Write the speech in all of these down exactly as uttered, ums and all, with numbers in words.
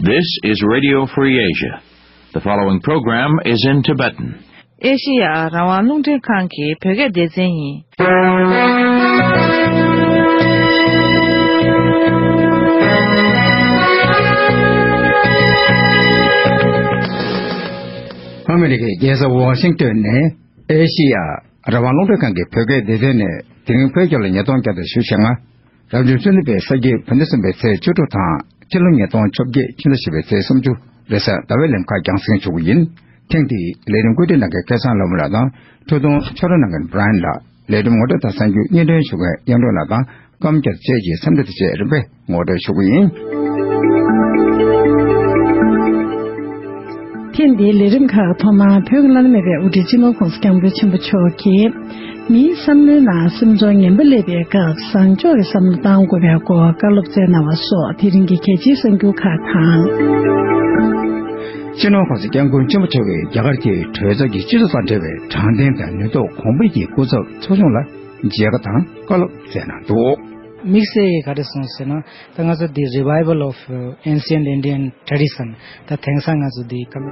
This is Radio Free Asia. The following program is in Tibetan. ཨེ་ཤི་ཡ་རང་དབང་རླུང་འཕྲིན་ཁང་གི་བོད་སྐད་སྡེ་ཚན་ཡིན། ཨ་མི་རི་ཀའི་རྒྱལ་ས་ཝ་ཤིང་ཏོན་ནས་ཨེ་ཤི་ཡ་རང་དབང་རླུང་འཕྲིན་ཁང་གི་བོད་སྐད་སྡེ་ཚན་ནས་དེ་རིང་བོད་སྐྱོར་ལ་ཉིས་སྟོང་བརྒྱ་དང་ཞེ་ལྔ། རབ་བྱུང་གསུམ་པའི་ས་གི་བོད་ཟླ་གསུམ་པའི་ཚེས་བཅུ་དྲུག་དང་ཕྱི་ལོ་ཉིས་སྟོང་བཅོ་བརྒྱད་ཕྱི་ཟླ་བཞི་པའི་ཚེས་སུམ་ཅུ་རེས་གཟའ་ཟླ་བའི་ལམ་ཁ་རྒྱང་སྲིང་ཞུ་གི་ཡིན། ཐེངས་འདིའི་ལས་རིམ་བཀོད་སྒྲིག་གནང་མཁན་སྐལ་བཟང་ལྷ་མོ་ལགས་དང་འཕྲོས་དོན་ཕྱོགས་སྒྲིག་གནང་མཁན་བྷི་རའན་ལགས། ལས་རིམ་ངོ་སྤྲོད་དང་གསར་འགྱུར་སྙན་སྒྲོན་ཞུ་མཁན་གཡང་སྒྲོན་ལགས་དང་སྐརམ་རྒྱལ་བཅས་ཀྱི་འཚམས་འདྲི་དང་བཅས་རིམ་པས་ངོ་སྤྲོད་ཞུ་གི་ཡིན། ཐེངས་འདིའི་ལས་རིམ་ཁག་ཐོག་མར་བོད་ཀྱི་བླ་ན་མེད་པའི་དབུ་ཁྲིད་སྤྱི་ནོར་༸གོང་ས་༸སྐྱབས་མགོན་ཆེན་པོ་མཆོག་གིས། མིའི་བསམ་བློའི་ནང་སེམས་ཚོར་ངན་པ་སླེབས་པའི་སྐབས་བཟང་ཕྱོགས་ཀྱི་བསམ་བློ་བཏང་དགོས་པའི་སྐོར་བཀའ་སློབ་སྩལ་གནང་བ་སོགས་དེ་རིང་གི་གལ་ཆེའི་གསར་འགྱུར་ཁག་དང་། སྤྱི་ནོར་༸གོང་ས་༸སྐྱབས་མགོན་ཆེན་པོ་མཆོག་གིས་རྒྱ་གར་གྱི་གྲོས་ཚོགས་ཀྱི་སྤྱི་ཚོགས་དང་འབྲེལ་བའི་དྲང་བདེན་དང་ནུས་སྟོབས་གོང་འཕེལ་གྱི་སྐུ་ཚབ་ཚོགས་ཆུང་ལ་མཇལ་ཁ་དང་བཀའ་སློབ་སྩལ་གནང་འདུག། དམིགས་བསལ་གྱིས་ག་རེ་གསུངས་ཟེར་ན། ད་ང་ཚོ་འདི་Revival of Ancient Indian Tradition ད་དེང་སང་ང་ཚོ་འདི་ཀ་མི་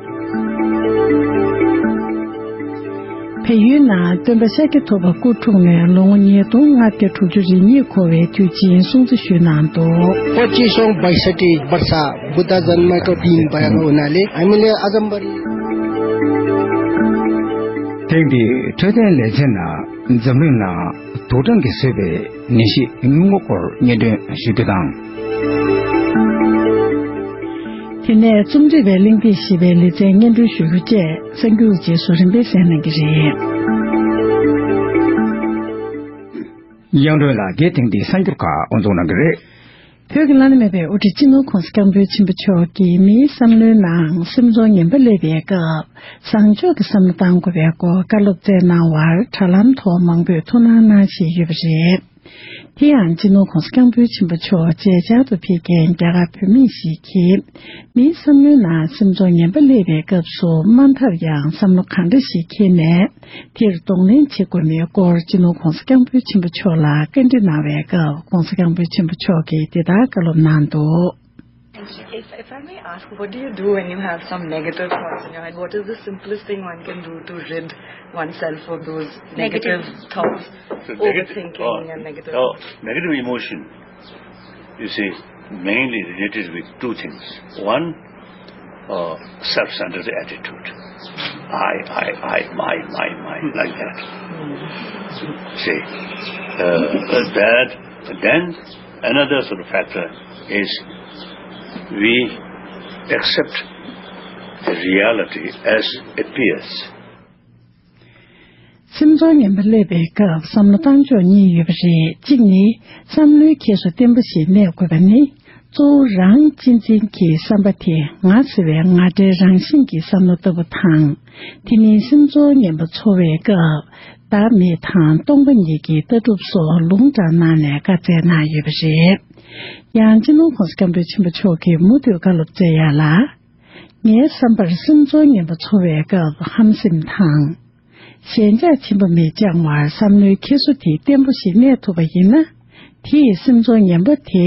ཊི། བལ་ཡུལ་ནང་སྟོན་པ་ཤཱཀྱ་ཐུབ་པ་སྐུ་འཁྲུངས་ནས་ལོ་ངོ་ཉིས་སྟོང་ལྔ་བརྒྱ་དྲུག་ཅུ་རེ་གཉིས་འཁོར་བའི་དུས་ཆེན་སྲུང་བརྩི་ཞུས་གནང་འདུག། पच्चिसौँ बैसठी वर्ष बुद्ध जन्मको दिन भएको हुनाले हामीले अजम्बरी ཐེངས་འདིའི་འཕྲོད་བསྟེན་ལེ་ཚན་ནང་འཛམ་གླིང་ནང་དུག་སྦྲང་གིས་བཟོས་པའི་ནད་གཞི་སྔོན་འགོག་སྐོར་སྙན་སྒྲོན་ཞུ་རྒྱུ་དང་། དེ་ནས་རྩོམ་སྒྲིག་པའི་གླེང་སྟེགས་ཞེས་པའི་ལེ་ཚན་སྙན་སྒྲོན་ཞུ་རྒྱུ་བཅས་གསར་འགྱུར་རྗེས་སུ་རིམ་པས་གསན་གནང་གི་རེད། གཡང་སྒྲོན་ལགས་ཀྱིས་ཐེངས་འདིའི་གསར་འགྱུར་ཁག་དབུ་འཛུགས་གནང་གི་རེད། བོད་ཀྱི་བླ་ན་མེད་པའི་དབུ་ཁྲིད་སྤྱི་ནོར་༸གོང་ས་༸སྐྱབས་མགོན་ཆེན་པོ་མཆོག་གིས་མིའི་བསམ་བློའི་ནང་སེམས་ཚོར་ངན་པ་སླེབས་པའི་སྐབས། བཟང་ཕྱོགས་ཀྱི་བསམ་བློ་གཏང་དགོས་པའི་སྐོར་བཀའ་སློབ་སྩལ་གནང་བར་དྲ་ལམ་ཐོག་མང་པོས་ཐུགས་སྣང་གནང་བཞིན་ཡོད་པ་རེད། དེ་ཡང་སྤྱི་ནོར་༸གོང་ས་༸སྐྱབས་མགོན་ཆེན་པོ་མཆོག་མཇལ་བཅར་དུ་ཕེབས་མཁན་རྒྱ་གར་བོད་མི་ཞིག་གིས། མིའི་བསམ་བློའི་ནང་སེམས་ཚོར་ངན་པ་སླེབས་པའི་སྐབས་སུ་དམའ་འཐབ་ཡང་བསམ་བློ་གང་འདྲ་ཞིག་འཁྱེར་ནས། དེར་གདོང་ལེན་བྱེད་དགོས་མིན་སྐོར་སྤྱི་ནོར་༸གོང་ས་༸སྐྱབས་མགོན་ཆེན་པོ་མཆོག་ལ་བཀའ་འདྲི་གནང་བའི་སྐབས་༸གོང་ས་༸སྐྱབས་མགོན་ཆེན་པོ་མཆོག་གིས་འདི་ལྟར་བཀའ་སློབ་གནང་འདུག། If, if I may ask, what do you do when you have some negative thoughts in your head? What is the simplest thing one can do to rid oneself of those negative thoughts, So negative, overthinking oh, and negative oh, negative emotion, you see, mainly related with two things. One, uh, self-centered attitude. I, I, I, my, my, my, like that. See, uh, that, then another sort of factor is we accept the reality as it appears. སེམས་ཚོར་ངན་པ་སླེབས་པའི་སྐབས་བསམ་བློ་བཏང་ཕྱོགས་གཉིས་ཡོད་པ་རེད། གཅིག་ནི། བསམ་བློའི་འཁྱེར་སོ་བརྟན་པོ་ཞིག་གནས་དགོས་པ་ནི། གཙོ་བོ་རང་གཅེས་འཛིན་གྱི་བསམ་པ་དེ་ང་ཟེར་བའི་ང་སྒྲའི་རང་བཞིན་གྱི་བསམ་བློ་ལྟ་བུ་དང་། དེ་ནི་སེམས་ཚོར་ངན་པ་ཚོར་བའི་སྐབས། བདག་མེད་དང་སྟོང་པ་ཉིད་ཀྱི་ལྟ་གྲུབ་སོགས་ལུང་དྲངས་གནང་ནས་བཀའ་སྩལ་གནང་ཡོད་པ་རེད། ཡང་སྤྱི་ནོར་༸གོང་ས་༸སྐྱབས་མགོན་ཆེན་པོ་མཆོག་གིས་མུ་མཐུད་བཀའ་སློབ་སྩལ་ཡ་ལ། ངའི་བསམ་པར་སེམས་ཚོར་ངན་པ་ཚོར་བའི་སྐབས་ཧམ་སེམས་དང་། ཞེན་ཆགས་ཆེན་པོ་མི་བཅངས་བར་བསམ་བློའི་འཁྱེར་སོ་དེ་བརྟན་པོ་ཞིག་གནས་ཐུབ་པ་ཡིན་ན། དེས་སེམས་ཚོར་ངན་པ་དེ་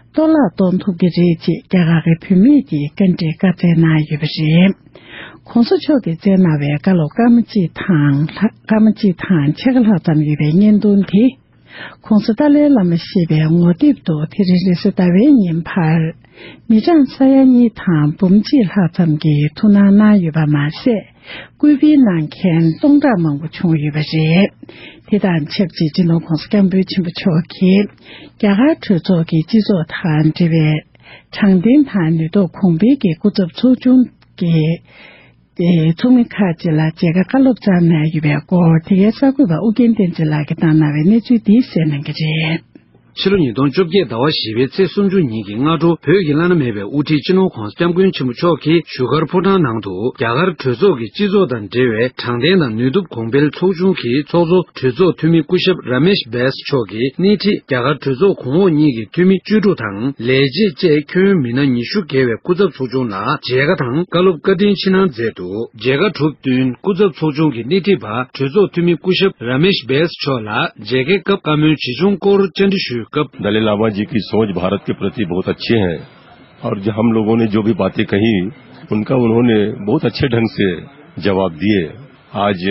གཏོར་བརླག་གཏོང་ཐུབ་ཀྱི་རེད་ཅེས་རྒྱ་གར་གྱི་བུད་མེད་ཀྱིས་བཀའ་འདྲིར་བཀའ་སྩལ་གནང་ཡོད་པ་རེད། ༸གོང་ས་མཆོག་གིས་སྩལ་གནང་བའི་བཀའ་སློབ་སྐར་མ་གཅིག་དང་ལྷག་སྐར་མ་གཅིག་དང་ཕྱེད་ཀ་ལྷག་ཙམ་ཡོད་པའི་བརྙན་ཐུང་དེ། ༸གོང་ས་ཏཱ་ལའི་བླ་མ་གཤེགས་པའི་ངོ་དེབ་ཏུ་དེ་རིང་རེས་གཟའ་ཟླ་བའི་ཉིན་ཕར། མི་གྲངས་ས་ཡ་གཉིས་དང་འབུམ་གཅིག་ལྷག་ཙམ་གྱིས་ཐུགས་སྣང་གནང་ཡོད་པ་མ་ཟད། སྐུ་བལ་གནང་མཁན་སྟོང་ཕྲག་མང་པོ་བྱུང་ཡོད་པ་རེད། དེ་དང་ཆབས་ཅིག་སྤྱི་ནོར་༸གོང་ས་༸སྐྱབས་མགོན་ཆེན་པོ་མཆོག་གིས། རྒྱ་གར་གྲོས་ཚོགས་ཀྱི་སྤྱི་ཚོགས་དང་འབྲེལ་བའི། དྲང་བདེན་དང་ནུས་སྟོབས་གོང་འཕེལ་གྱི་སྐུ་ཚབ་ཚོགས་ཆུང་གི། ཚོགས་མི་ཁག་ཅིག་ལ་མཇལ་ཁ་བཀའ་སློབ་སྩལ་གནང་ཡོད་པའི་སྐོར་དེ་གའི་གསར་འགོད་པ་ཨུ་རྒྱན་བསྟན་འཛིན་ལགས་ཀྱིས་བཏང་གནང་བའི་གནས་ཚུལ་འདི་གསན་གནང་གི་རེད། ཕྱི་ལོ་ཉིས་སྟོང་བཅོ་བརྒྱད་ཟླ་བ་བཞི་པའི་ཚེས་སུམ་ཅུ་ཉིན་གྱི་སྔ་དྲོ་བོད་ཀྱི་བླ་ན་མེད་པའི་དབུ་ཁྲིད་སྤྱི་ནོར་༸གོང་ས་༸སྐྱབས་མགོན་ཆེན་པོ་མཆོག་གིས་བཞུགས་སྒར་ཕོ་བྲང་ནང་དུ་རྒྱ་གར་གྲོས་ཚོགས་ཀྱི་སྤྱི་ཚོགས་དང་འབྲེལ་བའི་དྲང་བདེན་དང་ནུས་སྟོབས་གོང་འཕེལ་ཚོགས་ཆུང་གི་ཚོགས་གཙོ་གྲོས་ཚོགས་འཐུས་མི་སྐུ་ཞབས་ར་མེཤ་བེས་མཆོག་གིས་སྣེ་ཁྲིད་རྒྱ་གར་གྲོས་ཚོགས་གོང་འོག་གཉིས་ཀྱི་འཐུས་མི་བཅུ་དྲུག་དང་ལས་བྱེད་བཅས་ཁྱོན་མི་སྣ་ཉི་ཤུ་བརྒལ་བའི་སྐུ་ཚབ་ཚོགས་ཆུང་ལ་མཇལ་ཁ་དང་བཀའ་སློབ་བཀའ་དྲིན་ཆེ་གནང་མཛད་འདུག། མཇལ་ཁ་གྲུབ་བསྟུན་སྐུ་ཚབ་ཚོགས་ཆུང་གི་སྣེ་ཁྲིད་པ་གྲོས་ཚོགས་འཐུས་མི་སྐུ་ཞབས་ར་མེཤ་བེས་མཆོག་ལ་མཇལ་ཁའི་སྐབས་བཀའ་མོལ་ཇི་བྱུང་སྐོར་བཅར་འདྲི་ཞུས་སྐབས། दलाई लामा जी की सोच भारत के प्रति बहुत अच्छी है। और जो हम लोगों ने जो भी बातें कही, उनका उन्होंने बहुत अच्छे ढंग से जवाब दिए। आज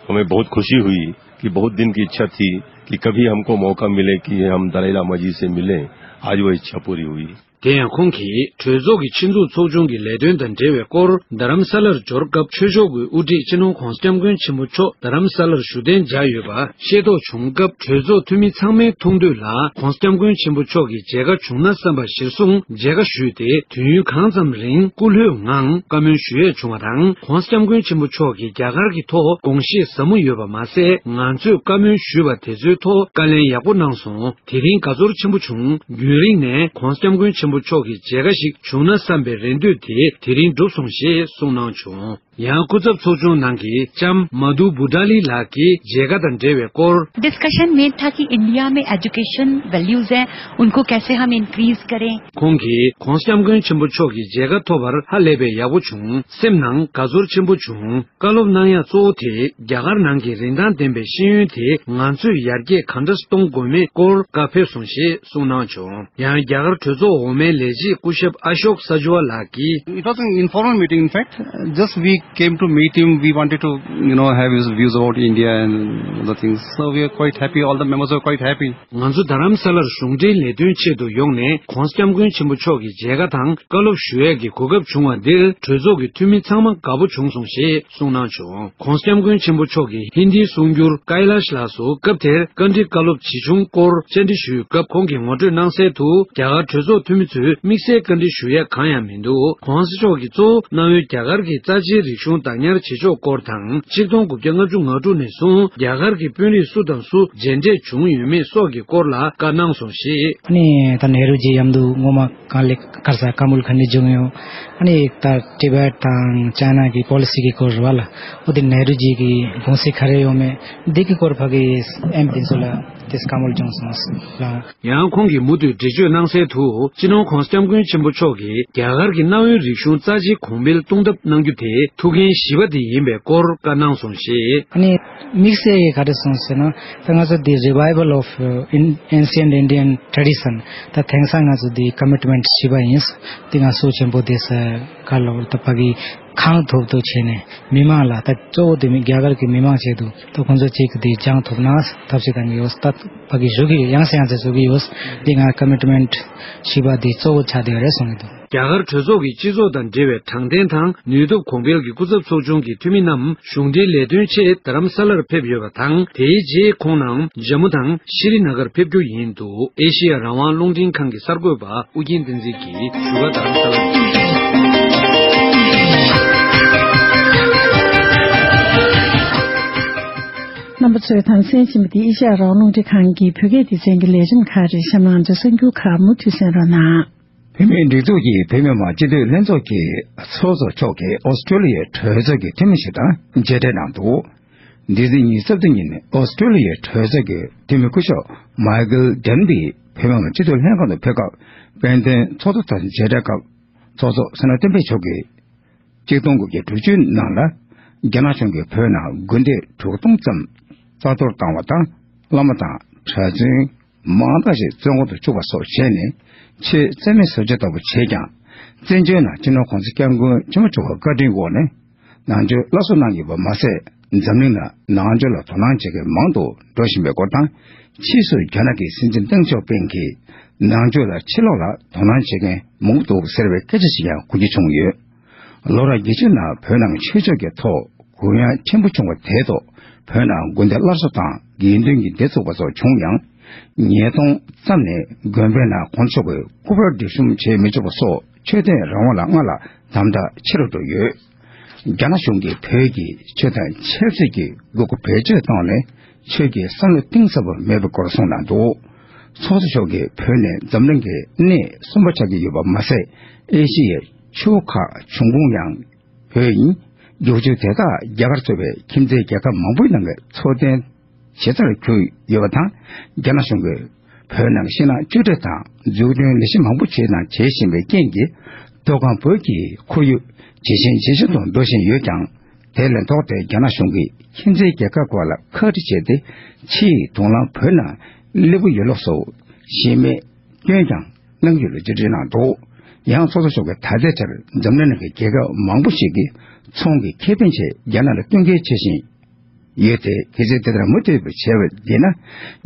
हमें बहुत खुशी हुई कि बहुत दिन की इच्छा थी कि कभी हमको मौका मिले कि हम दलाई लामा जी से मिलें। आज वो इच्छा पूरी हुई। དེ་ཡང་ཁོང་གིས་གྲོས་ཚོགས་ཀྱི་ཆེད་འཛུགས་ཚོགས་ཆུང་གི་ལས་དོན་དང་འབྲེལ་བའི་སྐོར། རྡ་རམ་ས་ལར་འབྱོར་སྐབས་ཆོས་ཕྱོགས་ཀྱི་དབུ་ཁྲིད་སྤྱི་ནོར་༧གོང་ས་༧སྐྱབས་མགོན་ཆེན་པོ་མཆོག་རྡ་རམ་ས་ལར་བཞུགས་གདན་འཇགས་ཡོད་པ་ཤེས་རྟོགས་བྱུང་སྐབས། གྲོས་ཚོགས་འཐུས་མི་ཚང་མའི་ཐུགས་འདོད་ལ་༧གོང་ས་༧སྐྱབས་མགོན་ཆེན་པོ་མཆོག་གི་མཇལ་ཁ་བྱུང་ན་བསམ་པ་གཞིར་བཟུང་མཇལ་ཁ་ཞུས་ཏེ། དུས་ཡུན་གང་ཙམ་རིང་སྐུ་ལྷོད་ངང་བཀའ་མོལ་ཞུ་ཡས་བྱུང་བ་དང་། ༧གོང་ས་༧སྐྱབས་མགོན་ཆེན་པོ་མཆོག་གིས་རྒྱ་གར་གྱི་ཐོག་དགོངས་བཞེས་ཟབ་མོ་ཡོད་པ་མ་ཟད། ང་ཚོས་བཀའ་མོལ་ཞུས་པ་དེ་ཚོའི་ཐོག་བཀའ་ལན་ཡག་པོ་གནང་སོང་། དེ་རིང་དགའ་ཚོར་ཆེན་པོ་བྱུང་། རྒྱུན་རིང་ནས་༧གོང་ས་༧སྐྱབས་མགོན་ཆེན་པོ་མཆོག་གི་མཇལ་ཁ་ཞིག་བྱུང་ན་བསམ་པའི་རེ་འདོད་དེ་དེ་རིང་འགྲུབ་སོང་ཞེས་གསུངས་གནང་བྱུང་། ཡང་སྐུ་ཚབ་ཚོགས་ཆུང་ནང་གི་ལྕམ་མ་དུ་བུ་ཌ་ལི་ལགས་ཀྱིས་མཇལ་ཁ་དང་འབྲེལ་བའི་སྐོར། डिस्कशन मेन था कि इंडिया में एजुकेशन वैल्यूज हैं, उनको कैसे हम इंक्रीज करें। ཁོང་གིས་༧གོང་ས་༧སྐྱབས་མགོན་ཆེན་པོ་མཆོག་གི་མཇལ་ཁ་ཐོབ་པར་ཧ་ལས་པའི་ཡག་པོ་བྱུང་། སེམས་ནང་དགའ་ཚོར་ཆེན་པོ་བྱུང་། བཀའ་སློབ་གནང་ཡག་གཙོ་བོ་དེ་རྒྱ་གར་ནང་གི་རིན་ཐང་ལྡན་པའི་ཤེས་ཡོན་དེ་ང་ཚོས་ཡར་རྒྱས་གང་འདྲ་གཏོང་དགོས་མེད་སྐོར་བཀའ་ཕེབས་སོང་ཞེས་གསུངས་གནང་བྱུང་། ཡང་རྒྱ་གར་གྲོས་ཚོགས་འོག་མའི་ལས་བྱེད་སྐུ་ཞབས་ཨ་ཤོག་ས་ཇུ་ཝ་ལགས་ཀྱིས། It was an informal meeting, in fact. Just we came to meet him. We wanted to, you know, have his views about India and other things. So we are quite happy. All the members are quite happy. ང་ཚོ་རྡ་རམ་ས་ལར་གཞུང་འབྲེལ་ལས་དོན་ཆེད་དུ་ཡོང་ནས་༧གོང་ས་༧སྐྱབས་མགོན་ཆེན་པོ་མཆོག་གི་མཇལ་ཁ་དང་བཀའ་སློབ་ཞུ་ཡས་ཀྱི་གོ་སྐབས་བྱུང་བ་འདིར་གྲོས་ཚོགས་ཀྱི་འཐུས་མི་ཚང་མ་དགའ་པོ་བྱུང་སོང་ཞེས་གསུངས་གནང་བྱུང་། ༧གོང་ས་༧སྐྱབས་མགོན་ཆེན་པོ་མཆོག་གིས་ཧིན་དིའི་གསུང་སྒྱུར་ཀའི་ལཱཤ་ལགས་སུ་སྐབས་དེར་བཀའ་འདྲི་བཀའ་སློབ་ཇི་བྱུང་སྐོར་བཅར་འདྲི་ཞུས་སྐབས། ཁོང་གིས་ངོ་སྤྲོད་གནང་གསལ་དུ། རྒྱ་གར་གྲོས་ཚོགས་འཐུས་མི་ཚོས་དམིགས་བསལ་བཀའ་འདྲི་ཞུ་ཡས་གང་ཡང་མི་འདུག ༸གོང་ས་མཆོག་གིས་གཙོ་བོ་གནང་བའི་རྒྱ་གར་གྱི་རྩ་ཆེའི་རིག་གཞུང་བདག་ཉར་བྱེད་ཕྱོགས་སྐོར་དང་། ཆིག་སྟོང་དགུ་བརྒྱ་ལྔ་བཅུ་ང་དྲུག་ནས་བཟུང་རྒྱ་གར་གྱི་དཔོན་རིགས་སུ་དང་སུ་མཇལ་འཕྲད་བྱུང་ཡོད་མེད་སོགས་ཀྱི་སྐོར་ལ་བཀའ་གནང་སོང་ཞེས། ཨ་ནི་ད་ནེ་རུ་ཇི་མཉམ་དུ་སྔོན་མ་གང་ལེགས་གར་ས་བཀའ་མོལ་ག་འདྲ་བྱུང་ཡོད། ཨ་ནི་ད་ཊི་བེཊ་དང་ཅའི་ན་གི་པོ་ལི་སི་གི་སྐོར་རེད་བ་ལ། འོ་དེ་ནེ་རུ་ཇི་གི་དགོངས་གཞི་ག་རེ་ཡོད་མེད་འདི་གི་སྐོར་ཕ་གི་ཨེམ་དེ་ཚོ་ལ་དེ་བཀའ་མོལ་བྱུང་སོང་ལ། ཡང་ཁོང་གིས་མུ་མཐུད་འགྲེལ་བརྗོད་གནང་གསལ་དུ། སྤྱི་ནོར་༸གོང་ས་༸སྐྱབས་མགོན་ཆེན་པོ་མཆོག་གིས་རྒྱ་གར་གྱི་གནའ་བོའི་རིག་གཞུང་རྩ་ཆེ་གོང་འཕེལ་གཏོང་ཐབས་གནང་རྒྱུ་དེ་ཐུགས་འགན་བཞི་པ་དེ་ཡིན་པའི་སྐོར་བཀའ་གནང་སོང་ཞེས། ཨ་ནི་དམིགས་བསལ་གྱི་ག་རེ་སོང་ཟེར་ན། ད་ང་ཚོ་འདི་Revival of, uh, in- Ancient Indian Tradition ད་དེང་སང་ང་ཚོ་འདི་ཀ་མི་ཊི་མེན་ཊི་བཞི་པ་ཡིན། འདི་ང་ཚོ་ཆེན་པོ་དེ་ས་ག་ལ་བར་ད་ཕ་གི་གང་ཐུབ་ཐུབ་བྱས་ནས་མི་མང་ལ་ད་གཙོ་བོ་དེ་མི་རྒྱ་གར་གྱི་མི་མང་ཆེད་དུ་ད་ཁོང་ཚོ་གཅིག་གི་དེ་སྦྱང་ཐུབ་ན་ཐབས་ཤེས་གཏང་གི་ཡོད། ད་ཕ་གི་བཞུགས་ཀྱི་ཡོད། ཡང་སེ་ཡང་སེ་བཞུགས་ཀྱི་ཡོད། འདི་ང་ཀ་མི་ཊི་མེན་ཊི་བཞི་པ་དེ་གཙོ་བོ་ཆགས་བསྡད་ཡོད་རེད་གསུང་གི་འདུག་རྒྱ་གར་གྲོས་ཚོགས་ཀྱི་སྤྱི་ཚོགས་དང་འབྲེལ་བའི་དྲང་བདེན་དང་ནུས་སྟོབས་གོང་འཕེལ་གྱི་སྐུ་ཚབ་ཚོགས་ཆུང་གི་འཐུས་མི་རྣམས་གཞུང་འབྲེལ་ལས་དོན་ཆེད་རྡ་རམ་ས་ལར་ཕེབས་ཡོད་པ་དང་། དེའི་རྗེས་ཁོང་རྣམས་ཇམ་མུ་དང་ཤྲི་ནཱ་གར་ཕེབས་རྒྱུ་ཡིན་འདུག་ཨེ་ཤི་ཡ་རང་དབང་རླུང་འཕྲིན་ཁང་གི་གསར་འགོད་པ་ཨུ་རྒྱན་བསྟན་འཛིན་གྱིས་ཞུ་བ་དང་། རྣམ་པ་ཚོས་དང་གསན་བཞིན་པ་འདི་ཨེ་ཤ་ཡ་རང་དབང་རླུང་འཕྲིན་ཁང་གི་བོད་སྐད་སྡེ་ཚན་གྱི་ལས་རིམ་ཁག་རེད། གཤམ་ནང་ཚོ་གསར་འགྱུར་ཁག་མུ་མཐུད་གསན་རོགས་གནང་། བོད་མིའི་སྒྲིག་འཛུགས་ཀྱི་བོད་མི་མང་སྤྱི་འཐུས་ལྷན་ཚོགས་ཀྱི་ཚོགས་གཙོ་མཆོག་གིས་ཨོ་སི་ཀྲོ་ལི་ཡའི་གྲོས་ཚོགས་ཀྱི་འཐུས་མི་ཞིག་དང་མཇལ་འཕྲད་གནང་འདུག་འདི་ཟླའི་ཉི་ཤུ་རྩ་བདུན་ཉིན་ཨོ་སི་ཀྲོ་ལི་ཡའི་གྲོས་ཚོགས་ཀྱི་འཐུས་མི་སྐུ་ཞབས་མའི་ཀལ་ཌེན་ལི་བོད་མི་མང་སྤྱི་འཐུས་ལྷན་ཁང་དུ་ཕེབས་སྐབས། དཔལ་ལྡན་ཚོགས་གཙོ་དང་མཇལ་འཕྲད་སྐབས། ཚོགས་གཙོ་སོ་ནམ་བསྟན་འཕེལ་མཆོག་གིས། ཆིག་སྟོང་དགུ་བརྒྱ་དྲུག་ཅུའི་ནང་ལ་རྒྱ་ནག་གཞུང་གིས་བོད་ནང་དགོན་སྡེ་དྲུག་སྟོང་ཙམ་རྩ་གཏོར་བཏང་བ་དང་། བླ་མ་དང་གྲྭ་བཙུན་མང་དག་ཞིག་བཙོན་འོག་ཏུ་བཅུག་པ་སོགས་བྱས་ནས་ཆོས་རྩ་མེད་བཟོ་བྱེད་ལྟ་བུ་བྱས་ཀྱང་། བཙན་བྱོལ་ནང་སྤྱི་ནོར་༸གོང་ས་༸སྐྱབས་མགོན་ཆེན་པོ་མཆོག་གི་བཀའ་དྲིན་འོག་ནས་ནང་ཆོས་སླར་གསོ་གནང་ཡོད་པ་མ་ཟད། འཛམ་གླིང་ནང་ནང་ཆོས་ལ་དོ་སྣང་བྱེད་མཁན་མང་དུ་འགྲོ་བཞིན་པའི་སྐོར་དང་། ཕྱིས་སུ་རྒྱ་ནག་གི་སྲིད་འཛིན་ཏེང་ཞའོ་ཕིང་གིས་ནང་ཆོས་ལ་ཕྱིར་ལོག་ལ་དོ་སྣང་བྱེད་མཁན་མང་པོ་འདུག་ཟེར་བའི་སྐད་ཆ་ཞིག་ཡང་གོ་རྒྱུ་བྱུང་ཡོད། ལོ་རབས་བརྒྱད་ཅུ་ནང་བོད་ནང་ཆོས་ཕྱོགས་ཀྱི་ཐོག་གུ་ཡངས་ཆེན་པོ་བྱུང་བ་དེའི་ཐོག་བོད་ནང་དགོན་སྡེ་སླར་གསོ་དང་དགེ་འདུན་གྱི་སྡེ་བཙུགས་པ་སོགས་བྱུང་ཡང་། ཉིས་སྟོང་ཙམ་ནས་དགོན་པའི་ནང་གོང་ས་མཆོག་གི་སྐུ་པར་སྒྲིག་གཤོམ་བྱེད་མི་ཆོག་པ་སོགས་ཆོས་དད་རང་དབང་ལ་སྔར་ལས་དམ་དྲག་ཆེ་རུ་འགྲོ་ཡོད། རྒྱ་ནག་གཞུང་གིས་བོད་ཀྱི་ཆོས་དང་ཆབ་སྲིད་ཀྱི་དགོས་མཁོ་བེད་སྤྱོད་བཏང་ནས་ཆོས་ཀྱི་བསམ་བློ་གཏིང་ཟབ་པོ་མེད་པའི་སྐོར་གསུངས་གནང་འདུག་ཚོགས་གཙོ་མཆོག་གིས་བོད་ནི་འཛམ་གླིང་གི་གནས་གསུམ་པ་ཆགས་ཀྱི་ཡོད་པ་མ་ཟད། ཨེ་ཤི་ཡའི་ཆུ་བོ་ཁག་འབྱུང་ཁུངས་ཡང་བོད་ཡིན། རྒྱུག་ཆུ་དེ་དག་རྒྱ་གར་གཙོས་པའི་ཁྱིམ་མཚེས་རྒྱལ་ཁབ་མང་པོའི་ནང་གི་འཚོ་རྟེན་ཇེ་ཚར་གྱུར་ཡོད་པ་དང་། རྒྱ་ནག་གཞུང་གིས་བོད་ནང་ཤིང་ནགས་གཅོད་འབྲེག་དང་འཛུགས་སྐྲུན་ལས་གཞི་མང་པོ་བྱས་དང་བྱེད་བཞིན་པའི་རྐྱེན་གྱིས། མཐོ་སྒང་བོད་ཀྱི་ཁོར་ཡུག་ཇེ་ཞན་ཇེ་ཞན་དུ་འགྲོ་བཞིན་ཡོད་ཀྱང་། དེ་ལས་ལྡོག་སྟེ་རྒྱ་ནག་གཞུང་གིས་ཁྱིམ་མཚེས་རྒྱལ་ཁབ་ཁག་ལ་ཁ་བྲལ་བྱས་ཏེ། ཕྱིའི་དུག་རླངས་བོད་ནང་སླེབས་ཀྱི་ཡོད་ལུགས་སུ་གཞི་མེད་སྐྱོན་ཀྱང་གནང་རྒྱུ་ལ་རྗེས་དྲན་གནང་འདུག་ཡང་ཚོགས་གཙོ་མཆོག་གིས་ད་ལྟའི་ཆར་འཛམ་གླིང་ནང་གི་རྒྱལ་ཁབ་མང་པོ་ཞིག་གིས་ཚོང་གི་ཁེ་ཕན་ཆེད་རྒྱ་ནག་ལ་བསྟུན་མཁས་བྱེད་བཞིན་ཡོད་དེ། གལ་སྲིད་དེ་ལྟར་མུ་མཐུད་པར་བྱས་པ་ཡིན་ན།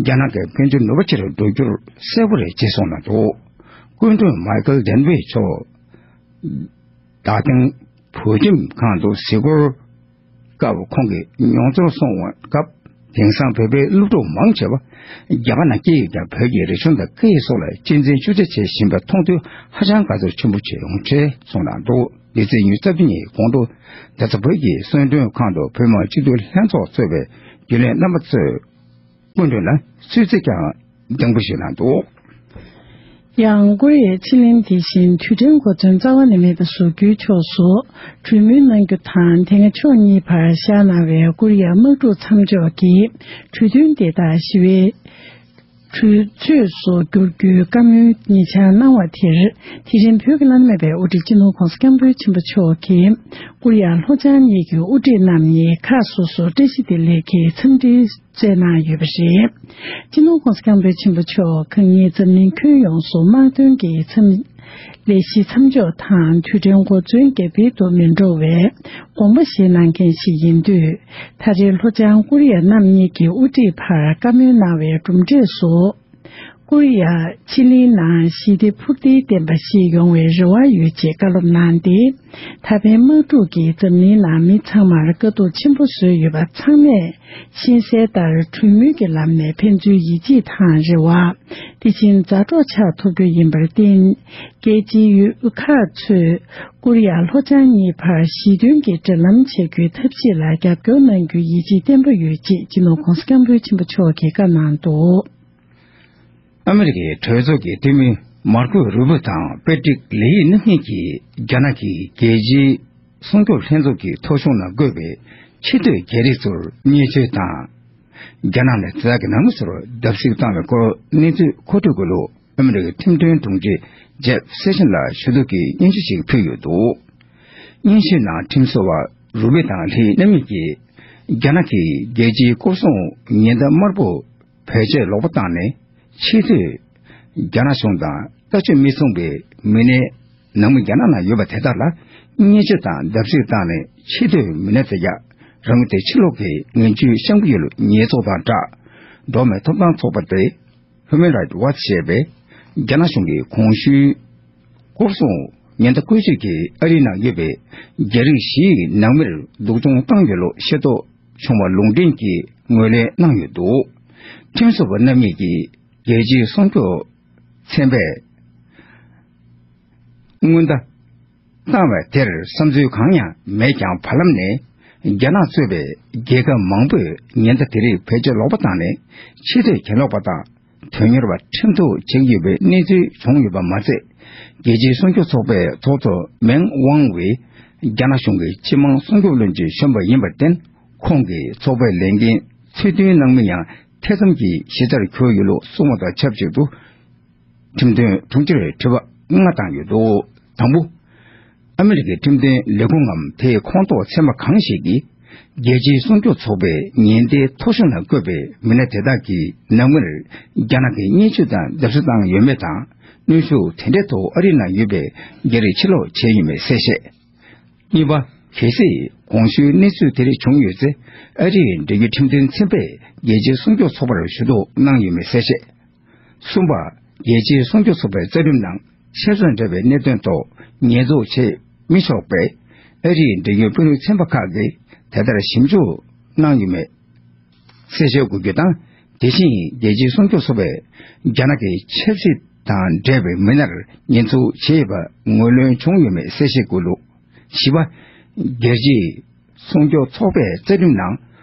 རྒྱ་ནག་གི་དཔལ་འབྱོར་ནུས་པ་ཆེ་རུ་འགྲོ་རྒྱུར་གསལ་པོ་རེད་ཅེས་གསུངས་གནང་འདུག། སྐུ་མགྲོན་མའི་ཁལ་ཌེན་ཝེ་མཆོག་ད་ཐེངས་བོད་ཁྱིམ་ཁང་དུ་གཟིགས་སྐོར་སྐབས། ཁོང་གིས་མྱོང་ཚོར་གསུངས་པའི་སྐབས། དེང་སང་བོད་པའི་སློབ་ཕྲུག་མང་ཆེ་བ་རྒྱ་གར་ནང་སྐྱེས་ཡོད་ཀྱང་། བོད་ཀྱི་རིག་གཞུང་དང་སྐད་ཡིག་སོགས་ལ་གཅེས་འཛིན་ཤུགས་ཆེ་བྱེད་བཞིན་པ་མཐོང་དུས་ཧ་ཅང་དགའ་ཚོར་ཆེན་པོ་བྱུང་འདུག་ཅེས་གསུངས་གནང་འདུག། འདི་ཚེས་ཉི་ཤུ་རྩ་བདུན་ཉིན་དགོང་དྲོ་རྡ་ས་བོད་ཀྱི་གསོལ་མགྲོན་ཁང་དུ་བོད་མི་སྤྱི་འཐུས་ལྷན་ཚོགས་གཙོས་པའི་རྒྱུན་ལས་རྣམ་པ་ཚོས་སྐུ་མགྲོན་ལ་གསོལ་ཚིགས་ཀྱང་སྙན་སྒྲོན་ཞུས་གནང་འདུག། ཡང་ཀོ་རི་ཡའི་ཕྱེད་གླིང་དེ་བཞིན་དུས་དྲན་གོ་མཚོན་རྩ་བ་ནས་མེད་པ་བཟོ་རྒྱུའི་ཕྱོགས་སུ་གྲོས་མོལ་གནང་རྒྱུ་དང་། དེ་སྔ་ཕྱོགས་གཉིས་བར་བཞག་གནང་བའི་ཀོ་རི་ཡ་དམག་འཁྲུག་མཚམས་འཇོག་གི་གྲོས་མཐུན་དེ་དག་ཞི་བའི་གྲོས་ཆོད་སུ་བསྒྱུར་རྒྱུའི་བཀའ་མོལ་ཉེ་ཆར་གནང་བ་དེར། དེ་རིང་བོད་ཀྱི་བླ་ན་མེད་པའི་དབུ་ཁྲིད་སྤྱི་ནོར་༧གོང་ས་༧སྐྱབས་མགོན་ཆེན་པོ་མཆོག་གིས་ཀོ་རི་ཡ་ལྷོ་བྱང་གཉིས་ཀྱི་དབུ་ཁྲིད་རྣམ་གཉིས་ཁག་སོ་སོར་བཀྲ་ཤིས་བདེ་ལེགས་ཀྱི་འཚམས་འདྲི་བསྩལ་གནང་ཡོད་པ་རེད། སྤྱི་ནོར་༧གོང་ས་༧སྐྱབས་མགོན་ཆེན་པོ་མཆོག་ཁ་ཉིན་འཛམ་གླིང་ཁྱོན་ཡོངས་སུ་དམག་དོན་གྱི་འཚམས་ལས་གཞི་མཚམས་འཇོག་དང་དུས་དྲན་གོ་མཚོན་རྒྱ་སྤེལ་དུ་མི་འགྲོ་བའི་དགོངས་པ་བཞེས་གནང་མཁན་ཞིག་ཡིན་དུས། ད་རེས་ལྷོ་བྱང་ཀོ་རི་ཡ་རྣམ་གཉིས་ཀྱི་དབུ་ཁྲིད་བར་བཀའ་མོལ་གནང་བའི་གྲུབ་འབྲས་སུ། ཀོ་རི་ཡ་ཕྱེད་གླིང་ནང་ཞི་བདེ་འཕུར་མདེལ་ལྡན་པ་ཞིག་ཡོང་བའི་རེ་བ་ཡོད་ཅེས་བཀའ་སློབ་གནང་སྟེ། ད་ཕན་དམག་འཁྲུག་གིས་འཛམ་གླིང་ནང་མི་ཚང་མར་དཀའ་སྡུག་ཆེན་པོ་བཟོས་ཡོད་པ་ཚང་མས་ཤེས་གསལ་ལྟར། གྲོས་མོལ་གྱི་ལམ་ནས་ཕན་ཚུན་ཡིད་ཆེས་དང་རེ་བ། དེ་བཞིན་མཛའ་གྲོགས་ཆགས་ཐུབ་རྒྱུ་ཡིན་པར་བརྟེན། རྒྱལ་སྤྱིའི་ཡུལ་ཁག་ཚོས་ཀོ་རི་ཡ་ལྷོ་བྱང་གཉིས་བར་ཞི་མཐུན་གྱི་འབྲེལ་ལམ་ཆགས་རྒྱུའི་ཐབས་ཤེས་ལ་རྒྱབ་སྐྱོར་གནང་རྒྱུའི་ཡིད་ཆེས་བརྟན་པོ་ཡོད་ཅེས་སྤྱི་ནོར་༧གོང་ས་༧སྐྱབས་མགོན་ཆེན་པོ་མཆོག་གིས་བཀའ་གནང་འདུག། ཨ་མི་རི་ཀའི་གྲོས་ཚོགས་ཀྱི་འཐུས་མི་མར་ཁོ་རུ་བྷི་དང་པེ་ཏྲིག་ལེ་ཡི་རྣམ་གཉིས་ཀྱིས་རྒྱ་ནག་གིས་རྒྱལ་སྤྱིའི་སྲུང་སྐྱོབ་ལྷན་ཚོགས་ཀྱི་ཐོ་གཞུང་ནང་བཀོད་པའི་ཆེས་མཐོའི་རྒྱ་རིགས་ཚོར་བརྙས་བཅོས་དང་། རྒྱ་ནག་ནས་དེ་དག་གི་ནང་མི་ཚོར་བརྡབ་གསིག་བཏང་བའི་སྐོར་གནས་ཚུལ་མཁོ་སྤྲོད་དགོས་ལུགས། ཨ་མི་རི་ཀའི་ཁྲིམས་དོན་དྲུང་ཆེ་ཇེབ་སེ་ཤན་ལ་ཞུ་གཏུག་གི་སྙན་ཞུ་ཞིག་ཕུལ་ཡོད་འདུག། སྙན་ཞུའི་ནང་ཁྲིམས་བཟོ་བ་རུ་བྷི་དང་ལི་རྣམ་གཉིས་ཀྱིས་རྒྱ་ནག་གིས་རྒྱལ་སྤྱིའི་སྐོར་སྲུང་ཉེན་བརྡ་དམར་པོ་བེད་སྤྱོད་ལོག་པ་བཏང་ནས། ཆེས་མཐོའི་རྒྱ་ནག་གཞུང་དང་ལྟ་སྤྱོད་མི་མཚུངས་པའི་མི་སྣའི་ནང་མི་རྒྱ་ནག་ནང་ཡོད་པ་དེ་དག་ལ་བརྙས་བཅོས་དང་བརྡབ་གསིག་བཏང་ནས། ཆེས་མཐོའི་མི་སྣ་དེ་ཡང་རང་དེ་ཕྱི་ལོགས་ཀྱི་ངན་ཇུས་བཤམས་ཀྱི་ཡོད་ལུགས་ཉེས་ཚབས་དང་སྦྲགས། འགྲོ་བ་མིའི་ཐོབ་ཐང་ཚོགས་པ་སྟེ། Human Rights Watch ཞེས་པས་རྒྱ་ནག་གཞུང་གིས་གོང་ཞུས་སྐོར་སྲུང་ཉེན་བརྡ་བཀོལ་སྤྱོད་ཀྱིས་ཨ་རིའི་ནང་ཡོད་པའི་རྒྱ་རིགས་བཞིའི་ནང་མིར་སྡུག་སྦྱོང་བཏང་ཡོད་ལུགས་ཤེས་རྟོགས་བྱུང་བ་ལུང་འདྲེན་གྱིས་ངོས་ལེན་གནང་ཡོད་འདུག། ཁྲིམས་བཟོ་བ་རྣམ་གཉིས་ཀྱིས་རྒྱལ་སྤྱིའི་སྲུང་སྐྱོབ་ཚན་པས་སྔོན་བརྡ་བཏང་བ་དེར་བསམ་ཚུལ་གང་ཡང་མེད་ཀྱང་། བར་ལམ་ནས་རྒྱ་ནག་གཙོས་པའི་རྒྱལ་ཁབ་མང་པོས་ཉེན་བརྡ་དེ་རིགས་བེད་སྤྱོད་ལོག་པ་བཏང་ནས། ཆེས་མཐོའི་གྱེན་ལོག་པ་དང་དོན་གཉེར་བ་ཁྲིམས་གཏུག་བྱེད་ཀྱི་ཡོད་པའི་གནས་ཚུལ་བྱུང་ཡོད་པ་མ་ཚད། རྒྱལ་སྤྱིའི་སྲུང་སྐྱོབ་ཚོགས་པའི་ཚོགས་གཙོ་མེང་ཝང་ཝེ་རྒྱ་ནག་གཞུང་གི་སྤྱི་དམངས་སྲུང་སྐྱོབ་བློན་ཆེན་གཞོན་པ་ཡིན་པར་བརྟེན། ཁོང་གིས་ཚོགས་པའི་ལས་འགན་ཚུལ་མཐུན་གནང་མིན་ཡང་ཐེ་ཚོམ་གྱི་གཞི་རྩར་གྱུར་ཡོད་ལུགས་གསུངས་པ་དང་ཆབས་ཅིག་ཏུ། ཁྲིམས་དོན་དྲུང་ཆེར་དྲི་བ་ལྔ་བཏང་ཡོད་འདུག། དང་པོ། ཨ་མི་རི་ཀའི་ཁྲིམས་དོན་ལས་ཁུངས་ངམ་དེའི་ཁོངས་གཏོགས་ཚན་པ་གང་ཞིག་གིས། རྒྱལ་སྤྱིའི་སྲུང་སྐྱོབ་ཚོགས་པའི་ཉེན་བརྡའི་ཐོ་གཞུང་ནང་བཀོད་པའི་མི་སྣ་དེ་དག་གི་ནང་མིར་རྒྱ་ནག་གིས་བརྙས་བཅོས་དང་བརྡབ་གསིག་བཏང་ཡོད་མེད་དང་། གནོན་ཤུགས་དེ་འདྲའི་ཐོག་ཨ་རིའི་ནང་ཡོད་པའི་རྒྱ་རིགས་ཕྱིར་ལོག་བྱས་ཡོད་མེད་གསལ་བཤད། གཉིས་པ། གལ་སྲིད་གོང་ཞུས་གནས་ཚུལ་དེ་རིགས་བྱུང་ཡོད་ཚེ། ཨ་རིའི་འབྲེལ་ཡོད་ཁྲིམས་དོན་ཚན་པས་རྒྱལ་སྤྱིའི་སྲུང་སྐྱོབ་ཚོགས་པར་ཞུ་གཏུག་གནང་ཡོད་མེད་གསལ་བཤད། གསུམ་པ། རྒྱལ་སྤྱིའི་སྲུང་སྐྱོབ་ཚོགས་པའི་རྩ་ཁྲིམས་ནང་ཆབ་སྲིད་འབྲེལ་བའི་གནད་དོན་ཐོག་ཉེས་འཛུགས་བྱེད་མི་ཆོག་པས། ཨ་རིའི་འབྲེལ་ཡོད་དཔོན་རིགས་ཚན་པ་ཁག་གིས་དེ་ལྟར་ཞིབ་འཇུག་གནང་ཡོད་མེད་གསལ་བཤད་དགོས་རྒྱུ་དང་། དེ་བཞིན་རྒྱལ་སྤྱིའི་སྲུང་སྐྱོབ་ཚོགས་པས་རྒྱ་ནག་གི་ཆབ་སྲིད་དང་འབྲེལ་བའི་མི་སྣར་ཉེས་འཛུགས་བྱས་ཡོད་པ་ངོས་ལེན་བྱུང་ཡོད་མེད་གསལ་བཤད་དགོས་ལུགས། བཞི་པ། རྒྱལ་སྤྱིའི་སྲུང་སྐྱོབ་ཚོགས་པའི་རྩ་ཁྲིམས་ནང་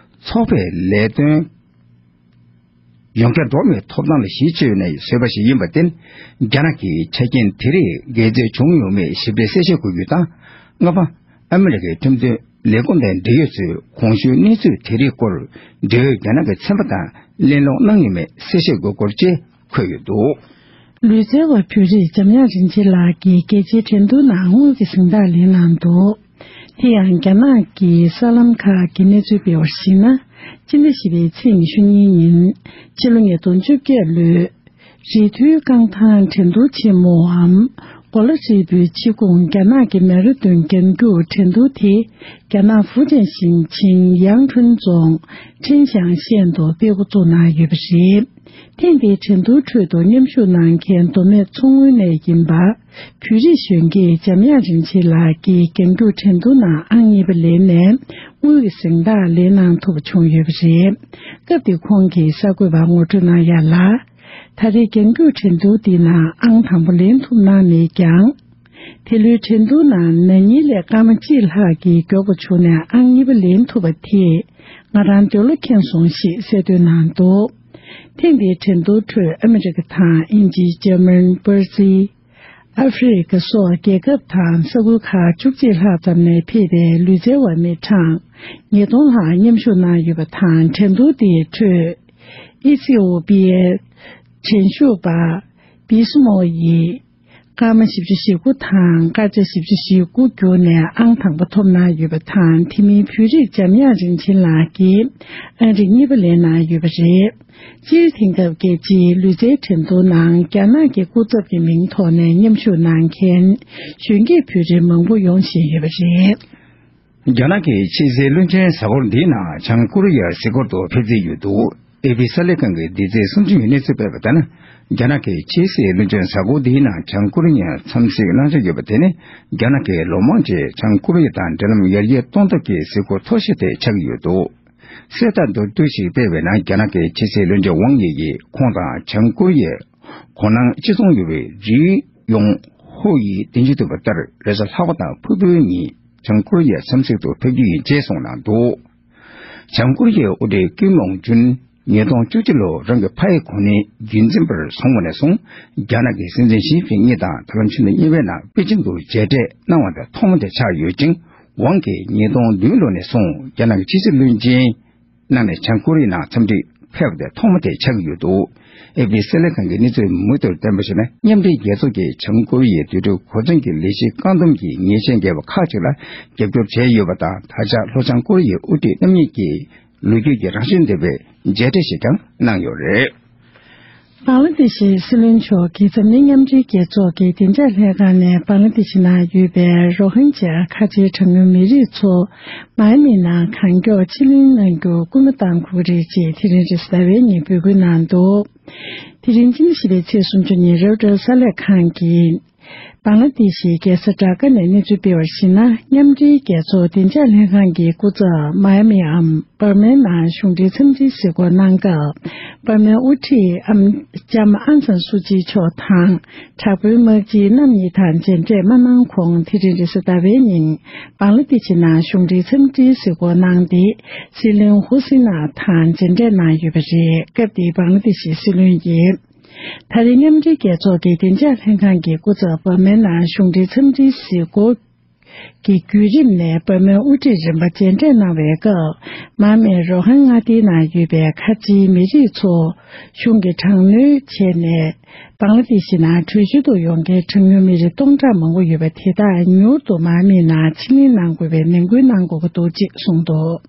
ཚོགས་པའི་ལས་དོན་ཡོངས་ཁྱབ་འགྲོ་བ་མིའི་ཐོབ་ཐང་ལ་གཞི་བཅོལ་ནས་བཟོས་པ་ཞིག་ཡིན་པར་བརྟེན། རྒྱ་ནག་གིས་ཆ་རྐྱེན་དེ་རིགས་འགལ་རྩོད་བྱུང་ཡོད་མེད་ཞིབ་ཕྲའི་གསལ་བཤད་དགོས་རྒྱུ་དང་། ལྔ་པ། ཨ་མི་རི་ཀའི་ཁྲིམས་དོན་ལས་ཁུངས་དང་འབྲེལ་ཡོད་ཚོས་གོང་ཞུས་གནས་ཚུལ་དེ་རིགས་སྐོར་འབྲེལ་ཡོད་རྒྱ་ནག་གི་ཚན་པ་དང་གླེང་སློང་གནང་ཡོད་མེད་གསལ་བཤད་དགོས་སྐོར་བཅས་འཁོད་ཡོད་འདུག། ལུས་རྩལ་བ་བོད་རིགས་འཇམ་དབྱངས་རིན་ཆེན་ལགས་ཀྱིས་རྒྱལ་སྤྱིའི་འགྲན་བསྡུར་ནང་དངུལ་གྱི་གཟེངས་རྟགས་ལེན་གནང་འདུག། དེ་ཡང་རྒྱ་ནག་གི་གསར་ལམ་ཁག་གིས་གནས་ཚུལ་སྤེལ་བར་གཞིགས་ན། སྤྱི་ཟླ་བཞི་པའི་ཚེས་ཉི་ཤུ་གཉིས་ཉིན། ཕྱི་ལོ་ཉིས་སྟོང་བཅོ་བརྒྱད་ལོའི་རི་མཐོའི་རྐང་ཐང་འགྲན་བསྡུར་ཆེན་མོའམ། གོ་ལ་ཧྲིལ་པོའི་ཕྱི་ཁོངས་རྒྱ་ནག་གི་མེ་ར་ཐོན་རྒྱང་རྒྱུག་འགྲན་བསྡུར་དེ། རྒྱ་ནག་ཧྥུ་ཅན་ཞིང་ཆེན་ཡང་ཁྲུན་རྫོང་ཁྲིན་ཞང་ཤན་དུ་སྤེལ་འགོ་བཙུགས་གནང་ཡོད་པ་རེད། ཐེངས་འདིའི་འགྲན་བསྡུར་ཁྲོད་དུ་མཉམ་ཞུགས་གནང་མཁན་མདོ་སྨད་མཚོ་སྔོན་ནས་ཡིན་པ། བོད་རིགས་གཞོན་སྐྱེས་འཇམ་དབྱངས་རིན་ཆེན་ལགས་ཀྱིས་རྒྱང་རྒྱུག་འགྲན་བསྡུར་ནང་ཨང་གཉིས་པ་ལེན་ནས། དངུལ་གྱི་གཟེངས་རྟགས་ལེན་གནང་ཐུབ་པ་བྱུང་ཡོད་པ་རེད། སྐབས་དེར་ཁོང་གིས་གསར་འགོད་པར་ངོ་སྤྲོད་གནང་ཡ་ལ། ད་རེས་རྒྱང་རྒྱུག་འགྲན་བསྡུར་འདི་ནང་ཨང་དང་པོ་ལེན་ཐུབ་གནང་མེད་ཀྱང་། དེ་ལོའི་འགྲན་བསྡུར་ནང་ན་ནིང་ལས་སྐར་མ་གཅིག་ལྷག་གི་མགྱོགས་པ་བྱུང་ནས་ཨང་གཉིས་པ་ལེན་ཐུབ་པ་དེས་ང་རང་འདོད་བློ་ཁེངས་སོང་ཞེས་གསལ་སྟོན་གནང་འདུག་ཐེངས་འདིའི་འགྲན་བསྡུར་ཁྲོད་ཨ་མི་རི་ཀ་དང་དབྱིན་ཇི། འཇར་མན། པར་སིལ། ཨ་ཧྥེ་རི་ཁ་སོགས་རྒྱལ་ཁབ་དང་ས་ཁུལ་ཁག་བཅུ་གཅིག་ལྷག་ཙམ་ནས་ཕེབས་པའི་ལུས་རྩལ་བ་མི་གྲངས་ཉིས་སྟོང་ལྷག་མཉམ་ཞུགས་གནང་ཡོད་པ་དང་། འགྲན་བསྡུར་དེའི་ཁྲོད་ཨི་ཐི་ཡོ་པི་ཡའི་འགྲན་ཞུགས་པ་བི་སི་མོ་ཡིས་སྐར་མ་བཞི་བཅུ་ཞེ་དགུ་དང་སྐར་ཆ་བཞི་བཅུ་ཞེ་དགུ་བརྒྱུད་ནས་ཨང་དང་པོ་ཐོབ་གནང་ཡོད་པ་དང་། དེ་མིན་བོད་རིགས་འཇམ་དབྱངས་རིན་ཆེན་ལགས་ཀྱིས་ཨང་རིགས་གཉིས་པ་ལེན་གནང་ཡོད་པ་རེད། སྤྱིར་དེང་སྐབས་རྒྱལ་སྤྱིའི་ལུས་རྩལ་འགྲན་བསྡུར་ནང་རྒྱ་ནག་གི་སྐུ་ཚབ་ཀྱི་མིང་ཐོག་ནས་མཉམ་ཞུགས་གནང་མཁན་གཞོན་སྐྱེས་བོད་རིགས་མང་པོ་ཡོང་བཞིན་ཡོད་པ་རེད། རྒྱ་ནག་གི་ཕྱི་སྲིད་བློན་ཆེན་གཟའ་འཁོར་འདིའི་ནང་བྱང་ཀོ་རི་ཡར་གཟིགས་སྐོར་དུ་ཕེབས་རྩིས་ཡོད་འདུག་ཨེ་པི་གསར་ལས་ཁང་གིས་འདི་ཚེས་སུམ་ཅུ་ཉིན་གནས་ཚུལ་སྤེལ་བ་ལྟར་ན། རྒྱ་ནག་གི་ཕྱི་སྲིད་བློན་ཆེན་གཟའ་འཁོར་འདིའི་ནང་བྱང་ཀོ་རི་ཡར་འཚམས་གཟིགས་གནང་འཆར་ཡོད་པ་དེ་ནི། རྒྱ་ནག་གིས་ལོ་མང་རྗེས་བྱང་ཀོ་རི་ཡ་དང་འབྲེལ་ལམ་ཡར་རྒྱས་གཏོང་ཐབས་ཀྱི་གཟིགས་སྐོར་མཐོ་ཤོས་དེ་ཆགས་ཀྱི་ཡོད་འདུག་གསལ་བསྒྲགས་མདོར་བསྡུས་ཤིག་སྤེལ་བའི་ནང་། རྒྱ་ནག་གི་ཕྱི་སྲིད་བློན་ཆེན་ཝང་དབྱི་ཡིས་ཁོང་དང་བྱང་ཀོ་རི་ཡའི་གོ་གནས་གཅིག་མཚུངས་ཡོད་པའི་རི་ཡོང་ཧོ་ཡིས་གཏན་འཁེལ་བསྡད་པ་ལྟར། རེས་གཟའ་ལྷག་པ་དང་ཕུར་བུའི་ཉིན་བྱང་ཀོ་རི་ཡའི་འཚམས་གཟིགས་དུ་ཕེབས་རྒྱུ་ཡིན་ཅེས་གསུངས་གནང་འདུག་བྱང་ཀོ་རི་ཡའི་དབུ་ཁྲིད་ཀིམ་ཡོང་ཇུན་ཉིས་སྟོང་བཅུ་གཅིག་ལོར་རང་གི་ཕ་ཡི་གོ་གནས་རྒྱུན་འཛིན་པར་སོང་བ་ནས་བཟུང་། རྒྱ་ནག་གི་སྲིད་འཛིན་ཞི་ཅིན་ཕིང་གཉིས་དང་ད་ལམ་ཕྱི་ཟླ་གཉིས་པའི་ནང་པེ་ཅིང་དུ་མཇལ་འཕྲད་གནང་བ་དེ་ཐོག་མ་དེ་ཆགས་ཡོད་ཅིང་། ཝང་གིས་ཉིས་སྟོང་བདུན་ལོ་ནས་བཟུང་རྒྱ་ནག་གི་ཕྱི་སྲིད་བློན་ཆེན་གནང་ནས་བྱང་ཀོ་རི་ཡའི་ནང་འཚམས་འདྲིར་ཕེབས་པ་དེ་ཐོག་མ་དེ་ཆགས་ཀྱི་ཡོད་འདུག་ཨེ་པི་གསར་ལས་ཁང་གིས་གནས་ཚུལ་མུ་མཐུད་བཏོན་པར་གཞིགས་ན། མཉམ་འབྲེལ་རྒྱལ་ཚོགས་ཀྱིས་བྱང་ཀོ་རི་ཡའི་དུས་དྲུག་གོ་མཚོན་གྱི་ལས་གཞི་བཀག་སྡོམ་གྱིས་ཉེས་ཆད་འགེལ་བ་ཁག་ཅིག་ལ་རྒྱབ་སྐྱོར་བྱས་ཡོད་པ་དང་། ད་ཆ་ལྷོ་བྱང་ཀོ་རི་ཡའི་དབུ་ཁྲིད་རྣམ་གཉིས་ཀྱིས་ལོ་རྒྱུས་ཀྱི་རང་བཞིན་ལྡན་པའི་མཇལ་འཕྲད་ཞིག་ཀྱང་གནང་ཡོད་རེད། བང་ལ་དེ་ཤི་སྲིད་བློན་མཆོག་གིས་འཛམ་གླིང་མཉམ་འབྲེལ་རྒྱལ་ཚོགས་ཀྱི་བདེ་འཇགས་ལྷན་ཁང་ནས་བང་ལ་དེ་ཤི་ནང་ཡོད་པའི་རོ་ཧིན་ཇཱ་ཁ་ཆེའི་གྲངས་ཉུང་མི་རིགས་ཚོ་མའི་མི་ནང་གང་མགྱོགས་ཕྱིར་ལེན་གནང་རྒྱུར་སྐུལ་མ་གཏང་དགོས་ཀྱི་རེད་ཅེས་དེ་རིང་རེས་གཟའ་ཟླ་བའི་ཉིན་འབོད་སྐུལ་གནང་འདུག་དེ་རིང་སྤྱི་ཟླ་བཞི་པའི་ཚེས་སུམ་ཅུ་ཉིན་རོའི་ཊར་གསར་ལས་ཁང་གིས། བང་ལ་དེ་ཤིའི་རྒྱལ་ས་ཌ་ཀ་ནས་གནས་ཚུལ་སྤེལ་བར་གཞིགས་ན། མཉམ་འབྲེལ་རྒྱལ་ཚོགས་བདེ་འཇགས་ལྷན་ཁང་གི་སྐུ་ཚབ་མའི་མིའམ་འབར་མའི་ནང་གཞུང་འབྲེལ་འཚམས་འདྲིའི་གཟིགས་སྐོར་གནང་སྐབས། འབར་མའི་དབུ་ཁྲིད་ཨམ་ལྕམ་ཨང་སན་སུའུ་ཅི་མཆོག་དང་། དྲག་པོའི་དམག་སྤྱིའི་རྣམ་གཉིས་དང་མཇལ་འཕྲད་མ་གནང་གོང་། དེ་རིང་རེས་གཟའ་ཟླ་བའི་ཉིན་བང་ལ་དེ་ཤི་ནང་གཞུང་འབྲེལ་འཚམས་འདྲིའི་གཟིགས་སྐོར་གནང་སྟེ། སྲིད་བློན་ཧུ་སི་ན་དང་མཇལ་འཕྲད་གནང་ཡོད་པ་རེད། སྐབས་དེར་བང་ལ་དེ་ཤིའི་སྲིད་བློན་གྱིས། ད་རེས་མཉམ་འབྲེལ་རྒྱལ་ཚོགས་ཀྱི་བདེ་འཇགས་ལྷན་ཁང་གི་སྐུ་ཚབ་འབར་མའི་ནང་གཞུང་འབྲེལ་འཚམས་འདྲིའི་གཟིགས་སྐོར་གྱི་བརྒྱུད་རིམ་ནས། འབར་མའི་དབུ་ཁྲིད་རིམ་པ་མཇལ་འཕྲད་གནང་བའི་སྐབས། མར་མེ་རོ་ཧན་མངའ་སྡེའི་ནང་ཡོད་པའི་ཁ་ཆེའི་མི་རིགས་ཚོ་གཞུང་གིས་དྲག་གནོན་བྱས་ནས། བང་ལ་དེ་ཤི་ནང་བྲོས་བྱོལ་དུ་ཡོང་མཁན་གྲངས་ཉུང་མི་རིགས་སྟོང་ཕྲག་མང་པོ་ཡོད་པ་དེ་དག་མྱུར་དུ་མར་མེའི་ནང་ཕྱིར་ལེན་གནང་དགོས་པའི་ནན་སྐུལ་གནང་དགོས་ཀྱི་འདུག་ཅེས་གསུངས་འདུག་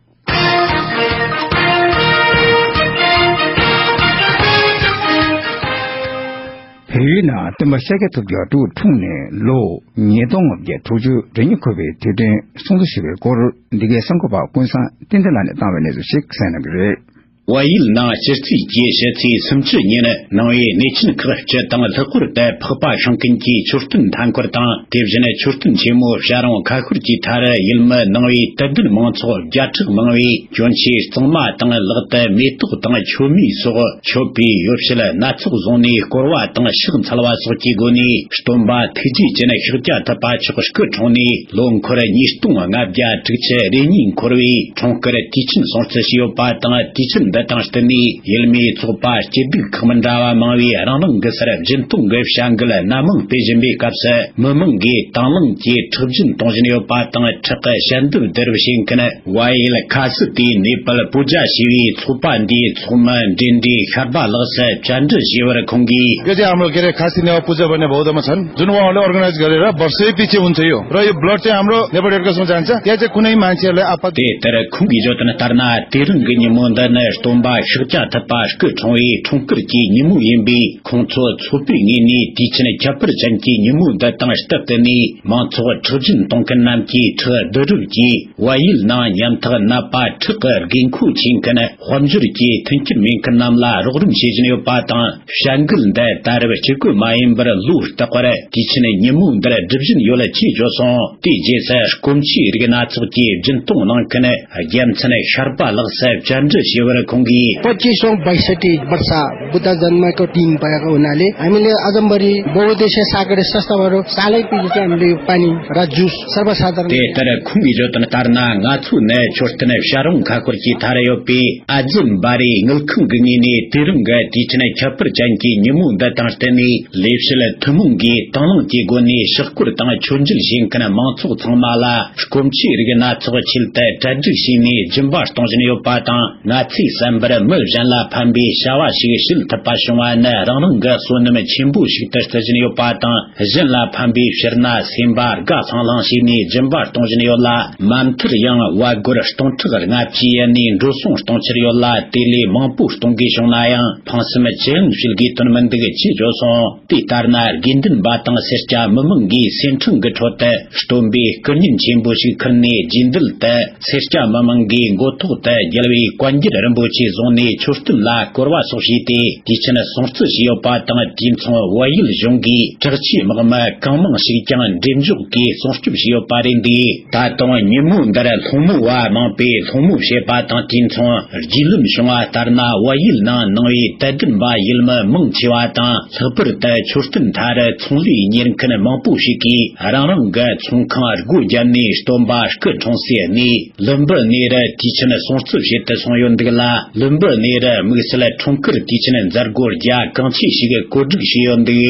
བལ་ཡུལ་ནང་སྟོན་པ་ཤཱཀྱ་ཐུབ་རྒྱལ་འབྲུག་འཁྲུངས་ནས་ལོ་ཉིས་སྟོང་ལྔ་བརྒྱ་དྲུག་ཅུ་རེ་གཉིས་འཁོར་བའི་དུས་དྲན་སྲུང་བརྩི་ཞུ་བའི་སྐོར། འདི་གའི་གསར་འགོད་པ་ཀུན་བཟང་བསྟན་འཛིན་ལགས་ནས་བཏང་བའི་གནས་ཚུལ་ཞིག་གསན་གནང་གི་རེད། བལ་ཡུལ་ནང་སྤྱི་ཚེས་བཅུ་ཕྱི་ཚེས་སུམ་ཅུ་ཉིན་ནང་པའི་གནས་ཆེན་ཁག་བཅུ་དང་ལྷག་པར་དུ་འཕགས་པ་ཤིང་ཀུན་གྱི་མཆོད་རྟེན་མཐའ་འཁོར་དང་། དེ་བཞིན་མཆོད་རྟེན་ཆེན་མོ་བྱ་རུང་ཁ་ཤོར་གྱི་མཐར། ཡུལ་མི་ནང་པའི་དད་ལྡན་མང་ཚོགས་བརྒྱ་ཕྲག་མང་པོས་གྱོན་ཆས་གཙང་མ་དང་ལག་ཏུ་མེ་ཏོག་དང་མཆོད་མེ་སོགས་མཆོད་པའི་ཡོ་བྱད་སྣ་ཚོགས་བཟུང་ནས། བསྐོར་བ་དང་ཕྱག་འཚལ་བ་སོགས་ཀྱི་སྒོ་ནས། སྟོན་པ་ཐུགས་རྗེ་ཅན་ཤཱཀྱ་ཐུབ་པ་མཆོག་སྐུ་འཁྲུངས་ནས་ལོ་འཁོར་ཉིས་སྟོང་ལྔ་བརྒྱ་དྲུག་ཅུ་རེ་གཉིས་འཁོར་བའི་འཁྲུངས་སྐར་དུས་ཆེན་སྲུང་བརྩི་ཞུས་ཡོད་པ་དང་། དུས་ཆེན་འདི་དང་བསྟུན་ནས་ཡུལ་མིའི་ཚོགས་པ་སྐྱིད་སྡུག་ཁག་མི་འདྲ་བ་མང་པོས་རང་རང་གི་སར་སྦྱིན་གཏོང་གི་བྱ་འགུལ་སྣ་མང་སྤེལ་བཞིན་པའི་སྐབས་སུ། མི་མང་གིས་དང་བླངས་ཀྱིས་ཁྲག་སྦྱིན་གཏོང་བཞིན་ཡོད་པ་དང་། ཁྲག་གི་ཞལ་འདེབས་བསྡུ་རུབ་བྱེད་མཁན་བལ་ཡུལ་ཁ་སི་ཏའི་ནེ་པལ་པུ་ཇ་ཞེས་པའི་ཚོགས་པ་འདིའི་ཚོགས་མི་འབྲེལ་འདྲིས་ཤར་པ་ལགས་སུ་བཅར་འདྲི་ཞུས་པར་ཁོང་གིས། यो चाहिँ हाम्रो के अरे खासी नेवार पूजा भन्ने बौद्धमा छन्, जुन उहाँहरूले अर्गनाइज गरेर वर्षै पछि हुन्छ। यो र यो ब्लड चाहिँ हाम्रो नेपाल रेड क्रसमा जान्छ। त्यहाँ चाहिँ कुनै मान्छेहरूलाई आपत्ति དེ་ལྟར་ཁོང་གིས་བརྗོད་དོན་ལྟར་ན། དེ་རིང་གི་ཉིན་མོ་འདི་ནི། སྟོན་པ་ཤཱཀྱ་ཐུབ་པ་སྐུ་འཁྲུངས་པའི་འཁྲུངས་སྐར་གྱི་ཉིན་མོ་ཡིན་པས། ཁོང་ཚོ་ཚོགས་པའི་ངོས་ནས་དུས་ཆེན་ཁྱད་པར་ཅན་གྱི་ཉིན་མོ་འདི་དང་སྟབས་བསྟུན་ནས། མང་ཚོགས་ཁྲག་རྒྱུན་གཏོང་མཁན་རྣམས་ཀྱིས་ཁྲག་བསྡུ་རུབ་ཀྱིས་བལ་ཡུལ་ནང་ཉམ་ཐག་ནད་པ་ཁྲག་གི་དགོས་མཁོ་ཆེ་མཁན། དཔལ་འབྱོར་གྱི་མཐུན་རྐྱེན་མེད་མཁན་རྣམས་ལ་རོགས་རམ་བྱེད་བཞིན་ཡོད་པ་དང་། བྱ་འགུལ་འདི་ད་རེས་གཅིག་པུ་མ་ཡིན་པར། ལོ་རྟག་པར་དུས་ཆེན་ཉིན་མོ་འདིར་སྒྲུབ་བཞིན་ཡོད་ཅེས་བརྗོད་སོང་། དེའི་རྗེས་སུ་སྐོམ་ཆུའི་རིགས་སྣ་ཚོགས་ཀྱི་རྒྱུན་གཏོང་གནང་མཁན་རྒྱལ་མཚན་ཤར་པ་ལགས་སུ་བཅར་འདྲི་ཞུས་པར། ཁོང་གིས། पच्चिसौँ बैसठी वर्ष बुद्ध जन्मको दिन भएको हुनाले हामीले अजम्बरी बहुद्देश्य सागरी संस्थाहरू चालैपिँढी चाहिँ हामीले यो पानी र जुस सर्वसाधारण དེ་ལྟར་ཁོང་གིས་བརྗོད་དོན་ལྟར་ན། ང་ཚོའི་ནི་མཆོད་རྟེན་བྱ་རུང་ཁ་ཤོར་གྱི་མཐར་ཡོད་པའི་ཨ་ཛི་འབའ་རི་དངུལ་ཁང་གི་ངོས་ནས། དེ་རིང་གི་དུས་ཆེན་ཁྱད་པར་ཅན་གྱི་ཉིན་མོ་འདི་དང་བསྟུན་ནས། ལས་བྱེད་ཐུན་མོང་གིས་དང་བླངས་ཀྱི་སྒོ་ནས་ཕྱག་སྐོར་དང་མཆོད་མཇལ་བྱེད་མཁན་མང་ཚོགས་ཚང་མ་ལ། སྐོམ་ཆུའི་རིགས་སྣ་ཚོགས་ཆེད་དུ་གྲ་སྒྲིག་བྱས་ནས་སྦྱིན་པ་གཏོང་བཞིན་ཡོད་པ་དང་། ང་ཚོས་བསམ་པར་མི་གཞན་ལ་ཕན་པའི་བྱ་བ་ཞིག་བྱེད་ཐུབ་པ་བྱུང་བ་ནི། རང་རང་གི་བསོད་ནམས་ཆེན་པོ་ཞིག་ཏུ་བརྩི་བཞིན་ཡོད་པ་དང་། གཞན་ལ་ཕན་པའི་ཕྱིར་ན། སེམས་པ་དགའ་ལྷང་ལྷང་བྱས་ནས་སྦྱིན་པ་གཏོང་བཞིན་ཡོད་ལ། མ་མཐར་ཡང་བལ་སྒོར་སྟོང་ཕྲག་ལྔ་བཅུའི་ཡན་ནས་འགྲོ་སོང་གཏོང་འཆར་ཡོད་ལ། དེ་ལས་མང་པོ་གཏོང་དགོས་བྱུང་ན་ཡང་། ཕངས་སེམས་ཅི་ཡང་བྱེད་དགོས་དོན་མི་འདུག་ཅེས་བརྗོད་སོང་། དེ་ལྟར་ན། དགེ་འདུན་པ་དང་སེར་སྐྱ་མི་མང་གིས་སེམས་ཁྲལ་གྱི་ཁྲོད་དུ། སྟོན་པའི་སྐུ་བརྙན་ཆེན་པོ་ཞིག་ཁུར་ནས། རྗེས་འདེད་དུ་སེར་སྐྱ་མི་མང་གིས་མགོ་ཐོག་ཏུ་རྒྱལ་བའི་བཀའ་འགྱུར་རིན་པོ་ཆེ་བཟུང་ནས། མཆོད་རྟེན་ལ་བསྐོར་བ་སོགས་བྱས་ཏེ། དུས་ཆེན་སྲུང་བརྩི་བྱས་ཡོད་པ་དང་། དུས་མཚུངས་བལ་ཡུལ་གཞུང་གིས་དྲག་ཆས་དམག་མི་གང་མང་ཞིག་ཀྱང་འགྲེམས་འཇོག་གིས་སྲུང་སྐྱོབ་བྱས་ཡོད་པ་རེད་འདུག་ད་དུང་ཉིན་མོ་འདིར་སློང་མོ་བ་མང་པོས་སློང་མོ་བྱེད་པ་དང་། དུས་མཚུངས་རྒྱུས་ལོན་བྱུང་བ་ལྟར་ན། བལ་ཡུལ་ནང་ནང་པའི་དད་ལྡན་པ་ཡུལ་མི་མང་ཆེ་བ་དང་། ལྷག་པར་དུ་མཆོད་རྟེན་མཐའ་རུ་ཚོང་ལས་གཉེར་མཁན་མང་པོ་ཞིག་གིས། རང་རང་གི་ཚོང་ཁང་སྒོ་བརྒྱབ་ནས། སྟོན་པ་སྐུ་འཁྲུངས་སའི་གནས་ལུམ་བི་ནེ་རུ་དུས་ཆེན་སྲུང་བརྩི་བྱེད་དུ་སོང་ཡོད་འདུག་ལ། ལུམ་བི་ནེ་རུ་དམིགས་བསལ་འཁྲུངས་སྐར་དུས་ཆེན་མཛད་སྒོ་རྒྱ་གང་ཆེ་ཞིག་བཀོད་སྒྲིག་བྱས་ཡོད་འདུག་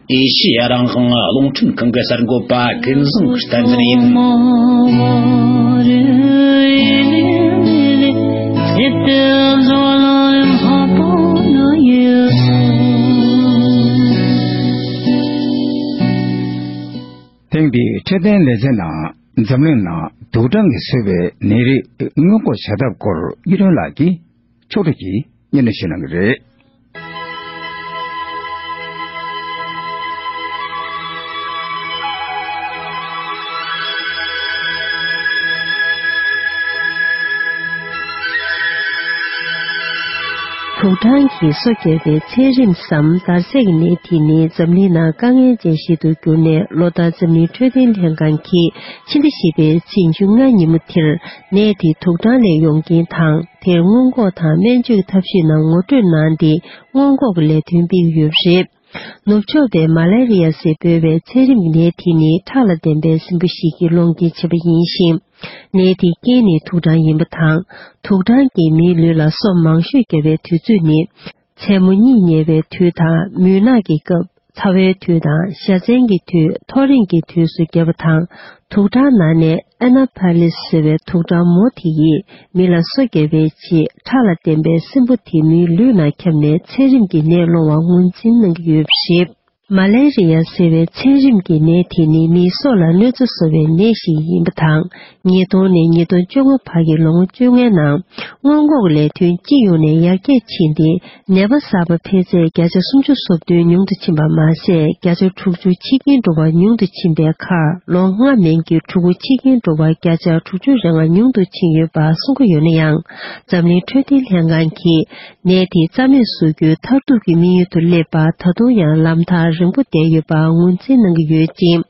ཨེ་ཤེ་ཡ་རང་དབང་རླུང་འཕྲིན་ཁང་གི་གསར་འགོད་པ་ཀུན་བཟང་བསྟན་འཛིན་ཡིན། ཐེངས་འདིའི་འཕྲོད་བསྟེན་ལེ་ཚན་ནང་། འཛམ་གླིང་ནང་དུག་སྦྲང་གིས་བཟོས་པའི་ནད་རིགས་སྔོན་འགོག་བྱ་ཐབས་སྐོར། གཡུ་སྒྲོན་ལགས་ཀྱིས་ཕྱོགས་སྒྲིག་གིས་སྙན་སྒྲོན་ཞུ་གནང་གི་རེད། དུག་སྦྲང་གིས་སོ་བརྒྱབ་པའི་ཚད་རིམས་སམ་འདར་སྲེག་ནད་དེ་ནི། འཛམ་གླིང་ནང་དཀའ་ངལ་ཅན་ཞིག་ཏུ་གྱུར་ནས། ལོ་ལྟར་འཛམ་གླིང་འཕྲོད་བསྟེན་ལྷན་ཁང་གིས་ཕྱི་ཟླ་བཞི་པའི་ཚེས་བཅོ་ལྔ་ཉིན་མོ་དེར། ནད་དེ་དུག་སྦྲང་ལས་ཡོང་རྐྱེན་དང་། དེར་སྔོན་འགོག་དང་སྨན་བཅོས་ཀྱི་ཐབས་ཤེས་རྣམས་ངོ་སྤྲོད་གནང་སྟེ། སྔོན་འགོག་གི་ལས་དོན་སྤེལ་གྱི་ཡོད་པ་རེད། ནུབ་ཕྱོགས་པའི་མ་ལེ་རི་ཡ་ཟེར་འབོད་པའི་ཚད་རིམས་ཀྱི་ནད་དེ་ནི། ཁྲག་ལ་ལྡན་པའི་སྲིན་འབུ་ཞིག་གིས་སློང་རྐྱེན་བྱེད་པ་ཡིན་ཞིང་། ནད་དེའི་རྐྱེན་ནི་དུག་སྦྲང་ཡིན་པ་དང་། དུག་སྦྲང་གིས་མིའི་ལུས་ལ་སོ་མང་ཤོས་བརྒྱབ་པའི་དུས་ཚོད་ནི། མཚན་མོ་གཉིད་ཉལ་བའི་དུས་དང་། མུན་ནག་གི་སྐབས། ཚ་བའི་དུས་དང་། ཞ་ཚན་གྱི་དུས། ཐོ་རེངས་ཀྱི་དུས་སུ་བརྒྱབ་པ་དང་། དུག་སྦྲང་ནང་ནས་ཨེ་ན་ཕ་ལིས་ཟེར་བའི་དུག་སྦྲང་མོ་དེ་ཡིས་མི་ལ་སོ་བརྒྱབ་པའི་རྗེས། ཁྲག་ལ་ལྡན་པའི་སྲིན་འབུ་དེ་མིའི་ལུས་ནང་ཁྱབ་ནས། ཚད་རིམས་ཀྱི་ནད་སློང་བར་ངོས་འཛིན་གནང་གི་ཡོད་པ་རེད། མ་ལེ་རི་ཡ་ཟེར་བའི་ཚད་རིམས་ཀྱི་ནད་དེ་ནི་མིའི་སྲོག་ལ་གནོད་འཚེ་བཟོ་བའི་ནད་ཞིག་ཡིན་པ་དང་། ཉིས་སྟོང་ནས་ཉིས་སྟོང་བཅོ་ལྔ་བར་གྱི་ལོ་ངོ་བཅོ་ལྔའི་ནང་། སྔོན་འགོག་ལས་དོན་སྤྱི་ཡོངས་ནས་ཡར་རྒྱས་ཕྱིན་ཏེ། ནད་པ་གསར་པ་འཕེལ་ཚད་བརྒྱ་ཆ་སུམ་ཅུ་སོ་བདུན་ཉུང་དུ་ཕྱིན་པ་མ་ཟད། བརྒྱ་ཆ་དྲུག་ཅུ་ཕྱི་རྐྱེན་འགྲོ་བ་ཉུང་དུ་ཕྱིན་པའི་ཁར། ལོ་ལྔ་མན་གྱི་ཕྲུ་གུ་ཕྱི་རྐྱེན་འགྲོ་བ་བརྒྱ་ཆ་དྲུག་ཅུ་རེ་ལྔ་ཉུང་དུ་ཕྱིན་ཡོད་པ་གསུང་གི་ཡོད་ན་ཡང་། འཛམ་གླིང་འཕྲོད་བསྟེན་ལྷན་ཁང་གིས། ནད་དེ་རྩ་མེད་བཟོ་རྒྱུའི་མཐར་ཐུག་གི་དམིགས་ཡུལ་དུ་སླེབས་པར་ད་དུང་ཡང་ལམ་ཐག་རིང་པོ་བསྡད་ཡོད་པ་ངོས་འཛིན་གནང་གི་ཡོད་ཅིང་།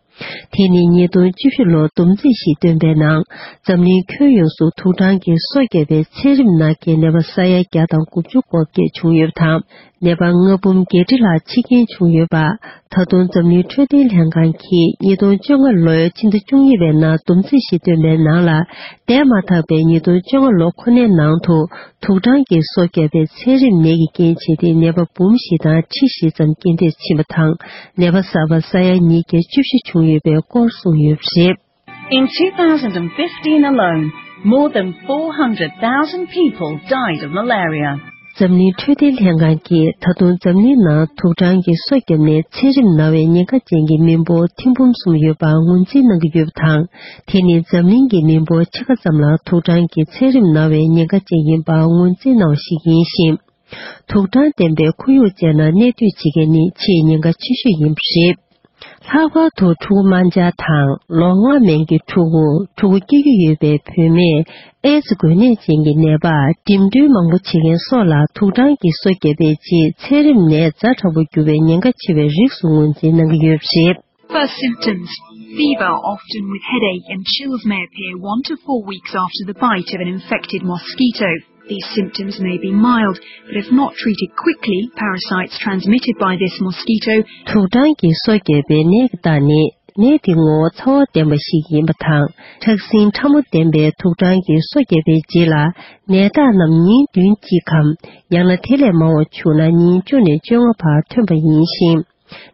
དེ་ནི་ཉིས་སྟོང་བཅུ་བཞི་ལོར་བསྡོམས་རྩིས་ཤིག་བཏོན་པའི་ནང་། འཛམ་གླིང་ཁྱོན་ཡོངས་སུ་དུག་སྦྲང་གིས་སོ་བརྒྱབ་པའི་ཚད་རིམས་ནང་གི་ནད་པ་ས་ཡ་བརྒྱ་དང་དགུ་བཅུ་གོ་བརྒྱད་བྱུང་ཡོད་པ་དང་། ནད་པ་ལྔ་འབུམ་བརྒྱད་ཁྲི་ལྷག་འཆི་རྐྱེན་བྱུང་ཡོད་པ། ད་དུང་འཛམ་གླིང་འཕྲོད་བསྟེན་ལྷན་ཁང་གིས་ཉིས་སྟོང་བཅོ་ལྔ་ལོའི་ཕྱི་ཟླ་བཅུ་གཉིས་པའི་ནང་བསྡོམས་རྩིས་ཤིག་བཏོན་པའི་ནང་ལ། འདས་མ་ཐག་པའི་ཉིས་སྟོང་བཅོ་ལྔ་ལོ་ཁོ་ནའི་ནང་དུ། དུག་སྦྲང་གིས་སོ་བརྒྱབ་པའི་ཚད་རིམས་ནད་ཀྱི་རྐྱེན་བྱས་ཏེ། ནད་པ་འབུམ་བཞི་དང་ཁྲི་བཞི་ཙམ་རྐྱེན་འདས་ཕྱིན་པ་དང་། ནད་པ་གསར་པ་ས་ཡ་ཉིས་བརྒྱ་བཅུ་བཞི་བྱུང་ཡོད་པའི་སྐོར་གསུངས་ཡོད་པ་རེད། In two thousand and fifteen alone, more than four hundred thousand people died of malaria. འཛམ་གླིང་འཕྲོད་བསྟེན་ལྷན་ཁང་གིས་ད་དུང་འཛམ་གླིང་ནང་དུག་སྦྲང་གི་སོ་བརྒྱབ་ནས་ཚད་རིམས་ན་བའི་ཉེན་ཁ་ཅན་གྱི་མི་འབོར་ཐེར་འབུམ་གསུམ་ཡོད་པ་ངོས་འཛིན་གནང་གི་ཡོད་པ་དང་། དེ་ནི་འཛམ་གླིང་གི་མི་འབོར་ཕྱེད་ཀ་ཙམ་ལ་དུག་སྦྲང་གི་ཚད་རིམས་ན་བའི་ཉེན་ཁ་ཅན་ཡིན་པ་ངོས་འཛིན་གནང་བ་ཞིག་ཡིན་ཞིང་། དུག་སྦྲང་ལྡན་པའི་ཁོར་ཡུག་ཅན་ནང་གནས་སྡོད་བྱེད་མཁན་ནི་ཆེས་ཉེན་ཁ་ཆེ་ཤོས་ཡིན་པ་རེད། ལྷག་པར་དུ་ཕྲུ་གུ་དམར་འབྱར་དང་ལོ་ལྔ་མན་གྱི་ཕྲུ་གུ། ཕྲུ་གུ་སྐྱེ་རྒྱུ་ཡོད་པའི་བུད་མེད། ཨེ་ཛི་འགོས་ནད་ཅན་གྱི་ནད་པ། འགྲིམ་འགྲུལ་མང་པོ་བྱེད་མཁན་སོགས་ལ་དུག་སྦྲང་གི་སོ་བརྒྱབ་པའི་རྗེས་ཚད་རིམས་ནད་ཛ་དྲག་པོ་འགྱུར་བའི་ཉེན་ཁ་ཆེ་བའི་རིགས་སུ་ངོས་འཛིན་གནང་གི་ཡོད་པ་རེད། First symptoms. Fever, often with headache and chills, may appear one to four weeks after the bite of an infected mosquito. These symptoms may be mild, but if not treated quickly, parasites transmitted by this mosquito དུག་སྦྲང་གི་སོ་བརྒྱབ་པའི་ནད་ཀྱི་རྟགས་ནི། ནད་དེ་ངོ་བོ་ཚ་བ་ལྡན་པ་ཞིག་ཡིན་པ་དང་། ཁྲག་སྲིན་ཕྲ་མོ་ལྡན་པའི་དུག་སྦྲང་གི་སོ་བརྒྱབ་པའི་རྗེས་ལ། ནད་རྟགས་རྣམས་ཉིན་བདུན་གཅིག་གམ། ཡང་ན་དེ་ལས་མང་བ་བྱུང་ན་ཉིན་བཅུ་ནས་བཅོ་ལྔ་བར་ཐོན་པ་ཡིན་ཞིང་།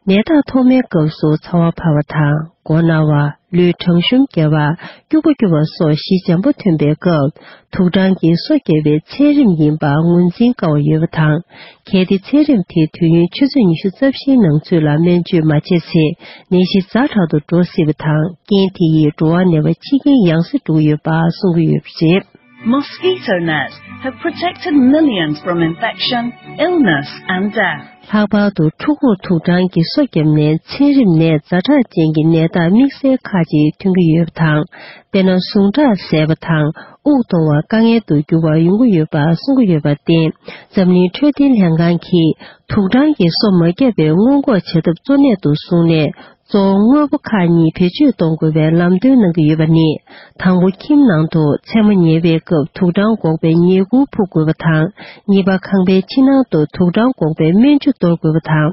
ནད་རྟགས་ཐོག་མའི་སྐབས་སུ་ཚ་བ་འཕར་བ་དང་། མགོ་ན་བ། ལུས་གྲང་ཤུམ་རྒྱག་པ། སྐྱུག་པ་སྐྱུག་པ་སོགས་གཞི་འཇམ་པོ་ཐོན་པའི་སྐབས། དུག་སྦྲང་གི་སོ་བརྒྱབ་པའི་ཚད་རིམས་ཡིན་པ་ངོས་འཛིན་དཀའ་བ་ཡོད་པ་དང་། གལ་ཏེ་ཚད་རིམས་དེ་དུས་ཡུན་ཆུ་ཚོད་ཉི་ཤུ་རྩ་བཞིའི་ནང་ཚུད་ལ་སྨན་བཅོས་མ་བྱས་ཚེ། ནད་གཞི་ཛ་དྲག་ཏུ་འགྲོ་སྲིད་པ་དང་། རྐྱེན་དེ་ཡིས་འགྲོ་བ་ནད་པ་འཆི་རྐྱེན་ཡང་སེ་འགྲོ་གི་ཡོད་པ་གསུང་གི་ཡོད་པ་རེད། Mosquito nets have protected millions from infection, illness, and death. ལྷག་པར་དུ་ཕྲུ་གུར་དུག་སྦྲང་གི་སོ་བརྒྱབ་ནས་ཚད་རིམས་ནད་ཛ་དྲག་ཅན་གྱི་ནད་རྟགས་དམིགས་བསལ་ཁག་ཅིག་ཐོན་གྱི་ཡོད་པ་དང་། དཔེར་ན་ཟུངས་ཁྲག་ཟད་པ་དང་། དབུགས་གཏོང་བར་དཀའ་ངལ་དུ་འགྱུར་བ་ཡོང་གི་ཡོད་པ་གསུང་གི་ཡོད་པར་བརྟེན། འཛམ་གླིང་འཕྲོད་བསྟེན་ལྷན་ཁང་གིས་དུག་སྦྲང་གི་སོ་མ་བརྒྱབ་པའི་སྔོན་འགོག་བྱ་ཐབས་གཙོ་གནད་དུ་བཟུང་ནས། གཙོ་བོ་དངོས་པོ་ཁག་གཉིས་བེད་སྤྱོད་གཏོང་དགོས་པའི་ལམ་སྟོན་གནང་གི་ཡོད་པ་ནི། དང་པོ་ཁྱིམ་ནང་དུ་མཚན་མོ་ཉལ་བའི་སྐབས་དུག་སྦྲང་འགོག་པའི་ཉལ་ཁུར་ཕུབ་དགོས་པ་དང་། གཉིས་པ་ཁང་པའི་ཕྱི་ནང་དུ་དུག་སྦྲང་འགོག་པའི་སྨན་ཆུ་གཏོར་དགོས་པ་དང་།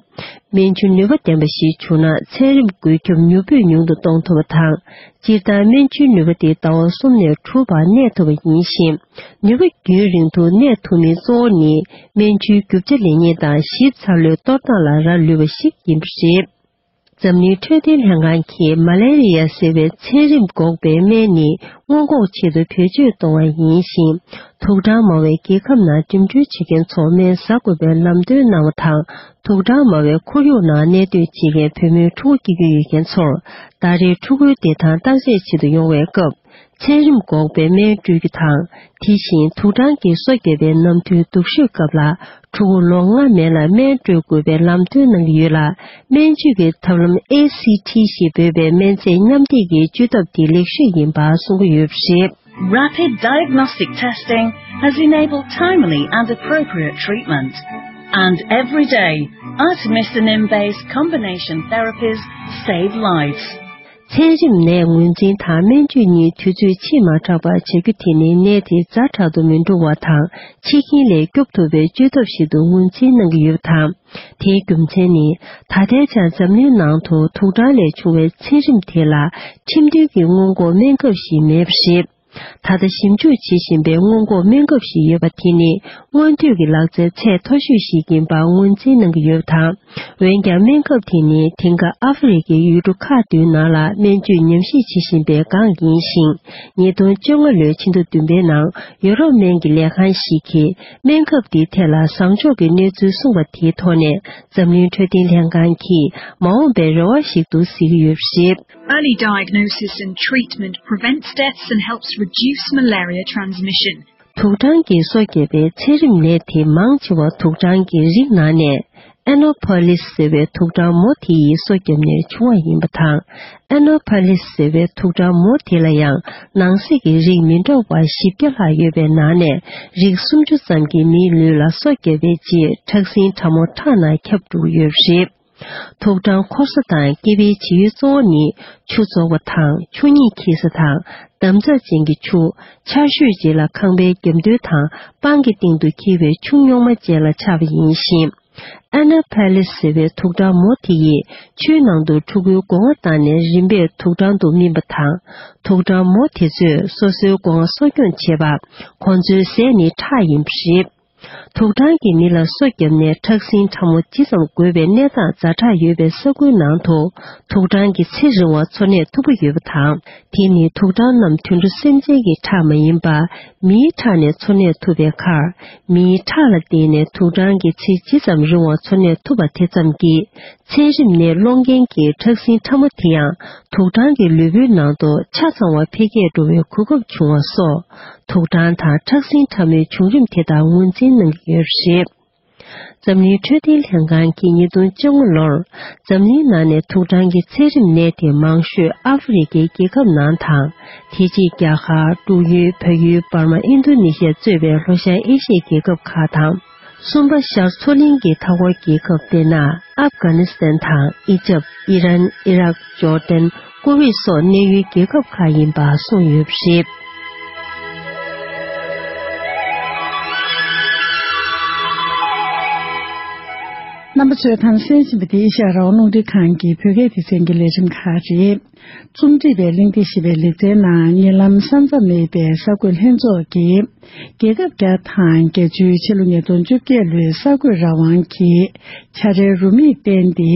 སྨན་ཆུ་ནུས་པ་ལྡན་པ་ཞིག་བྱུང་ན་ཚད་རིམས་འགོས་ཁྱབ་མྱུར་པོས་ཉུང་དུ་གཏོང་ཐུབ་པ་དང་། སྤྱིར་བཏང་སྨན་ཆུའི་ནུས་པ་དེ་ཟླ་བ་གསུམ་ནས་དྲུག་བར་གནས་ཐུབ་པ་ཡིན་ཞིང་། ནུས་པ་རྒྱུན་རིང་དུ་གནས་ཐུབ་མིན་གཙོ་བོ་ནི་སྨན་ཆུའི་རྒྱུ་ཆ་ལེན་མཁན་དང་ཞིབ་ཚགས་ལོས་གཏོར་སྟངས་ལ་རག་ལུས་པ་ཞིག་ཡིན་པ་རེད། འཛམ་གླིང་འཕྲོད་བསྟེན་ལྷན་ཁང་གིས་མ་ལེ་རི་ཡ་ཟེར་བའི་ཚད་རིམས་འགོག་པའི་སྨན་ནི་སྔོན་འགོག་ཆེད་དུ་བེད་སྤྱོད་གཏོང་བ་ཡིན་ཞིང་། དུག་སྦྲང་མང་བའི་རྒྱལ་ཁབ་ནང་འགྲིམ་འགྲུལ་བྱེད་མཁན་ཚོར་སྨན་ཟ་དགོས་པའི་ལམ་སྟོན་གནང་བ་དང་། དུག་སྦྲང་མང་བའི་ཁོར་ཡུག་ནང་གནས་སྡོད་བྱེད་མཁན་བུད་མེད་ཕྲུ་གུ་སྐྱེ་རྒྱུ་ཡོད་མཁན་ཚོར་ཟླ་རེར་ཕྲུ་གུའི་བདེ་ཐང་བརྟག་དཔྱད་བྱེད་དུ་ཡོང་བའི་སྐབས། ཚད་རིམས་འགོག་པའི་སྨན་སྤྲོད་རྒྱུ་དང་། དེ་བཞིན་དུག་སྦྲང་གི་སོ་བརྒྱབ་པའི་ནམ་དུས་སྡུག་ཤོས་སྐབས་ལ། ཕྲུ་གུ་ལོ་ལྔ་མན་ལ་སྨན་སྤྲོད་དགོས་པའི་ལམ་སྟོན་གནང་གི་ཡོད་ལ། སྨན་བཅོས་ཀྱི་ཐབས་ལམ་ཨེ་སི་ཊི་ཞེས་འབོད་པའི་སྨན་རྫས་མཉམ་འདེགས་ཀྱི་བཅོས་ཐབས་དེ་ལེགས་ཤོས་ཡིན་པ་གསུང་གི་ཡོད་པ་རེད། Rapid diagnostic testing has enabled timely and appropriate treatment. And every day, artemisinin-based combination therapies save lives. ཚད་རིམས་ནད་ངོས་འཛིན་དང་སྨན་བཅོས་གཉིས་དུས་ཚོད་ཕྱིས་མ་དྲགས་པར་བྱ་རྒྱུ་དེ་ནི་ནད་དེ་ཛ་དྲག་ཏུ་མི་འགྲོ་བ་དང་། འཆི་རྐྱེན་ལས་སྐྱོབ་ཐུབ་པའི་བཅོས་ཐབས་ཤིག་ཏུ་ངོས་འཛིན་གནང་གི་ཡོད་པ་དང་། དེའི་རྒྱུ་མཚན་ནི། ད་ལྟའི་ཆར་འཛམ་གླིང་ནང་དུ་དུག་སྦྲང་ལས་བྱུང་བའི་ཚད་རིམས་དེ་ལ་ཁྲིམས་མཐུན་གྱི་སྔོན་འགོག་སྨན་ཁབ་ཞིག་མེད་པ་རེད། ད་ལྟ་ཞིབ་འཇུག་བྱེད་བཞིན་པའི་སྔོན་འགོག་སྨན་ཁབ་ཞིག་ཡོད་པ་དེ་ནི་སྔོན་ཐོན་གྱི་ལག་རྩལ་ཚད་མཐོ་ཤོས་ཤིག་ཡིན་པར་ངོས་འཛིན་གནང་གི་ཡོད་པ་དང་། འོན་ཀྱང་སྨན་ཁབ་དེ་ནི་དེང་སྐབས་ཨ་ཧྥེ་རི་ཁའི་ཡུལ་གྲུ་ཁག་བདུན་ནང་ལ་སྨན་བཅོས་ཉམས་ཞིབ་བྱེད་བཞིན་པའི་སྒང་ཡིན་ཞིང་། ཉིས་སྟོང་བཅོ་ལྔ་ལོའི་ཕྱི་ཟླ་བདུན་པའི་ནང་ཡོ་རོབ་སྨན་གྱི་ལས་ཁང་ཞིག་གིས་སྨན་ཁབ་འདིའི་ཐད་ལ་བཟང་ཕྱོགས་ཀྱི་གནས་ཚུལ་གསུངས་པ་དེའི་ཐོག་ནས་འཛམ་གླིང་འཕྲོད་བསྟེན་ལྷན་ཁང་གིས་མ་འོངས་པའི་རེ་བ་ཞིག་ཏུ་གཟིགས་ཀྱི་ཡོད་པ་རེད། Early diagnosis and treatment prevents deaths and helps reduce malaria transmission. དུག་སྦྲང་གི་སོ་བརྒྱབ་པའི་ཚད་རིམས་ནད་དེ་མང་ཆེ་བ་དུག་སྦྲང་གི་རིགས་ནང་ནས་ཨེ་ནོ་ཕ་ལིས་ཟེར་བའི་དུག་སྦྲང་མོ་དེ་ཡི་སོ་བརྒྱབ་ནས་བྱུང་བ་ཡིན་པ་དང་། ཨེ་ནོ་ཕ་ལིས་ཟེར་བའི་དུག་སྦྲང་མོ་དེ་ལ་ཡང་ནང་གསེས་ཀྱི་རིགས་མི་འདྲ་བ་བཞི་བརྒྱ་ལྷག་ཡོད་པའི་ནང་ནས་རིགས་སུམ་ཅུ་ཙམ་གྱིས་མིའི་ལུས་ལ་སོ་བརྒྱབ་པའི་རྗེས་ཁྲག་སྲིན་ཕྲ་མོ་ཁྲག་ནང་ཁྱབ་འགྲོ་གི་ཡོད་པ་རེད། དུག་སྦྲང་འཁོར་ས་དང་སྐྱེ་བའི་བྱེད་ཡུལ་གཙོ་བོ་ནི་ཆུ་བཙོག་པ་དང་ཆུ་སྙིགས་འཁྱིལ་ས་དང་འདམ་རྩྭ་ཅན་གྱི་ཆུ། ཆར་ཞོད་རྗེས་ལ་ཁང་པའི་རྒྱབ་མདུན་དང་སྤང་གི་སྟེང་དུ་འཁྱིལ་བའི་ཆུ་རྙོག་མ་བཅས་ལ་ཆགས་པ་ཡིན་ཞིང་། ཨ་ན་ཕ་ལིས་ཟེར་བའི་དུག་སྦྲང་མོ་དེ་ཡིས་ཆུའི་ནང་དུ་ཕྲུ་གུའི་སྒོ་ང་བཏང་ནས་རིམ་པས་དུག་སྦྲང་དུ་སྨིན་པ་དང་། དུག་སྦྲང་མོ་དེ་ཚོས་སོ་སོའི་སྒོ་ང་གསོ་སྐྱོང་བྱེད་པ། ཁོང་ཚོའི་ཟས་ནི་ཁྲག་ཡིན་པ་རེད། དུག་སྦྲང་གིས་མི་ལ་སོ་བརྒྱབ་ནས་ཁྲག་སྲིན་ཕྲ་མོ་ཇི་ཙམ་འགོས་པའི་གནས་སྟངས་ཛ་དྲག་ཡོད་པའི་ས་ཁུལ་ནང་དུ། དུག་སྦྲང་གིས་ཚེ་རིང་བ་འཚོ་གནས་ཐུབ་པ་ཡོད་པ་དང་། དེ་ནི་དུག་སྦྲང་རྣམས་དུད་འགྲོ་སེམས་ཅན་གྱི་ཁྲག་མ་ཡིན་པར། མིའི་ཁྲག་ནས་འཚོ་གནས་ཐུབ་པའི་ཁར། མིའི་ཁྲག་ལ་བརྟེན་ནས་དུག་སྦྲང་གིས་ཚེ་ཇི་ཙམ་རིང་བ་འཚོ་གནས་ཐུབ་པ་དེ་ཙམ་གྱིས། ཚན་རིག་ནས་སློང་མཁན་གྱི་ཁྲག་སྲིན་ཕྲ་མོ་དེ་ཡང་དུག་སྦྲང་གི་ལུས་པོའི་ནང་དུ་ཆ་ཚང་བ་འཕེལ་རྒྱས་འགྲོ་བའི་གོ་སྐབས་བྱུང་བ་སོགས། དུག་སྦྲང་དང་ཁྲག་སྲིན་ཕྲ་མོའི་བྱུང་རིམ་དེ་དག་ངོས་འཛིན་གནང་གི་ཡོད་པ་རེད། འཛམ་གླིང་འཕྲོད་བསྟེན་ལྷན་ཁང་གིས་ཉིས་སྟོང་བཅོ་ལྔ་ལོར། འཛམ་གླིང་ནང་ནས་དུག་སྦྲང་གི་ཚད་རིམས་ནད་དེ་མང་ཤོས་ཨ་ཧྥེ་རི་ཁའི་རྒྱལ་ཁབ་ནང་དང་། དེ་རྗེས་རྒྱ་གར། འབྲུག་ཡུལ། བལ་ཡུལ། འབར་མ། ཨིན་རྡུ་ནི་ཤི་ཡ་གཙོས་པའི་ལྷོ་ཤར་ཨེ་ཤི་ཡའི་རྒྱལ་ཁབ་ཁག་དང་། གསུམ་པ། ཤར་མཚོ་གླིང་གི་མཐའ་འཁོར་རྒྱལ་ཁབ། དཔེར་ན། ཨབ་གྷ་ནི་སི་ཐན་དང་། ཨི་ཇབ། ཨི་རན། ཨི་རག། ཇོར་ཏན། ཀུ་ཝེད་སོགས་གནས་ཡུལ་རྒྱལ་ཁབ་ཁག་ཡིན་པ་གསུངས་ཡོད་པ་རེད། རྣམ་པ་ཚོས་དང་གསན་བཞིན་པ་འདི་ཨེ་ཤ་ཡ་རང་དབང་རླུང་འཕྲིན་ཁང་གི་བོད་སྐད་སྡེ་ཚན་གྱི་ལས་རིམ་ཁག་རེད། རྩོམ་སྒྲིག་པའི་གླེང་སྟེགས་ཞེས་པའི་ལེ་ཚན་ནང་ཉེ་ལམ་ས་མཚམས་མེད་པའི་གསར་འགོད་ལྷན་ཚོགས་ཀྱིས། རྒྱལ་ཁབ་བརྒྱ་དང་བརྒྱད་ཅུའི་ཕྱི་ལོ་ཉིས་སྟོང་བཅོ་བརྒྱད་ལོའི་གསར་འགོད་རང་དབང་གི་བྱ་བྲལ་རུ་མིག་བསྟན་ཏེ།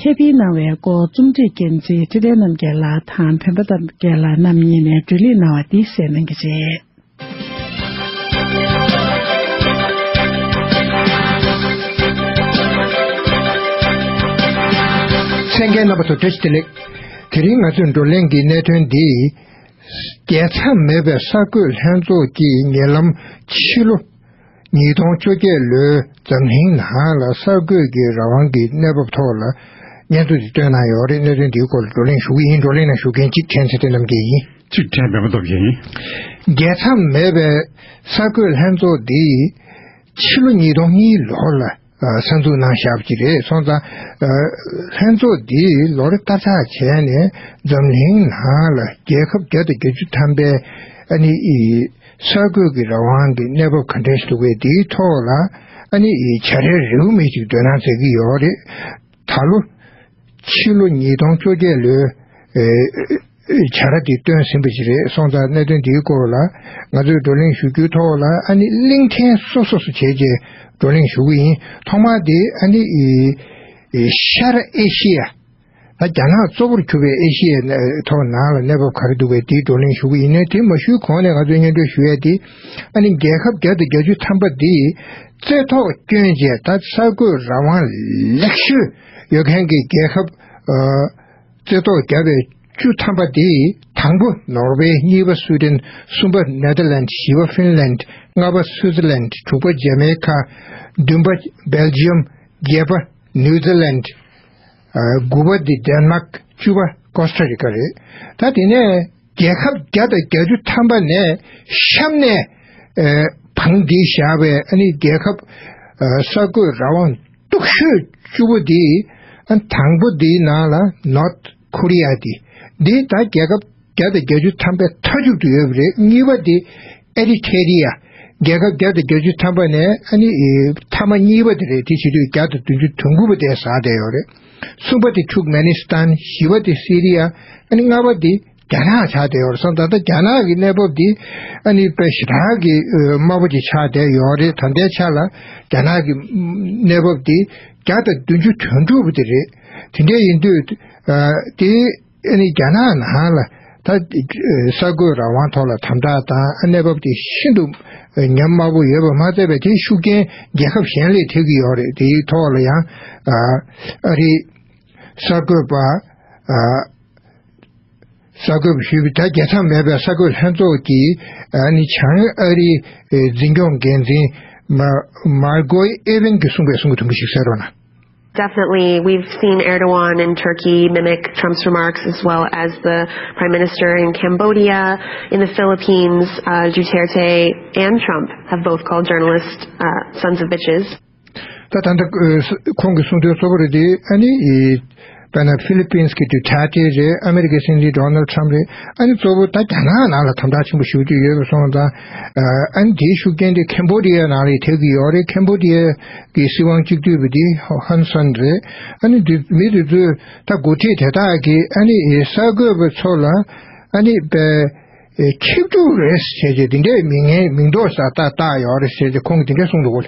ཁྱབ་སྤེལ་གནང་བའི་སྐོར། རྩོམ་སྒྲིག་འགན་འཛིན་བཀྲིས་བདེ་རྣམ་རྒྱལ་ལགས་དང་བོན་པ་རྣམ་རྒྱལ་ལགས་རྣམ་གཉིས་ནས་བགྲོ་གླེང་གནང་བ་འདི་གསན་གནང་གི་རེད། གསན་མཁན་རྣམ་པ་ཚོ་བཀྲ་ཤིས་བདེ་ལེགས། དེ་རིང་ང་ཚོས་བགྲོ་གླེང་གི་གནད་དོན་འདི། རྒྱལ་མཚམས་མེད་པའི་གསར་འགོད་ལྷན་ཚོགས་ཀྱིས་ཉེ་ལམ་ཕྱི་ལོ་ཉིས་སྟོང་བཅོ་བརྒྱད་ལོའི་འཛམ་གླིང་ནང་ལ་གསར་འགོད་ཀྱི་རང་དབང་གི་གནས་བབ་ཐོག་ལ་སྙན་ཐོ་དེ་བཏོན་གནང་ཡོད་རེད། གནད་དོན་འདིའི་སྐོར་ལ་བགྲོ་གླེང་ཞུ་གི་ཡིན། བགྲོ་གླེང་ནང་ཞུགས་མཁན་གཅིག་ཕྲན་ཚེ་བརྟན་རྣམ་རྒྱལ་ཡིན། གཅིག་ཕྲན་བོན་པོ་སྟོབས་རྒྱལ་ཡིན། རྒྱལ་མཚམས་མེད་པའི་གསར་འགོད་ལྷན་ཚོགས་འདིས་ཕྱི་ལོ་ཉིས་སྟོང་གཉིས་ལོ་ལ་ཨ་གསར་འཛུགས་གནང་བཞག་པ་ཅིག་རེད། སོང་ཙང་ཨ་ལྷན་ཚོགས་འདིས་ལོ་རེ་བསྟར་ཆགས་བྱས་ནས་འཛམ་གླིང་ནང་ལ་རྒྱལ་ཁབ་བརྒྱ་དང་བརྒྱད་ཅུ་ཐམ་པའི་ཨ་ནི་ཨི་གསར་འགོད་ཀྱི་རང་དབང་གི་གནས་བབ་ག་འདྲ་ཞིག་འདུག་པས། དེའི་ཐོག་ལ་ཨ་ནི་ཨི་བྱ་བྲལ་རེའུ་མིག་ཅིག་འདོན་གནང་མཛད་ཀྱི་ཡོད་རེད། ད་ལོ་ཕྱི་ལོ་ཉིས་སྟོང་བཅོ་བརྒྱད་ལོའི་ཨེ་བྱ་ར་དེ་བཏོན་ཟིན་པ་ཞིག་རེད། སོང་ཙང་གནད་དོན་དེའི་སྐོར་ལ་ང་ཚོས་བགྲོ་གླེང་ཞུ་རྒྱུའི་ཐོག་ལ་ཨ་ནི་གླེང་ཕྲན་སོ་སོ་སོ་བྱས་རྗེས་བགྲོ་གླེང་ཞུ་གི་ཡིན། ཐོག་མར་དེ་ཨ་ནི་ཨེ་ཤར་ཨེ་ཤི་ཡ། ད་རྒྱ་ནག་གཙོ་བོར་གྱུར་པའི་ཨེ་ཤི་ཡའི་ཐོག་ནང་ལ་གནས་བབ་ག་རེ་འདུག་པས་དེའི་བགྲོ་གླེང་ཞུ་གི་ཡིན། ནས་དེ་མ་ཞུས་གོང་ནས་ང་ཚོས་སྙན་སྒྲོན་ཞུ་ཡས་དེ། ཨ་ནི་རྒྱལ་ཁབ་བརྒྱ་དང་བརྒྱད་ཅུ་ཐམ་པ་འདི་རྩེ་ཐོག་བསྐྱོན་རྗེས་ད་གསར་འགོད་རང་དབང་ལེགས་ཤོས་ཡོད་མཁན་གྱི་རྒྱལ་ཁབ་ཨ་རྩེ་ཐོག་བརྒྱ་པའི་བཅུ་ཐམ་པ་དེ། དང་པོ་ནོར་ཝེ། གཉིས་པ་སུའུ་ཏན། གསུམ་པ་ནེ་དར་ལན། བཞི་པ་ཧྥིན་ལན། ལྔ་པ་སུའུ་ཙི་ལན། དྲུག་པ་ཇ་མེ་ཁ། བདུན་པ་སྦེལ་ཇི་ཡམ། བརྒྱད་པ་ནིའུ་ཛི་ལན། ཨ་དགུ་པ་དེ་ཌེན་མཱག་བཅུ་པ་ཀོ་སྟ་རི་ཀ་རེད། ད་དེ་ནས་རྒྱལ་ཁབ་བརྒྱ་དང་བརྒྱད་ཅུ་ཐམ་པ་ནས་གཤམ་ནས་ཨ་བང་བསྒྲིགས་བཞག་པའི་ཨ་ནི་རྒྱལ་ཁབ་ཨ་གསར་འགོད་རང་དབང་སྟོབས་ཤུགས་བཅུ་པོ་འདི། ཨ་དང་པོ་འདིའི་ནང་ལ་ནོར་ཐ་ཀོ་རི་ཡ་འདི། འདི་ད་རྒྱལ་ཁབ་བརྒྱ་དང་བརྒྱད་ཅུ་ཐམ་པའི་མཐའ་མཇུག་ཏུ་ཡོད་པ་རེད། གཉིས་པ་འདི་ཨེ་རི་ཐེ་རི་ཡ། རྒྱལ་ཁབ་བརྒྱ་དང་བརྒྱད་ཅུ་ཐམ་པ་ནས་ཨ་ནི་མཐའ་མ་གཉིས་པ་དེ་རེད། དེ་བྱེད་དུས་བརྒྱ་དང་བདུན་ཅུ་དོན་དགུ་པ་དེ་ཟག་བསྡད་ཡོད་རེད། གསུམ་པ་དེ་ཐུར་ཀ་མེ་ནི་སི་ཐན། བཞི་པ་དེ་སི་རི་ཡ། ཨ་ནི་ལྔ་པ་དེ་རྒྱ་ནག་ཆགས་བསྡད་ཡོད་རེད། སོང་ཙང་ད་རྒྱ་ནག་གི་གནས་བབ་དེ་ཨ་ནི་དཔེ་ཞེ་དྲག་གི་དམའ་པོ་ཅིག་ཆགས་བསྡད་ཡོད་རེད། ད་ལྟའི་ཆ་ལ་རྒྱ་ནག་གི་གནས་བབ་དེ་བརྒྱ་དང་བདུན་ཅུ་དོན་དྲུག་པ་དེ་རེད། དེ་འདྲ་ཡིན་དུས་ཨ་དེ། ཨ་ནི་རྒྱ་ནག་ནང་ལ་ད་གསར་འགོད་རང་དབང་ཐོག་ལ་དམ་དྲག་དང་གནས་བབ་དེ་ཤིན་ཏུ་ཉམས་དམའ་པོ་ཡོད་པ་མ་ཚད་པའི་དེའི་ཤུགས་རྐྱེན་རྒྱལ་ཁབ་གཞན་ལ་ཐེབས་ཀྱི་ཡོད་རེད། དེའི་ཐོག་ལ་ཡང་ཨ་ཨ་རིའི་གསར་འགོད་པ་ཨ་གསར་འགོད་པ་ཞུས་པའི་ད་རྒྱལ་མཚམས་མེད་པའི་གསར་འགོད་ལྷན་ཚོགས་ཀྱི་ཨ་ནི་བྱང་ཨ་རིའི་འཛིན་སྐྱོང་འགན་འཛིན་མ་མར་གོ་ཨེ་ཝན་གྱིས་གསུངས་པའི་གསུང་གི་དུམ་བུ་ཞིག་གསན་རོགས་གནང་། Definitely, we've seen Erdogan in Turkey mimic Trump's remarks, as well as the prime minister in Cambodia, in the Philippines, uh, Duterte and Trump have both called journalists uh, sons of bitches. ད་ད་ལྟ་ཁོང་གི་གསུང་དོན་གཙོ་བོ་རེད་དེ། ཨ་ནི་དཔེར་ན་ཕི་ལི་པིན་སི་གི་ཌུ་ཐེར་ཏེ་རེད། ཨ་མེ་རི་ཀའི་སྲིད་འཛིན་ཌོ་ནལ་ཊམ་རེད། ཨ་ནི་གཙོ་བོ་ད་རྒྱ་ནག་ནང་ལ་དམ་དྲག་ཆེན་པོ་ཞེ་པོ་ཅིག་ཡོད་པ་སོང་ཙང་། ཨ་ནི་དེའི་ཤུགས་རྐྱེན་དེ་ཁེམ་བྷོ་ཌི་ཡའི་ནང་ལ་ཐེབས་ཀྱི་ཡོད་རེད། ཁེམ་བྷོ་ཌི་ཡའི་གི་སྲིད་དབང་གཅིག་སྡུད་པ་དེ་ཧོན་སན་རེད། ཨ་ནི་དེ་མི་དེ་ཚོས་ད་འགོ་ཁྲིད་དེ་དག་གིས་ཨ་ནི་གསར་འགོད་པ་ཚོ་ལ་ཨ་ནི་པའི་ ཨེ་ཆིབས་བསྒྱུར་རེད་ཟེར་བྱས་དེ་འདྲའི་མིང་ངན་མིང་འདོགས་ས་ཏག་ཏག་ཡོད་རེད་ཟེར་བྱས་ཁོང་གིས་དེ་འདྲ་གསུངས་འདུག་གོ།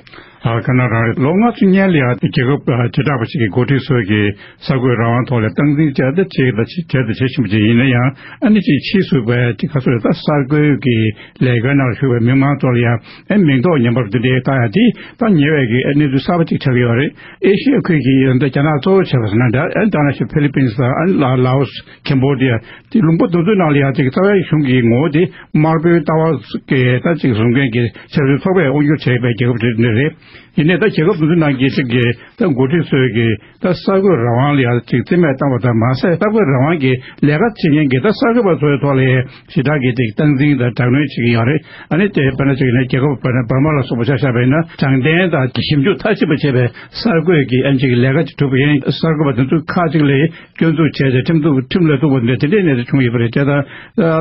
ཨ་ཁ་ན་རང་རེད། ལོ་ལྔ་བཅུ་སྔོན་ལ་ཡང་རྒྱལ་ཁབ་ཨ་བྱེ་བྲག་པ་ཞིག་གི་འགོ་ཁྲིད་ཚོས་ཀྱི་གསར་འགོད་རང་དབང་ཐོག་ལ་སྟངས་འཛིན་བྱས་ཏེ་བྱས་དང་བྱས་དང་བྱེད་བཞིན་པ་ཅིག་ཡིན་ན་ཡང་། ཨ་ནི་ཅིག་ཕྱིས་སུ་བས་ཅིག་ག་ཚོད་རེད། ད་གསར་འགོད་ཀྱི་ལས་ཀའི་ནང་ལ་ཞུགས་པའི་མི་མང་ཚོ་ལ་ཡང་ཨ་མིང་འདོགས་ངན་པ་དེ་འདྲའི་བཏང་ཡ་དེ་ད་ཉེ་བའི་གི་ཨ་གནས་ཚུལ་གསར་པ་ཅིག་ཆགས་ཀྱི་ཡོད་རེད། ཨེ་ཤི་ཡ་ཁུལ་གྱི་ཡོད་འདི་རྒྱ་ནག་གཙོ་བོ་བྱས་པ་ཟེར་ན་འདྲ། ཨ་ནི་ད་ནང་བཞིན་ཕི་ལི་པིན་སི་དང་ཨ་ནི་ལ་ལའོ་སི། ཁེམ་བྷོ་ཌི་ཡ། དེ་ལུང་པ་དེ་ཚོའི་ནང་ལ་ཡང་ཅིག་རྩ་བའི་གཞུང་གི་ངོ་བོ་དེ་དམར་པོའི་ལྟ་བ་གི་ད་ཅིག་བཟུང་མཁན་གྱི་ཆབ་སྲིད་ཚོགས་པས་དབང་སྒྱུར་བྱས་པའི་རྒྱལ་ཁབ་དེ་འདྲ་རེད། ཡིན་ནའི་ད་རྒྱལ་ཁབ་དེ་ཚོའི་ནང་གི་ཅིག་གི་ད་འགོ་ཁྲིད་ཚོས་ཀྱི་ད་གསར་འགོད་རང་དབང་ལ་ཡང་ཅིག་རྩིས་མེད་བཏང་བ་ཙམ་མ་ཟད། གསར་འགོད་རང་དབང་གི་ལས་ཀ་བྱེད་མཁན་གྱི་ད་གསར་འགོད་པ་ཚོའི་ཐོག་ལ་ཞེ་དྲག་གི་ཅིག་སྟངས་འཛིན་དང་དྲག་གནོན་བྱེད་ཀྱི་ཡོད་རེད། ཨ་ནི་དེ་དཔེར་ན་ཅིག་ཡིན་ན་རྒྱལ་ཁབ་དཔེར་ན་འབར་མ་ལ་སོགས་པ་ཆ་བཞག་པ་ཡིན་ན། དྲང་བདེན་དང་ཞིབ་འཇུག་མཐའ་གཅིག་པ་བྱས་པའི་གསར་འགོད་ཀྱི་ཨ་ནི་ཅིག་ལས་ཀ་ཅིག་སྒྲུབ་མཁན་གསར་འགོད་པ་དེ་ཚོ་ཁག་ཅིག་ལ་སྐྱོན་འཛུགས་བྱས་ཏེ་ཁྲིམས་གཏུག་ཁྲིམས་ལ་གཏུག་པ་འདྲ་དེ་འདྲའི་གནས་ཚུལ་བྱུང་ཡོད་པ་རེད། དེ་ལྟར་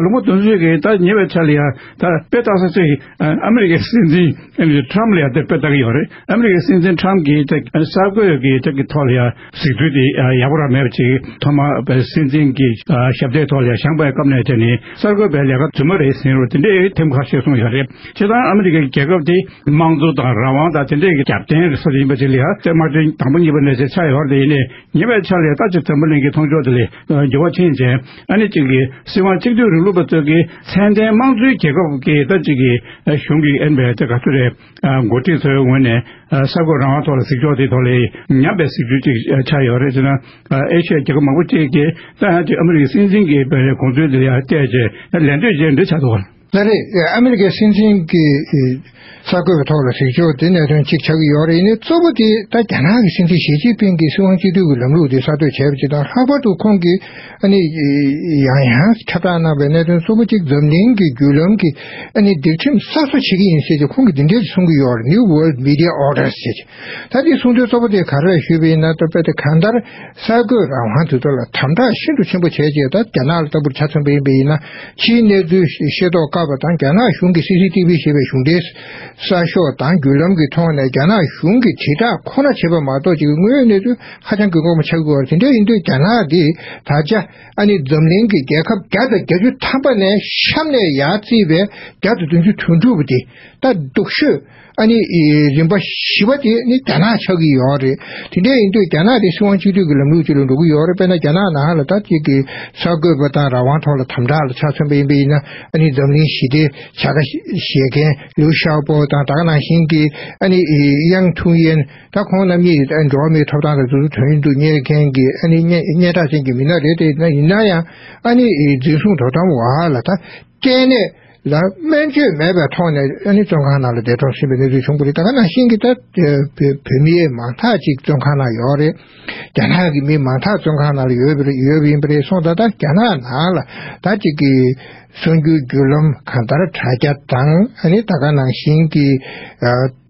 ལུང་པ་དེ་ཚོས་ཀྱིས་ད་ཉེ་བའི་ཆར་ལ་ཡང་ད་དཔེ་ལྟ་ས་ཚོས་ཨ་མི་རི་ཀའི་སྲིད་འཛིན་ཨ་ནི་ཁྲམ་ལ་ཡང་དེ་དཔེ་ལྟ་གི་ཡོད་རེད། ཨ་མི་རི་ཀའི་སྲིད་འཛིན་ཁྲམ་གྱིས་ད་གསར་འགོད་ཀྱི་ད་གི་ཐོག་ལ་ཡང་གཟིགས་ཚུལ་དེ་ཡག་པོ་རང་མེད་པ་ཅིག་ཐོག་མ་སྲིད་འཛིན་གྱི་ཞབས་སྟེགས་ཐོག་ལ་ཡང་བཞེངས་པའི་སྐབས་ནས་བྱས་ནས་གསར་འགོད་པའི་ལས་ཀ་རྫུན་མ་རེད་ཟེར་བ་དེ་འདྲའི་ཐེངས་ཁ་ཤས་གསུངས་ཡོད་རེད། སྤྱིར་བཏང་ཨ་མི་རི་ཀའི་རྒྱལ་ཁབ་དེ་དམངས་གཙོ་དང་རང་དབང་དང་དེ་འདྲའི་གི་རྒྱབ་རྟེན་རེད་ས་ཡིན་པ་ཅིག་ལ་ཡང་དམག་འཁྲུག་དང་པོ་གཉིས་པ་ནས་བྱས་ཆགས་ཡོད་རེད། ཡིན་ནའི། ཉེ་བའི་ཆར་ལ་ད་ཅིག་འཛམ་བུ་གླིང་གི་མཐོང་ཕྱོགས་དེ་ལ་འགྱུར་བ་ཕྱིན་བྱས། ཨ་ནི་ཅིག་གི་སྲིད་དབང་གཅིག་སྡུད་རིང་ལུགས་པ་ཚོས་ཀྱི་ཚད་ལྡན་དམངས་གཙོའི་རྒྱལ་ཁབ་ཀྱི་ད་ཅིག་གི་གཞུང་གི་ཨེ་ནི་བས་ད་ག་ཚོད་རེད། འགོ་ཁྲིད་ཚོའི་ངོས་ནས་གསར་འགོད་རང་དབང་ཐོག་ལ་གཟིགས་ཕྱོགས་དེ་ཐོག་ལ་ཉམས་པའི་གཟིགས་ཚུལ་ཅིག་ཆགས་ཡོད་རེད་ཟེར་ན། ཨེ་ཤི་ཡའི་རྒྱལ་ཁབ་མང་པོ་ཅིག་གིས་ད་ཡང་ཅིག་ཨ་མི་རི་ཀའི་སྲིད་འཛིན་གྱི་དགོངས་ཚུལ་དེ་ལ་ཡང་བལྟས་བྱས་ལད་ཟློས་བྱས་འདྲ་ཆགས་འདུག་ལགས་རེད། ཨ་མི་རི་ཀའི་སྲིད་འཛིན་གྱི་གསར་འགོད་པའི་ཐོག་ལ་གཟིགས་ཕྱོགས་དེ་གནད་དོན་གཅིག་ཆགས་ཀྱི་ཡོད་རེད། ཡིན་ནའི་གཙོ་བོ་དེ་ད་རྒྱ་ནག་གི་སྲིད་འཛིན་ཞི་ཅིན་ཕིང་གིས་སྲིད་དབང་གཅིག་སྡུད་ཀྱི་ལམ་ལུགས་དེ་གསར་གཏོད་བྱས་པ་ཅིག་དང་། ལྷག་པར་དུ་ཁོང་གིས་ཨ་ནི་ཡང་ཡང་ཁྱབ་བསྒྲགས་གནང་བའི་གནད་དོན་གཙོ་བོ་གཅིག་འཛམ་གླིང་གི་བརྒྱུད་ལམ་གྱི་ཨ་ནི་སྒྲིག་ཁྲིམས་གསར་བཟོ་བྱེད་ཀྱི་ཡིན་ཟེར་ཏེ་ཁོང་གིས་འདི་འདྲས་གསུང་གི་ཡོད་རེད། New World Media Order ཟེར་ཏེ། ད་དེ་གསུང་དོན་གཙོ་བོ་དེ་ག་རེ་རེད་ཞུས་པ་ཡིན་ན། ད་དཔེ་དེ་གང་ལྟར་གསར་འགོད་རང་དབང་དེ་ཚོ་ལ་དམ་དྲག་ཤིན་ཏུ་ཆེན་པོ་བྱས་རྗེས། ད་རྒྱ་ནག་ལ་ལྟ་བུར་ཆ་མཚོན་པ་ཡིན་པ་ཡིན་ན། ཕྱིའི་གནས་ཚུལ་ཤེས་རྟོགས་དཀའ་བ་དང་། རྒྱ་ནག་གཞུང་གི་སི་སི་ཊི་བི་ཞེས་པའི་གཞུང་འབྲེལ་གསར་ཤོག་དང་བརྒྱུད་ལམ་གྱི་ཐོག་ནས་རྒྱ་ནག་གཞུང་གི་དྲིལ་བསྒྲགས་ཁོ་ན་བྱེད་པ་མ་གཏོགས་ཅིག་དངོས་ཡོད་གནས་ཚུལ་ཧ་ཅང་གི་དཀོན་པོ་ཆགས་ཀྱི་ཡོད་རེད། དེ་འདྲ་ཡིན་དུས་རྒྱ་ནག་འདི་ད་ཆ་ཨ་ནི་འཛམ་གླིང་གི་རྒྱལ་ཁབ་བརྒྱ་དང་བརྒྱད་ཅུ་ཐམ་པ་ནས་གཤམ་ནས་ཡར་བརྩིས་པའི་བརྒྱ་དང་བདུན་ཅུ་དོན་དྲུག་པ་དེ་ད་སྡུག་ཤོས། ཨ་ནི་ཨི་རིམ་པ་བཞི་པ་དེ་ནི་རྒྱ་ནག་ཆགས་ཀྱི་ཡོད་རེད། དེ་འདྲ་ཡིན་དུས་རྒྱ་ནག་དེ་སྲིད་དབང་གཅིག་སྡུད་ཀྱི་ལམ་ལུགས་ཅིག་ལ་འགྲོ་གི་ཡོད་རེད། དཔེར་ན་རྒྱ་ནག་ནང་ལ་ད་ཅིག་གི་གསར་འགོད་པ་དང་རང་དབང་ཐོག་ལ་དམ་དྲག་ལ་ཆ་མཚོན་པ་ཡིན་པ་ཡིན་ན། ཨ་ནི་འཛམ་གླིང་ཞི་བདེའི་བྱ་དགའ་བཞེས་མཁན་ལིའུ་ཞའོ་པོ་དང་། ད་ག་ནང་བཞིན་གྱི་ཨ་ནི་དབྱང་ཐུང་ཡན། ད་ཁོང་རྣམ་གཉིས་འགྲོ་བ་མིའི་ཐོབ་ཐང་དང་འཛིན་བཟུང་དོན་དུ་གཉེར་མཁན་གྱི་ཨ་ནི་སྙན་སྙན་གྲགས་ཅན་གྱི་མི་སྣ་རེད། དེ་ཡིན་ན་ཡང་ཨ་ནི་འཛིན་བཟུང་དོ་དམ་འོག་ལ་ད་སྐྱེས་ནས། ལ་སྨན་བཅོས་མེད་པའི་ཐོག་ནས་ཨ་ནི་བཙོན་ཁང་ནང་ལ་འདས་གྲོངས་ཕྱིན་པའི་གནས་ཚུལ་བྱུང་བ་རེད། ད་ག་ནང་བཞིན་གྱི་ད་བོད་བོད་མི་མང་དག་ཅིག་བཙོན་ཁང་ནང་ཡོད་རེད། རྒྱ་ནག་གི་མི་མང་དག་བཙོན་ཁང་ནང་ལ་ཡོད་པ་རེད། ཡོད་པ་ཡིན་པ་རེད། སོང་ཙང་ད་རྒྱ་ནག་ནང་ལ་ད་ཅིག་གི་གསར་འགྱུར་བརྒྱུད་ལམ་གང་ལྟར་དྲ་རྒྱ་དང་། ཨ་ནི་ད་ག་ནང་བཞིན་གྱི་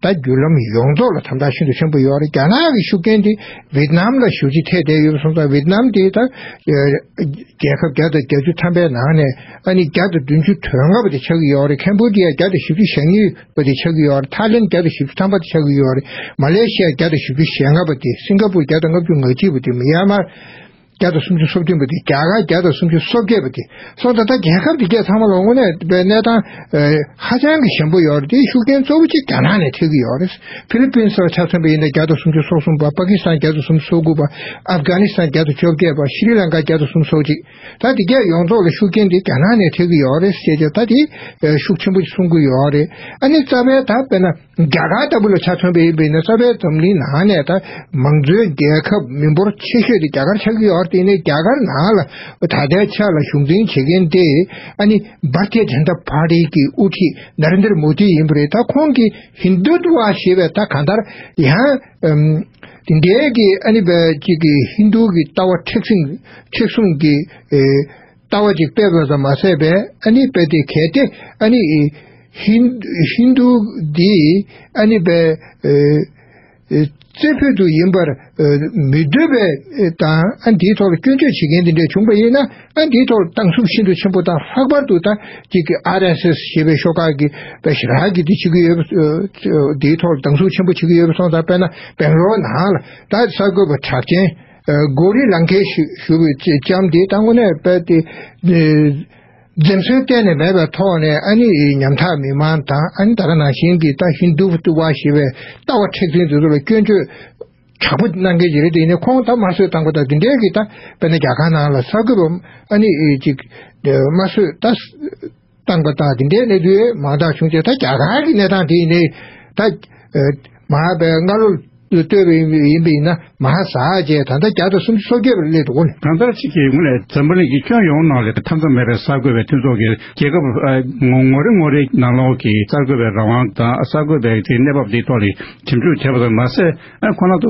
ད་བརྒྱུད་ལམ་ཡོངས་རྫོགས་ལ་དམ་དྲག་ཤིན་ཏུ་ཆེན་པོ་ཡོད་རེད། རྒྱ་ནག་གི་ཤུགས་རྐྱེན་དེ་ཝེད་ནམ་ལ་ཞེ་པོ་ཅིག་ཐེབས་བསྡད་ཡོད་པ་སོང་ཙང་། ཝེད་ནམ་དེ་ད་རྒྱལ་ཁབ་བརྒྱ་དང་བརྒྱད་ཅུ་ཐམ་པའི་ནང་ནས་ཨ་ནི་བརྒྱ་དང་བདུན་ཅུ་དོན་ལྔ་པ་དེ་ཆགས་ཀྱི་ཡོད་རེད། ཁེམ་བྷོ་ཌི་ཡ་བརྒྱ་དང་བཞི་བཅུ་ཞེ་གཉིས་པ་དེ་ཆགས་ཀྱི་ཡོད་རེད། ཐའི་ལེན་བརྒྱ་དང་བཞི་བཅུ་ཐམ་པ་དེ་ཆགས་ཀྱི་ཡོད་རེད། མ་ལེ་ཤི་ཡ་བརྒྱ་དང་བཞི་བཅུ་ཞེ་ལྔ་པ་དེ། སིང་ག་པུར་བརྒྱ་དང་ལྔ་བཅུ་ང་གཅིག་པ་དེ། མི་ཡན་མར་བརྒྱ་དང་སུམ་ཅུ་སོ་བདུན་པ་དེ། རྒྱ་གར་བརྒྱ་དང་སུམ་ཅུ་སོ་བརྒྱད་པ་དེ། སོང་ཙང་ད་རྒྱལ་ཁབ་དེ་གས་ཚང་མ་ལ་དངོས་གནས་པའི་གནས་སྟངས་ཧ་ཅང་གི་ཞན་པོ་ཡོད་རེད། དེའི་ཤུགས་རྐྱེན་གཙོ་བོ་གཅིག་རྒྱ་ནག་ནས་ཐེབས་ཀྱི་ཡོད་རེད། ཧྥི་ལི་པིན་སི་ལ་ཆ་མཚོན་པ་ཡིན་ན་བརྒྱ་དང་སུམ་ཅུ་སོ་གསུམ་པ། པ་ཀི་སི་ཐན་བརྒྱ་དང་སུམ་ཅུ་སོ་དགུ་པ། ཨབ་གྷ་ནི་སི་ཐན་བརྒྱ་དང་བཅོ་བརྒྱད་པ། ཤྲི་ལང་ཀ་བརྒྱ་དང་སུམ་ཅུ་སོ་གཅིག་ད་དེ་གས་ཡོངས་རྫོགས་ལ་ཤུགས་རྐྱེན་དེ་རྒྱ་ནག་ནས་ཐེབས་ཀྱི་ཡོད་རེད་ཟེར་ཏེ་ད་དེ་ཤུགས་ཆེན་པོ་གསུང་གི་ཡོད་རེད། ཨ་ནི་རྩ་བའི་ད་དཔེར་ན་རྒྱ་གར་ལྟ་བུ་ལ་ཆ་མཚོན་པ་ཡིན་པ་ཡིན་ན། རྩ་བའི་འཛམ་གླིང་ནང་ནས་ད་མང་གཙོའི་རྒྱལ་ཁབ་མི་འབོར་ཆེ་ཤོས་དེ་རྒྱ་གར་ཆགས་ཀྱི་ཡོད་རེད། དེ་ནས་རྒྱ་གར་ནང་ལ་ད་ལྟའི་ཆ་ལ་གཞུང་འཛིན་བྱེད་མཁན་དེ་ཨ་ནི་བྷར་ཏི་ཡ་ཇན་ད་པར་ཏི་གི་དབུ་ཁྲིད་ནཱ་རེན་དྲ་མོ་དི་ཡིན་པ་རེད། ད་ཁོང་གིས་ཧིན་དུ་ཏུ་ཝ་ཞེས་པའི་ད་གང་ལྟར་ཡང་དེ་འདྲའི་གི་ཨ་ནི་བས་ཅིག་གི་ཧིན་དུ་གི་ལྟ་བ་མཁྲེགས་སེམས་མཁྲེགས་བཟུང་གི་ཨེ། ལྟ་བ་ཅིག་སྤེལ་བ་ཙམ་མ་ཟད་པས། ཨ་ནི་དཔེ་དེ་གལ་ཏེ་ཨ་ནི་ཧིན་ཧིན་དུ་འདི་ཨ་ནི་པའི་ཨེ་ཨེ་རྩེ་ཕུད་དུ་ཡིན་པར་ཨེ་མི་འདོད་པའི་ཨེ་དང་། ཨ་འདིའི་ཐོག་ལ་སྐྱོན་བརྗོད་བྱེད་མཁན་འདི་འདྲ་བྱུང་པ་ཡིན་ན། ཨ་འདིའི་ཐོག་ལ་སྡང་ཟུག་ཤིན་ཏུ་ཆེན་པོ་དང་། ལྷག་པར་དུ་ད་ཅིག་གི་ཨར་ཨེས་ཨེས་ཞེས་པའི་ཤོག་ཁག་གི་པའི་ཞེ་དྲག་གི་འདི་བྱེད་ཀྱི་ཡོད་པ། ཨེ་འདིའི་ཐོག་ལ་སྡང་ཟུག་ཆེན་པོ་བྱེད་ཀྱི་ཡོད་པ་སོང་ཙང་། དཔེར་ན་སྦེང་ལོར་ནང་ལ་ད་གསར་འགོད་པ་གྲགས་ཅན་ཨ་གོ་རི་ལང་ཀའི་ཞུ་ཞུ་བའི་ལྕམ་དེ་ད་དངོས་གནས་དཔེ་དེ་ཨ་ འཛེམ་ཟོན་གཏན་ནས་མེད་པའི་ཐོག་ནས་ཨ་ནི་ཉམ་ཐག་མི་མང་དང་ཨ་ནི་ད་ག་ནང་བཞིན་གྱི་ད་ཧིན་དུ་ཏུ་བ་ཞེས་པའི་ལྟ་བ་མཁྲེགས་འཛིན་དེ་ཚོ་ལ་སྐྱོན་བརྗོད་དྲག་པོ་གནང་མཁན་ཅིག་རེད། དེ་ཡིན་ནའི་ཁོང་ད་དམར་གསོད་བཏང་པ་དང་དེ་འདྲའི་གི་ད་དཔེར་ན་རྒྱ་གར་ནང་ལ་གསར་འགོད་པ་ཨ་ནི་ཅིག་དམར་གསོད་ད་བཏང་པ་དང་དེ་འདྲའི་གནས་ཚུལ་མང་དག་བྱུང་རྗེས་ད་རྒྱ་གར་གྱི་གནས་སྟངས་དེ་ཡིན་ནའི་ད་མ་པའི་སྔ་ལོ་ལ་ལྟོས་པ་ཡིན་པ་ཡིན་ན་མ་ཧ་ཟ་བྱས་ད་ལྟ་བརྒྱ་དང་སུམ་ཅུ་སོ་བརྒྱད་པར་སླེབས་འདུག་གོ་ནི། གང་ལྟར་ཅིག་གིས་དངོས་གནས་འཛམ་བུ་གླིང་གི་ཁྱོན་ཡོངས་ནང་ལ་མཐའ་མཚམས་མེད་པའི་གསར་འགོད་པའི་མཐུན་ཚོགས་ཀྱི་རྒྱལ་ཁབ་ཨ་ངོ་ངོ་རེ་ངོ་རེའི་ནང་ལོགས་ཀྱི་གསར་འགོད་པའི་རང་དབང་དང་གསར་འགོད་པའི་དེ་གནས་བབ་དེའི་ཐོག་ལ་ཞིབ་འཇུག་བྱས་པ་དང་མ་ཟད། ཨ་ཁོ་ན་ཚོ་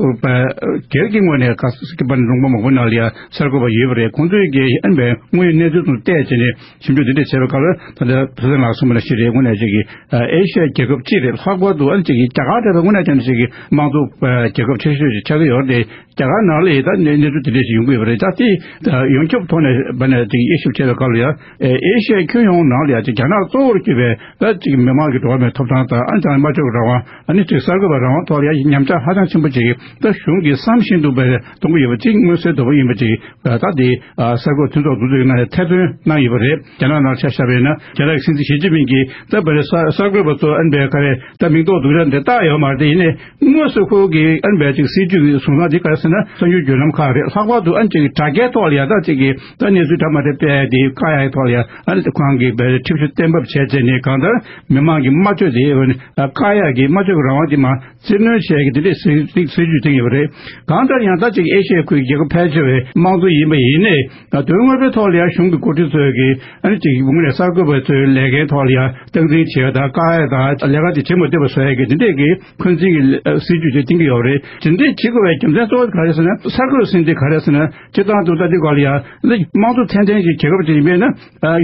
སྒེར་གྱི་ངོས་ནས་ཁ་སྐད་པ་ལུང་པ་མང་པོ་ནང་ལ་ཡང་གསར་འགོད་པ་ཡོད་པ་རེད། ཁོང་ཚོས་ཀྱི་ཨ་ནི་དངོས་ཡོད་གནས་ཚུལ་དང་བལྟས་བྱས་ནས་ཞིབ་འཇུག་འདི་འདྲ་བྱས་པའི་སྐབས་ལ་ད་ལྟ་བུ་སེང་ལགས་གསུངས་པ་ནང་བཞིན་རེད། དངོས་གནས་ཅིག་གིས་ཨེ་ཤ་ཡའི་རྒྱལ་ཁབ་གཅིག་རེད། ལྷག་པར་དུ་ཨ་ནི་ཅིག་གིས་རྒྱ་གར་འདྲ་པོ་དངོས་གནས་ཅན་ཅིག་གི་དམངས་གཙོ་རྒྱལ་ཁབ་ཆེ་ཤོས་ཅིག་ཆགས་ཀྱི་ཡོད་རེད། རྒྱ་གར་ནང་ལ་ཡི་ད་གནས་གནས་ཚུལ་དེ་འདྲ་ཞིག་ཡོང་གི་ཡོད་པ་རེད། ད་དེ་ཡོངས་ཁྱབ་ཐོག་ནས་བ་ནས་ཅིག་དབྱེ་ཞིབ་བྱས་པའི་སྐབས་ལ་ཡང་ཨེ་ཤ་ཡའི་ཁྱོན་ཡོངས་ནང་ལ་ཡང་ཅིག་རྒྱ་ནག་གཙོ་བོར་གྱུར་པའི་ད་ཅིག་མི་དམངས་ཀྱི་འགྲོ་བ་མིའི་ཐོབ་ཐང་དང་ཨ་ནི་ཅང་སྨྲ་བརྗོད་ཀྱི་རང་དབང་ཨ་ནི་ཅིག་གསར་འགོད་པའི་རང་དབང་ཐོག་ལ་ཡང་ཉམས་ཆག་ཧ་ཅང་ཆེན་པོ་ཅིག་ད་གཞུང་གིས་བསམ་བཞིན་དུ་བས་གཏོང་གི་ཡོད་པ་ཅིག་མངོན་གསལ་དོད་པོ་ཡིན་པ་ཅིག་ད་དེ་གསར་འགོད་མཐུན་ཚོགས་འདུ་འཛོམས་ཀྱི་ནང་ནས་ཐེར་འདོན་གནང་ཡོད་པ་རེད། རྒྱ་ནག་ནང་ཆ་བཞག་པ་ཡིན་ན་རྒྱ་ནག་གི་སྲིད་འཛིན་ཞི་ཅིན་ཕིང་གིས་ད་བར་གསར་གསར་འགོད་པ་ཚོ་ཨ་ནི་བས་ག་རེ་ད་མིང་འདོགས་འདུག་ར་འདི་བཏགས་ཡོད་མ་རེད། དེ་ཡིན་ནའི་དངོས་སུ་ཁོ་གི་ཨ་ནི་བས་ཅིག་སྲིད་ཇུས་ཀྱི་བཟུང་སྟངས་དེ་ག་རེ་ཟེར་ན་གསར་འགྱུར་བརྒྱུད་ལམ་ཁག་རེད། ལྷག་པར་དུ་ཨ་ནི་ཅིག་གི་དྲ་རྒྱའི་ཐོག་ལ་ཡ་ད་ཅིག་གི་ད་གནས་ཚུལ་འདྲ་མི་འདྲ་སྤེལ་ཡ་དེ་བཀག་ཡ་ཐོག་ལ་ཡ་ཨ་ནི་ཁོང་གིས་བས་ཁྲིམས་གཞི་གཏན་འབེབས་བྱས་བྱས་ནས་གང་ལྟར་མི་མང་གི་སྨྲ་བརྗོད་དེ་བཀག་ཡ་གི་སྨྲ་བརྗོད་ཀྱི་རང་དབང་དེ་མ་བཙིར་གནོན་བྱས་ཀྱི་དེ་འདྲའི་སྲིད་སྲིད་སྲིད་ཇུས་བཏིང་ཡོད་པ་རེད། གང་ལྟར་ཡང་ད་ཅིག་ཨེ་ཤི་ཡའི་ཁུལ་གྱི་རྒྱལ་ཁབ་ཕལ་ཆེ་བའི་དམངས་གཙོ་ཡིན་པ་ཡིན་ནའི་དོན་དངོས་པོའི་ཐོག་ལ་ཡང་གཞུང་གི་འགོ་ཁྲིད་ཚོས་ཀྱི་ཨ་ནི་ཅིག་དངོས་གནས་གསར་འགོད་པ་ཚོའི་ལས་འགན་ཐོག་ལ་ཡང་སྟངས་འཛིན་བྱེད་ཡ་དང་བཀག་ཡ་དང་ལས་ཀ་དེ་བྱེད་མ་ཐུབ་པ་བཟོ་ཡ་གི་དེ་འདྲས་ཀྱི་འཁོན་འཛིན་གྱི་སྲིད་ཇུས་དེ་བཏིང་གི་ཡོད་རེད། དེ་འདྲས་བྱེད་དགོས་པའི་རྒྱུ་མཚན་གཙོ་བོ་ག་རེ་ཟེར་ན་གསར་འགོད་ཟེར་འདི་ག་རེ་ཟེར་ན་སྤྱིར་བཏང་དུ་ལྟ་དུས་སྐབས་ལ་ཡང་དམངས་གཙོ་ཚད་ལྡན་གྱི་རྒྱལ་ཁབ་ཅིག་ཡིན་པས་ན།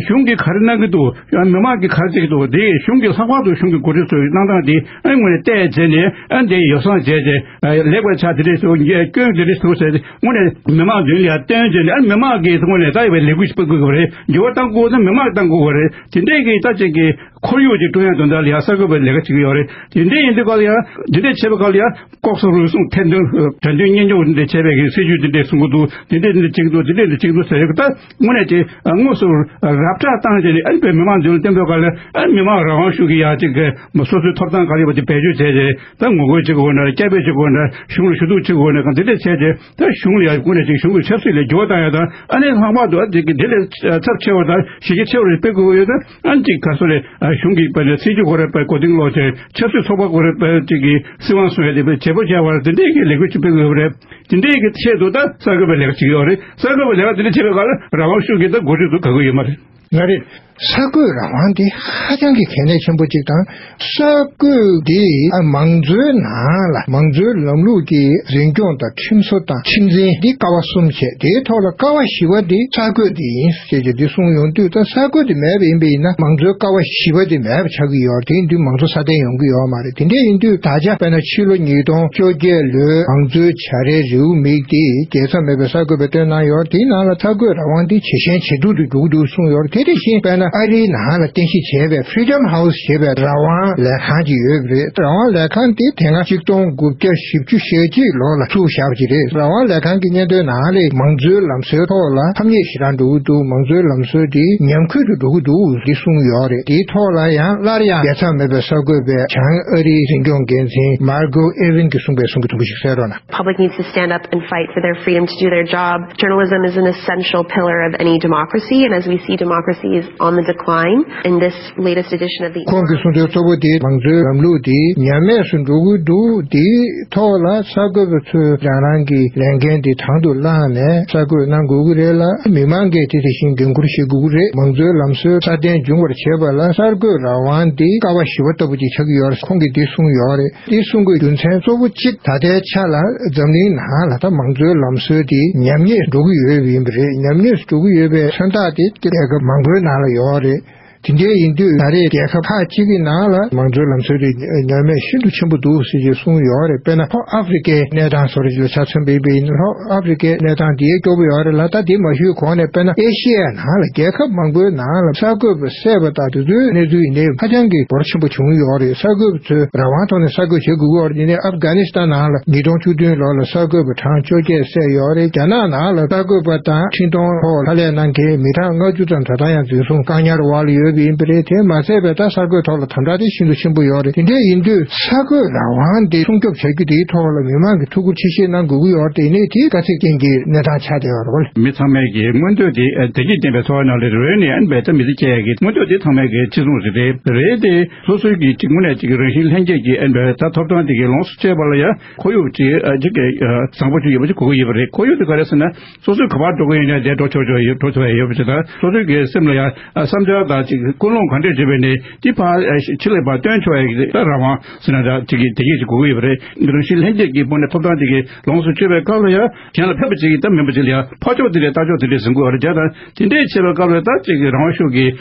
གཞུང་གིས་ག་རེ་གནང་གི་འདུག་མི་མང་གིས་ག་རེ་བྱེད་ཀྱི་འདུག་དེ་གཞུང་གིས་ལྷག་པར་དུ་གཞུང་གི་འགོ་ཁྲིད་ཚོའི་གནང་སྟངས་དེ་ཨ་ནི་དངོས་ནས་བལྟས་བྱས་ནས་ཨ་ནི་དེ་ཡོ་བསྲང་བྱས་བྱས་ལེགས་པའི་ཆ་དེ་འདྲས་འདུག་སྐྱོན་དེ་འདྲས་འདུག་ཟེར་ཏེ་དངོས་གནས་མི་མང་མདུན་ལ་ཡར་སྟོན་བྱས་ནས་ཨ་ནི་མི་མང་གིས་དངོས་གནས་ད་ཡོད་པའི་ལས་འགུལ་ཞིག་སྤེལ་དགོས་ཀྱི་རེད། འགྱུར་བ་གཏང་དགོས་ན་མི་མང་གིས་གཏང་དགོས་ཀྱི་རེད། དེ་འདྲས་ཀྱི་ད་ཅིག་གི་ཁོར་ཡུག་ཅིག་བསྐྲུན་ཡ་དོན་དག་ལ་ཡང་གསར་འགོད་པའི་ལས་ཀ་བྱེད་ཀྱི་ཡོད་རེད། དེ་འདྲས་ཡིན་དུས་སྐབས་ལ་ཡང་དེ་འདྲས་བྱས་པའི་སྐབས་ལ་ཡང་ལྐོག་ཟ་རུལ་སུངས་ཐེར་འདོན་དྲ་མདུན་གཉེན་སྐྱོང་འདི་འདྲས་བྱས་པའི་གི་སྲིད་ཇུས་འདི་འདྲས་གསུང་གི་འདུག་འདི་འདྲས་འདི་འདྲས་བྱེད་ཀྱི་འདུག་འདི་འདྲས་འདི་བྱེད་ཀྱི་འདུག་ཟེར་ཡོད་ཀྱི་ད་དངོས་གནས་ཀྱི་དངོས་སུ་རབ་བསྒྲགས་བཏང་བྱས་ནས་ཨ་ནི་བོད་མི་མང་མདུན་ལ་བསྟན་པའི་སྐབས་ལ་ཨ་ནི་མི་མང་རང་དབང་ཞུ་གི་ཡ་གཅིག་གི་སོ་སོའི་ཐོབ་ཐང་ག་རེ་ཡོད་པ་དེ་བེད་སྤྱོད་བྱས་ཏེ་ད་ངོ་རྒོལ་བྱེད་དགོས་ན་སྐད་འབོད་བྱེད་དགོས་ན་གཞུང་ལ་ཞུ་གཏུག་བྱེད་དགོས་ན་འདི་འདྲས་བྱས་ཏེ་ད་གཞུང་ལ་ཡ་དངོས་གནས་ཅིག་གཞུང་གི་ཆབ་སྲིད་ལ་འགྱུར་བ་བཏང་ཡ་དང་ཨ་ནི་ལྷག་པར་དུ་ཨ་ཅིག་གི་འདི་ལས་ཚབས་ཆེ་བ་དང་གཞི་རྒྱ་ཆེ་བ་རེ་སྤེལ་དགོས་ཡོད་ན། ཨ་ནི་གཅིག་ག་སོ་རེད། ཨ་གཞུང་གིས་པ་ནས་སྲིད་ཇུས་ཁོ་རེ་པ་གོ་དིང་ལོག་ཅིག་ཆབ་སྲིད་ཚོགས་པ་ཁོ་རེ་པ་གཅིག་གིས་སྲིད་དབང་སྲུང་ཡ་དེ་པའི་བྱེད་པོ་བྱ་བར་དེ་འདྲས་ཀྱི་ལས་འགུལ་ཅིག་སྤེལ་དགོས་པ་རེད། དེ་འདྲས་ཀྱི་ཆེད་དུ་ད་གསར་འགོད་པའི་ལས་ཀ་བྱེད་ཀྱི་ཡོད་རེད། གསར་འགོད་པའི་ལས་ཀ་དེ་འདྲས་བྱེད་པའི་སྐབས་ལ་རང་དབང་ཤུགས་ཀྱིས་ད་འགོ་ཁྲིད་དུ་ག་གི་ཡོད་མ་རེད། ང་རེད། གསར་འགོད་རང་དབང་དེ་ཧ་ཅང་གི་གལ་གནད་ཆེན་པོ་གཅིག་དང་། གསར་འགོད་དེ་ཨ་མང་གཙོའི་ནང་ལ་མང་གཙོའི་ལམ་ལུགས་ཀྱི་འཛིན་སྐྱོང་དང་ཁྲིམས་བཟོ་དང་ཁྲིམས་འཛིན་འདི་ཀ་བ་གསུམ་བྱས། དེའི་ཐོག་ལ་ཀ་བ་བཞི་པ་འདི་གསར་འགོད་འདི་ཡིན་ཞེས་ཀྱི་འདི་གསུངས་ཡོང་དུས། ད་གསར་འགོད་འདི་མེད་པ་ཡིན་པ་ཡིན་ན་མང་གཙོའི་ཀ་བ་བཞི་པ་འདི་མེད་པ་ཆགས་ཀྱི་ཡོད་རེད། དེ་ཡིན་དུས་མང་གཙོ་སྲ་བརྟན་ཡོང་གི་ཡོད་མ་རེད། དེ་འདྲ་ཡིན་དུས་ད་ཆ་དཔེར་ན་ཕྱི་ལོ་ཉིས་སྟོང་བཅོ་བརྒྱད་ལོའི་མང་གཙོའི་བྱ་རའི་རེའུ་མིག་འདི་རྒྱལ་ཚབ་མེད་པའི་གསར་འགོད་པས་བཏོན་གནང་ཡོད་རེད། དེའི་ནང་ལ་གསར་འགོད་རང་དབང་འདི་ཇེ་ཞན་ཇེ་སྡུག་ཏུ་འགྲོ་གི་འདུག་གསུངས་ཡོད་རེད། དེ་དེ་བཞིན་དཔེར་ན་ཨ་རིའི་ནང་ལ་རྟེན་གཞི་བྱས་པའི་Freedom House་ཞེས་པའི་རང་དབང་ལས་ཁང་ཅིག་ཡོད་པ་རེད། རང་དབང་ལས་ཁང་དེ་དེ་སྔ་གཅིག་སྟོང་དགུ་བརྒྱ་བཞི་བཅུ་ཞེ་གཅིག་ལོ་ལ་བཙུགས་བཞག་པ་ཅིག་རེད། རང་དབང་ལས་ཁང་གི་སྙན་ཐོའི་ནང་ལ་མང་གཙོའི་ལམ་སྲོལ་ཐོག་ལ་ཕམ་ཉེས་ཞེ་དྲག་འགྲོ་གི་འདུག་མང་གཙོའི་ལམ་སྲོལ་དེ་ཉམས་རྒུད་དུ་འགྲོ་གི་འདུག་འདི་གསུངས་ཡོད་རེད། དེའི་ཐོག་ལ་ཡང་སླར་ཡང་རྒྱལ་ཚབ་མེད་པའི་གསར་འགོད་པས་བྱང་ཨ་རིའི་འཛིན་སྐྱོང་འགན་འཛིན་Margot Irvin་གྱིས་གསུངས་པའི་གསུང་གི་ཐུང་ངུ་ཞིག་གསན་རོགས་གནང་། Public needs to stand up and fight for their freedom to do their job. Journalism is an essential pillar of any democracy, and as we see democracy is on the decline, in this latest edition of the ཁོང་གིས་གསུངས་དོན་གཙོ་བོ་དེ་མང་གཙོའི་ལམ་ལུགས་དེ་ཉམས་དམས་སུ་འགྲོ་གི་འདུག་དེའི་ཐོག་ལ་གསར་འགོད་པ་ཚོས་རང་རང་གི་ལས་འགན་དེ་དང་དུ་བླངས་ནས་གསར་འགོད་གནང་དགོས་ཀྱི་རེད་ལ། མི་མང་གིས་དེ་དེ་བཞིན་འགན་འཁུར་བཞེས་དགོས་ཀྱི་རེད། མང་གཙོའི་ལམ་སྲོལ་སྲ་བརྟན་འབྱུང་བར་བྱེད་པ་ལ་གསར་འགོད་རང་དབང་དེ་ཀ་བ་བཞི་པ་ལྟ་བུ་ཅིག་ཆགས་ཀྱི་ཡོད་རེད། ཁོང་གིས་འདི་གསུངས་ཡོད་རེད། འདི་གསུང་དགོས་རྒྱུ་མཚན་གཙོ་བོ་གཅིག་ད་ལྟའི་ཆ་ལ་འཛམ་གླིང་ནང་ལ་ད་མང་གཙོའི་ལམ་སྲོལ་དེ་ཉམས་ཉེས་འགྲོ་གི་ཡོད་པ་ཡིན་པ་རེད། ཉམས་ཉེས་འགྲོ་གི་ཡོད་པའི་མཚོན་རྟགས་དེ་རྒྱལ་ཁབ་མང་པོའི་ནང་ལ་ཡོད་རེད། དེ་འདྲའི་ཡིན་དུས་ད་རེས་རྒྱལ་ཁབ་ཁག་ཅིག་གི་ནང་ལ་མང་གཙོའི་ལམ་སྲོལ་དེ་ཉམས་དམས་ཤིན་ཏུ་ཆེན་པོ་འདུག་ཟེར་གྱི་གསུངས་ཡོད་རེད། དཔེར་ན་ལྷོ་ཨ་ཧྥེ་རི་ཀའི་གནས་སྟངས་བཟོ་འདྲ་ཅིག་ལ་ཆ་མཚོན་པ་ཡིན་པ་ཡིན་ན། ལྷོ་ཨ་ཧྥེ་རི་ཀའི་གནས་སྟངས་དེ་སྐྱོ་པོ་ཡོད་རེད་ལ། ད་དེ་མ་ཞུས་གོང་ནས་དཔེར་ན་ཨེ་ཤི་ཡའི་ནང་ལ་རྒྱལ་ཁབ་མང་པོའི་ནང་ལ་གསར་འགོད་པ་བསད་པ་དང་དེ་ཚོའི་གནས་ཚུལ་ཡིན་ནའི་ཧ་ཅང་གི་འབོར་ཆེན་པོ་བྱུང་ཡོད་རེད། གསར་འགོད་པ་ཚོས་རང་དབང་ཐོག་ནས་གསར་འགོད་བྱེད་དགོས་ཀྱི་ཡོད་རེད། དེ་ནས་ཨབ་གྷ་ནི་སི་ཐན་ནང་ལ་ཉིས་སྟོང་བཅུ་བདུན་ལོ་ལ་གསར་འགོད་པ་གྲངས་བཅོ་བརྒྱད་བསད་ཡོད་རེད། རྒྱ་ནག་ནང་ལ་གསར་འགོད་པ་དང་འཕྲིན་གཏོང་ཐོག་ལ་ལས་གནང་མཁན་མི་གྲངས་ལྔ་བཅུ་ཙམ་ད་ལྟ་ཡང་འཛིན་བཟུང་བཀག་ཉར་འོག་ལ་ཡོད་པ་ཡིན་པ་རེད། དེ་མ་ཟད་པའི་ད་གསར་འགོད་ཐོག་ལ་དམ་དྲག་དེ་ཤིན་ཏུ་ཆེན་པོ་ཡོད་རེད། དེ་འདྲ་ཡིན་དུས་གསར་འགོད་རང་དབང་དེ་སྲུང་སྐྱོབ་བྱ་རྒྱུ་དེའི་ཐོག་ལ་མི་མང་གིས་ཐུགས་ཁུར་ཆེ་བཞེས་གནང་དགོས་ཀྱི་ཡོད་རེད། དེ་ནས་དེའི་དཀའ་ཚེགས་ཅན་གྱི་གནས་སྟངས་ཆགས་བསྡད་ཡོད་རེད་བ། མི་ཚང་མས་ཀྱི་མངོན་འདོད་དེ་བདེ་སྐྱིད་ལྡན་པའི་འཚོ་བ་ནང་ལ་རོལ་ནས་ཨན་པའི་ད་མི་ཚེ་སྐྱེལ་ཡག་གི་མངོན་འདོད་དེ་ཚང་མས་ཀྱི་ཅི་གསུངས་རེད། རེད་དེ་སོ་སོའི་གི་ཅིག་དངོས་གནས་ཅིག་རང་བཞིན་ལྷན་སྐྱེས་ཀྱི་ཨན་པའི་ད་ཐོབ་ཐང་དེ་གའི་ལོངས་སུ་སྤྱད་པ་ལ་ཡང་ཁོར་ཡུག་ཅིག་ཅིག་གི་བཟང་པོ་ཅིག་ཡོད་པ་ཅིག་དགོས་ཀྱི་ཡོད་པ་རེད། ཁོར་ཡུག་དེ་ག་རེ་ཟེར་ན། སོ་སོའི་ག་པར་འགྲོ་གི་ཡོད་ན་དེ་འགྲོ་ཆོག་ཆོག་ཡོད། འགྲོ་ཐུབ་ཡ་ཡོད་པ་ཅིག་དང་། སོ་སོའི་གི་སེམས་ལ་ཡང་བསམ་འཆར་དང་ཅིག་ཀུན་སློང་ག་འདྲས་བྱེད་པའི་ནི་དེ་ཕར་ཕྱི་ལ་ཕར་སྟོན་ཆོག་ཡ་གི་ད་རང་དབང་ཟེར་ན་འདྲ་ཅིག་གི་དེ་གས་ཅིག་དགོས་ཀྱི་ཡོད་པ་རེད། རང་བཞིན་ལྷན་སྐྱེས་ཀྱི་སྒོ་ནས་ཐོབ་ཐང་དེ་གས་ལོངས་སུ་སྤྱོད་པའི་སྐབས་ལ་ཡང་གཞན་ལ་ཕན་པ་ཅིག་གིས་ད་མིན་པ་ཅིག་ལ་ཡང་ཕར་ཕྱོགས་དེ་འདྲས་ལྟ་ཕྱོགས་དེ་འདྲས་ཟིན་དགོས་པ་རེད། བྱས་ཙང་དེ་འདྲས་བྱེད་པའི་སྐབས་ལ་ད་ཅིག་གི་རང་དབང་ཤུགས་ཀྱིས་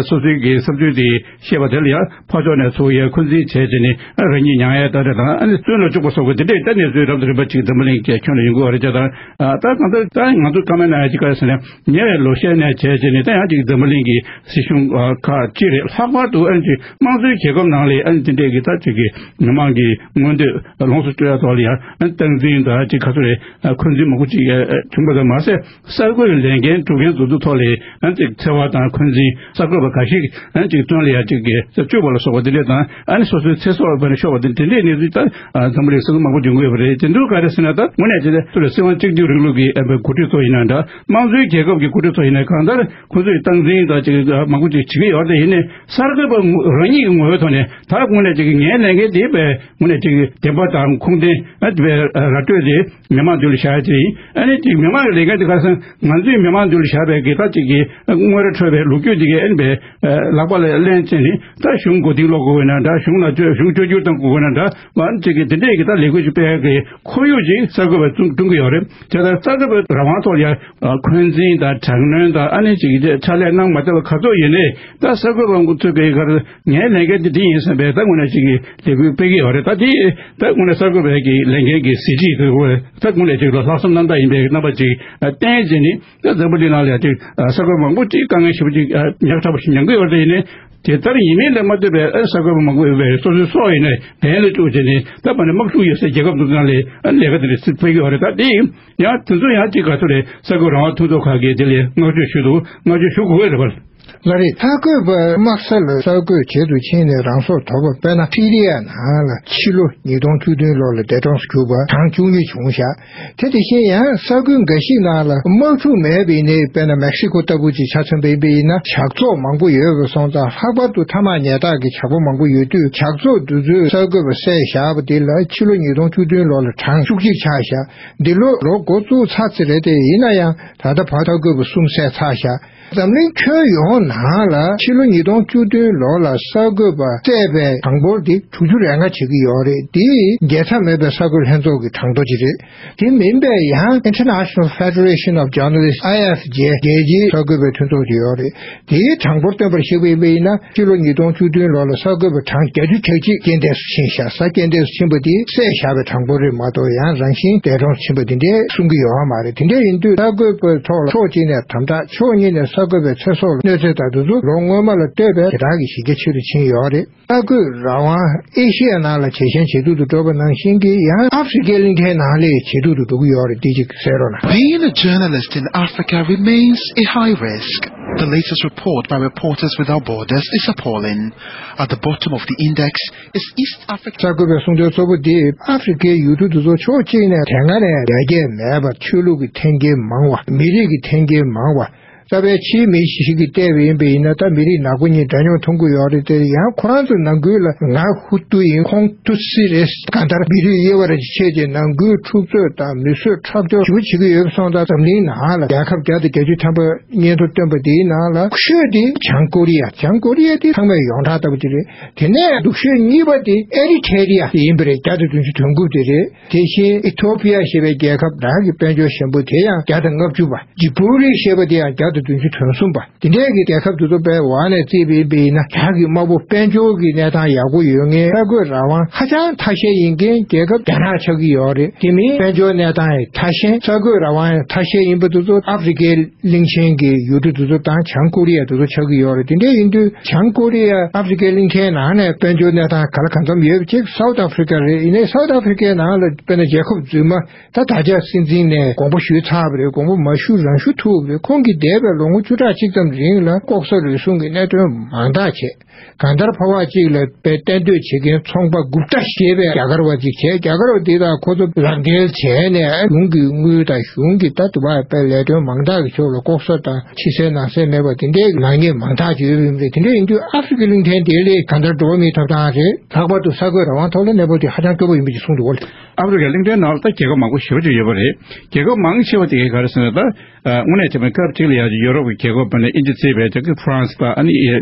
སོ་སོའི་གི་བསམ་ཚུལ་དེ་བཤད་པ་དེ་ལ་ཡང་ཕར་ཕྱོགས་ནས་ཚུར་ཡར་འཁོན་འཛིན་བྱས་བྱས་ནས་རང་ཉིད་མྱངས་ཡས་ལྟ་རེ་དང་། ཨ་ནི་བཙོན་ལ་བཅུག་པ་སོགས་ཀྱི་དེ་འདྲའི་ད་གནས་ཚུལ་རབ་དང་རིམ་པ་ཅིག་འཛམ་བུ་གླིང་གི་ཁྱོན་ལ་ཡོང་གི་ཡོད་རེད། བྱས་ཙང་ད་གང་ལྟར་ད་ང་ཚོ་བཀའ་མོལ་གནང་ཡ་ཅིག་ག་རེ་ཟེར་ན། ཉེ་བའི་ལོ་ཤས་ནས་བྱས་བྱས་ནས་ད་ཡང་ཅིག་འཛམ་བུ་གླིང་གི་སྲིད་གཞུང་ཁག་ཅིག་རེད། ལྷག་པར་དུ་ཨ་ནི་ཅིག་དམངས་གཙོའི་རྒྱལ་ཁབ་ནང་ལ་ཨ་ནི་དེ་འདྲའི་གི་ད་ཅིག་གི་མི་མང་གི་མངོན་འདོད་ལོངས་སུ་སྤྱོད་ཡ་ཐོག་ལ་ཡང་ཨ་ནི་སྟངས་འཛིན་དང་ཅིག་ག་ཚོད་རེད། འཁོན་འཛིན་མང་པོ་ཅིག་བྱུང་པ་དང་མ་ཟད། གསར་འགོད་ལས་འགན་སྒྲུབ་མཁན་དེ་ཚོའི་ཐོག་ལ་ཨ་ནི་ཅིག་འཚེ་བ་དང་འཁོན་འཛིན། གསར་འགོད་པ་འགའ་ཞིག་ཨ་ནི་ཅིག་བཙོན་ལ་ཡ་ཅིག་གི་བཅུག་པ་ལ་སོགས་པ་དེ་འདྲས་དང་། ཨ་ནི་སོ་སོའི་ཚེ་སྲོག་ལ་ཕན་ཤོར་བ་དེ་དེ་འདྲས་གནས་ཚུལ་ད་འཛམ་བུ་གླིང་སོ་སོ་མང་པོ་འབྱུང་གི་ཡོད་པ་རེད། དེ་འདུག་ག་རེ་ཟེར་ན། ད་དངོས་གནས་བྱས་ན་ཚུར་ལ་སྲིད་དབང་གཅིག་སྡུད་རིང་ལུགས་ཀྱི་ཨ་འགོ་ཁྲིད་ཚོ་ཡིན་ན་འདྲ། དམངས་གཙོའི་རྒྱལ་ཁབ་ཀྱི་འགོ་ཁྲིད་ཚོ་ཡིན་ན་གང་ལྟར་ཁོ་ཚོས་སྟངས་འཛིན་དང་ཅིག་མང་པོ་ཅིག་བྱེད་ཀྱི་ཡོད་རེད། ཡིན་ནའི་གསར་འགོད་པ་རང་ཉིད་ཀྱི་ངོ་བོའི་ཐོག་ནས་ད་དངོས་གནས་ཅིག་ངའི་ལས་འགན་དེ་དཔེ་དངོས་གནས་ཅིག་བདེན་པ་དང་ཁུངས་ལྡན་ཨ་དེ་བས་ར་སྤྲོད་དེ། མི་མང་མདུན་ལ་བཞག་ཡ་ཅིག་ཡིན། ཨ་ནི་ཅིག་མི་མང་གི་ལས་འགན་དེ་ག་རེ་ཟེར་ན། ང་ཚོས་མི་མང་མདུན་ལ་བཞག་པའི་གི་ད་ཅིག་གི་དངོས་ར་འཕྲོད་པའི་ལོ་རྒྱུས་འདི་གའི་ཨ་ནི་བས་ལག་པ་ལ་ལེན་བྱས་ནས་ད་གཞུང་མགོ་རྟིང་སློག་དགོས་ན་འདྲ། གཞུང་ལ་བཅོས་གཞུང་བཅོས་བསྒྱུར་གཏང་དགོས་ན་འདྲ་བ། ཨ་ནི་ཅིག་གི་དེ་འདྲས་ཀྱི་ད་ལས་འགུལ་ཅིག་སྤེལ་ཡ་གི་ཁོར་ཡུག་ཅིག་གསར་འགོད་པས་བསྐྲུན་བསྐྲུན་གི་ཡོད་རེད། དེ་ལྟར་གསར་འགོད་པའི་རང་དབང་ཐོག་ལ་ཡ་འཁོན་འཛིན་དང་དྲག་གནོན་དང་ཨ་ནི་ཅིག་གི་ཕྱག་ལས་གནང་མ་བསྡད་པ་ག་ཚོད་ཡིན་ནའི་ད་གསར་འགོད་པ་ཚོས་གི་ག་རེ་ངའི་ལས་འགན་དེ་འདི་ཡིན་བསམ་པའི་ད་དངོས་གནས་ཅིག་གི་ལས་འགུལ་སྤེལ་གི་ཡོད་རེད། ད་དེ་ད་དངོས་གནས་གསར་འགོད་པའི་གི་ལས་འགན་གི་གཟི་བརྗིད་དེ་ད་དངོས་གནས་ཅིག་ལ་ལྷག་བསམ་རྣམ་དག་ཡིན་པའི་རྣམ་པ་ཅིག་བསྟན་བྱས་ནས། ད་འཛམ་བུ་གླིང་ནང་ལ་ཡ་ཅིག་གསར་འགོད་མང་པོ་ཅིག་དཀའ་ངལ་ཞེ་པོ་ཅིག་ཉག་ཕྲ་པོ་ཞིག་མྱངས་གི་ཡོད་རེད། ཡིན་ནའི་དེ་ལྟར་ཡིན་མིན་ལ་མ་ལྟོས་པའི་ཨ་གསར་འགོད་པ་མང་པོ་ཡོད་པས་སོ་སོའི་སྲོག་ཡིན་ནའི་འབེན་ལ་བཅུག་བྱས་ནས་ད་བར་ནས་དམག་འཁྲུག་ཡོད་སའི་རྒྱལ་ཁབ་དེ་ཚོ་ནང་ལ་ཨ་ལས་ཀ་དེ་འདྲ་སྤེལ་གི་ཡོད་རེད། ད་དེ་ཡང་དེ་ཚོ་ཡང་ཅིག་ག་ཚོད་རེད། གསར་འགོད་རང་དབང་མཐུན་ཚོགས་ཁག་གིས་དེ་ལ་བསྔགས་བརྗོད་ཞུ་འདུག་བསྔགས་བརྗོད་ཞུ་དགོས་རེད་པ། ལགས་རེད། གསར་འགོད་པ་དམག་ས་ལ་གསར་འགོད་བྱེད་དུ་ཕྱིན་ནས་རང་སྲོག་དོར་བ། དཔེར་ན་སི་རི་ཡ་ནང་ལ་ཕྱི་ལོ་ཉིས་སྟོང་བཅུ་བདུན་ལོ་ལ་འདས་གྲོངས་སུ་གྱུར་པ་གྲངས་བཅུ་གཉིས་བྱུང་ཤག་དེ་དེ་བཞིན་ཡང་ས་ཁུལ་འགའ་ཞིག་ནང་ལ་དམག་འཁྲུག་མེད་པ་ཡིན་ནའི། དཔེར་ན་མེག་སི་ཀོ་ལྟ་བུ་ཅིག་ཆ་མཚོན་པ་ཡིན་པ་ཡིན་ན། ཇག་ཚོགས་མང་པོ་ཡོད་པ་སོང་ཙང་། ལྷག་པར་དུ་ཐ་མག་ཉལ་ཐག་གི་ཇག་པ་མང་པོ་ཡོད་དུས། ཇག་ཚོགས་དེ་ཚོས་གསར་འགོད་པ་བསད་བཞག་པ་དེ་ལ་ཕྱི་ལོ་ཉིས་སྟོང་བཅུ་བདུན་ལོ་ལ་གྲངས་བཅུ་གཅིག་ཆགས་ཤག་འདི་ལོ་ལོ་འགོ་བཙུགས་ཚར་ཚར་རེད་དེ། ཡིན་ན་ཡང་ད་ལྟ་བར་གསར་འགོད་པ་གསུམ་བསད་ཚར་ཤག་འཛམ་གླིང་ཁྱོན་ཡོངས་ནང་ལ་ཕྱི་ལོ་ཉིས་སྟོང་བཅུ་བདུན་ལོ་ལ་གསར་འགོད་པ་བསད་པའི་གྲངས་འབོར་དེ་དྲུག་ཅུ་རེ་ལྔ་བྱེད་ཀྱི་ཡོད་རེད། དེ་རྒྱལ་ཚབ་མེད་པའི་གསར་འགོད་ལྷན་ཚོགས་ཀྱི་གྲངས་ཐོ་ཅིག་རེད། དེ་མིན་པའི་ཡང་International Federation of Journalists, I F J, རྒྱལ་སྤྱིའི་གསར་འགོད་པའི་མཐུན་ཚོགས་ཅིག་ཡོད་རེད། དེའི་གྲངས་འབོར་བཏོན་པར་གཞིགས་པ་ཡིན་པ་ཡིན་ན། ཕྱི་ལོ་ཉིས་སྟོང་བཅུ་བདུན་ལོ་ལ་གསར་འགོད་པ་གྲངས་བརྒྱད་ཅུ་གྱ་གཅིག་རྐྱེན་འདས་སུ་ཕྱིན་ཤག་ས་རྐྱེན་འདས་སུ་ཕྱིན་པ་དེ་བསད་བཞག་པའི་གྲངས་འབོར་རེད་མ་གཏོགས། ཡང་རང་བཞིན་འདས་གྲོངས་ཕྱིན་པ་དེ་འདྲའི་གསུང་གི་ཡོད་མ་རེད། དེ་འདྲ་ཡིན་དུས་གསར་འགོད་པའི་ཐོག་ལ་ཕྱོགས་གཅིག་ནས་དམ་དྲག་ཕྱོགས་གཉིས་ནས་གསར་འགོད་པའི་ཚེ་སྲོག་ལ་གནོད་འཚེ་དང་དེ་ཚོ་ལོ་སྔོན་མ་ལ་བལྟས་པའི་དེ་དག་གི་གཞི་རྒྱ་ཆེ་རུ་ཕྱིན་ཡོད་རེད། གསར་འགོད་རང་དབང་ཨེ་ཤི་ཡ་ནང་ལ་ཇེ་ཞན་ཇེ་སྡུག་ཏུ་འགྲོ་བ་ནང་བཞིན་གྱི། ཡང་ཨ་ཧྥེ་རི་ཀའི་གླིང་ཕྲན་ནང་ལས་ཇེ་སྡུག་ཏུ་འགྲོ་གི་ཡོད་རེད། འདི་གཅིག་གསལ་རོགས་གནང་། Being a journalist in Africa remains a high risk. The latest report by Reporters Without Borders is appalling. At the bottom of the index is East Africa. གསར་འགོད་པའི་གསུང་དོན་གཙོ་བོ་འདི་ཨ་ཧྥེ་རི་ཀའི་ཡུལ་གྲུ་དེ་ཚོ་ཕྱོགས་གཅིག་ནས་དེ་སྔ་ནས་ཡར་རྒྱས་མེད་པ། ཆོས་ལུགས་ཀྱི་འཐེན་འཁྱེར་མང་བ། མི་རིགས་ཀྱི་འཐེན་འཁྱེར་མང་བ། རྩ་བའི་ཕྱིའི་མི་ཞིག་གིས་བལྟས་པ་ཡིན་པ་ཡིན་ན། ད་མི་རིགས་ནག་པོ་གཉིས་འདྲ་མཉམ་མཐོང་གི་ཡོད་རེད་དེ། ཡང་ཁོ་རང་ཚོ་ནང་ཁུལ་ལ་ང་ཧུ་ཏུ་ཡིན། ཁོང་ཏུ་སི་རེད། གང་ལྟར་མི་རིགས་དབྱེ་བ་རེ་ཕྱེ་བྱས་ནང་ཁུལ་འཁྲུག་རྩོད་དང་མི་གསོད་ཁྲག་སྦྱོར་ཞེ་པོ་བྱེད་ཀྱི་ཡོད་པ་སོང་ཙང་། འཛམ་གླིང་ནང་ལ་རྒྱལ་ཁབ་བརྒྱ་དང་བརྒྱད་ཅུ་ཐམ་པ་སྙན་ཐོ་བཏོན་པ་དེའི་ནང་ལ་སྡུག་ཤོས་དེ་བྱང་ཀོ་རི་ཡ། བྱང་ཀོ་རི་ཡ་དེ་ཚང་མས་ཡོངས་གྲགས་ལྟ་བུ་དེ་རེད། དེ་ནས་སྡུག་ཤོས་གཉིས་པ་དེ་ཨེ་རི་ཐེ་རི་ཡ་ཡིན་པ་རེད། བརྒྱ་དང་བདུན་ཅུ་དོན་དགུ་དེ་རེད། དེ་བཞིན་ཨི་ཐོ་པི་ཡ་ཞེས་པའི་རྒྱལ་ཁབ་རང་གི་དཔལ་འབྱོར་ཞན་པོ་དེ་ཡང་བརྒྱ་དང་ལྔ་བཅུ་པ། ཇི་བུ་རི་ཞེས་པ་དེ་ཡང་བརྒྱ་ བདུན་ཅུ་དོན་གསུམ་པ། དེ་འདྲའི་གི་རྒྱལ་ཁབ་དེ་ཚོ་དཔེ་འོག་ནས་བརྩིས་པ་ཡིན་ན། བྱ་གི་དམག་དཔུང་དཔལ་འབྱོར་གྱི་གནས་སྟངས་ཡག་པོ་ཡོད་མཁན། གསར་འགོད་རང་དབང་ཧ་ཅང་ཐ་ཤལ་ཡིན་མཁན་རྒྱལ་ཁབ་རྒྱ་ནག་ཆགས་ཀྱི་ཡོད་རེད། དེ་མིན་དཔལ་འབྱོར་གནས་སྟངས་ཡང་ཐ་ཤལ། གསར་འགོད་རང་དབང་ཡང་ཐ་ཤལ་ཡིན་པ་དེ་ཚོ་ཨ་ཧྥེ་རི་ཁའི་གླིང་ཆེན་གྱི་ཡུལ་གྲུ་དེ་ཚོ་དང་བྱང་ཀོ་རི་ཡ་དེ་ཚོ་ཆགས་ཀྱི་ཡོད་རེད། དེ་འདྲ་ཡིན་དུས་བྱང་ཀོ་རི་ཡ་ཨ་ཧྥེ་རི་ཁའི་གླིང་ཆེན་ནང་ནས་དཔལ་འབྱོར་གནས་སྟངས་ག་ལ་གང་འཚམ་ཡོད་པ་ཅིག་སའུ་ཐི་ཨ་ཧྥེ་རི་ཁ་རེད། ཡིན་ནའི་སའུ་ཐི་ཨ་ཧྥེ་རི་ཁའི་ནང་ལ་དཔེར་ན་ཇེ་ཁོབ་ཛུ་མ། ད་ད་ཆ་སྲིད་འཛིན་ནས་དགོངས་པ་ཞུས་ཚར་བ་རེད། དགོངས་པ་མ་ཞུ་རང་ཞུ་ཐུབ་པ་རེད། ཁོང་གིས་འདས་པའི་ལོ་ངོ་བཅུ་ཕྲག་གཅིག་ཙམ་རིང་ལ་ལྐོག་ཟ་རུལ་སུངས་ཀྱི་གནད་དོན་མང་དག་བྱས། གང་ལྟར་ཕོར་པ་གཅིག་ལ་དཔེ་གཏན་སྡོད་བྱེད་མཁན་ཚོང་པ་གུབ་ཏ་ཞེས་པའི་རྒྱ་གར་བ་གཅིག་བྱས། རྒྱ་གར་བ་འདི་དང་ཁོ་ཚོ་རང་འགྲེལ་བྱས་ནས་གཞུང་གི་དངུལ་དང་གཞུང་གི་ད་དུ་བ་དཔེ་ལས་དོན་མང་དག་གི་ཕྱོགས་ལ་ལྐོག་ཟ་དང་ཕྱི་གསལ་ནང་གསལ་མེད་པ་དེ་འདྲའི་ནག་ཉེས་མང་དག་ཅིག་ཡོད་པ་ཡིན་པ་རེད། དེ་འདྲ་ཡིན་དུས་ཨ་ཧྥེ་རི་ཁའི་གླིང་ཕྲན་དེ་ལ་གང་ལྟར་འགྲོ་བ་མིའི་ཐོབ་ཐང་རེད། ལྷག་པར་དུ་གསར་འགོད་རང་དབང་ཐོག་ལ་གནས་བབ་དེ་ཧ་ཅང་སྐྱོ་པོ་ཡིན་པ་ཅིག་གསུངས་འདུག་གོ། ཨ་ཧྥེ་རི་ཁའི་གླིང་ཕྲན་ནང་ལ་ད་རྒྱལ་ཁབ་མང་པོ་ཞེ་པོ་ཅིག་ཡོད་པ་རེད། རྒྱལ་ཁབ་མང་ཆེ་བ་དེ་ག་རེ་ཟེར་ན། ད་ཨ་དངོས་གནས་བྱས་པའི་སྐབས་གཅིག་ལ་ཡ་ཡུ་རོབ་ཀྱི་རྒྱལ་ཁབ་དཔེར་ན་དབྱིན་ཇི་བརྩིས་པའི་ཅིག་ཧྥ་རན་སི་དང་། ཨ་ནི་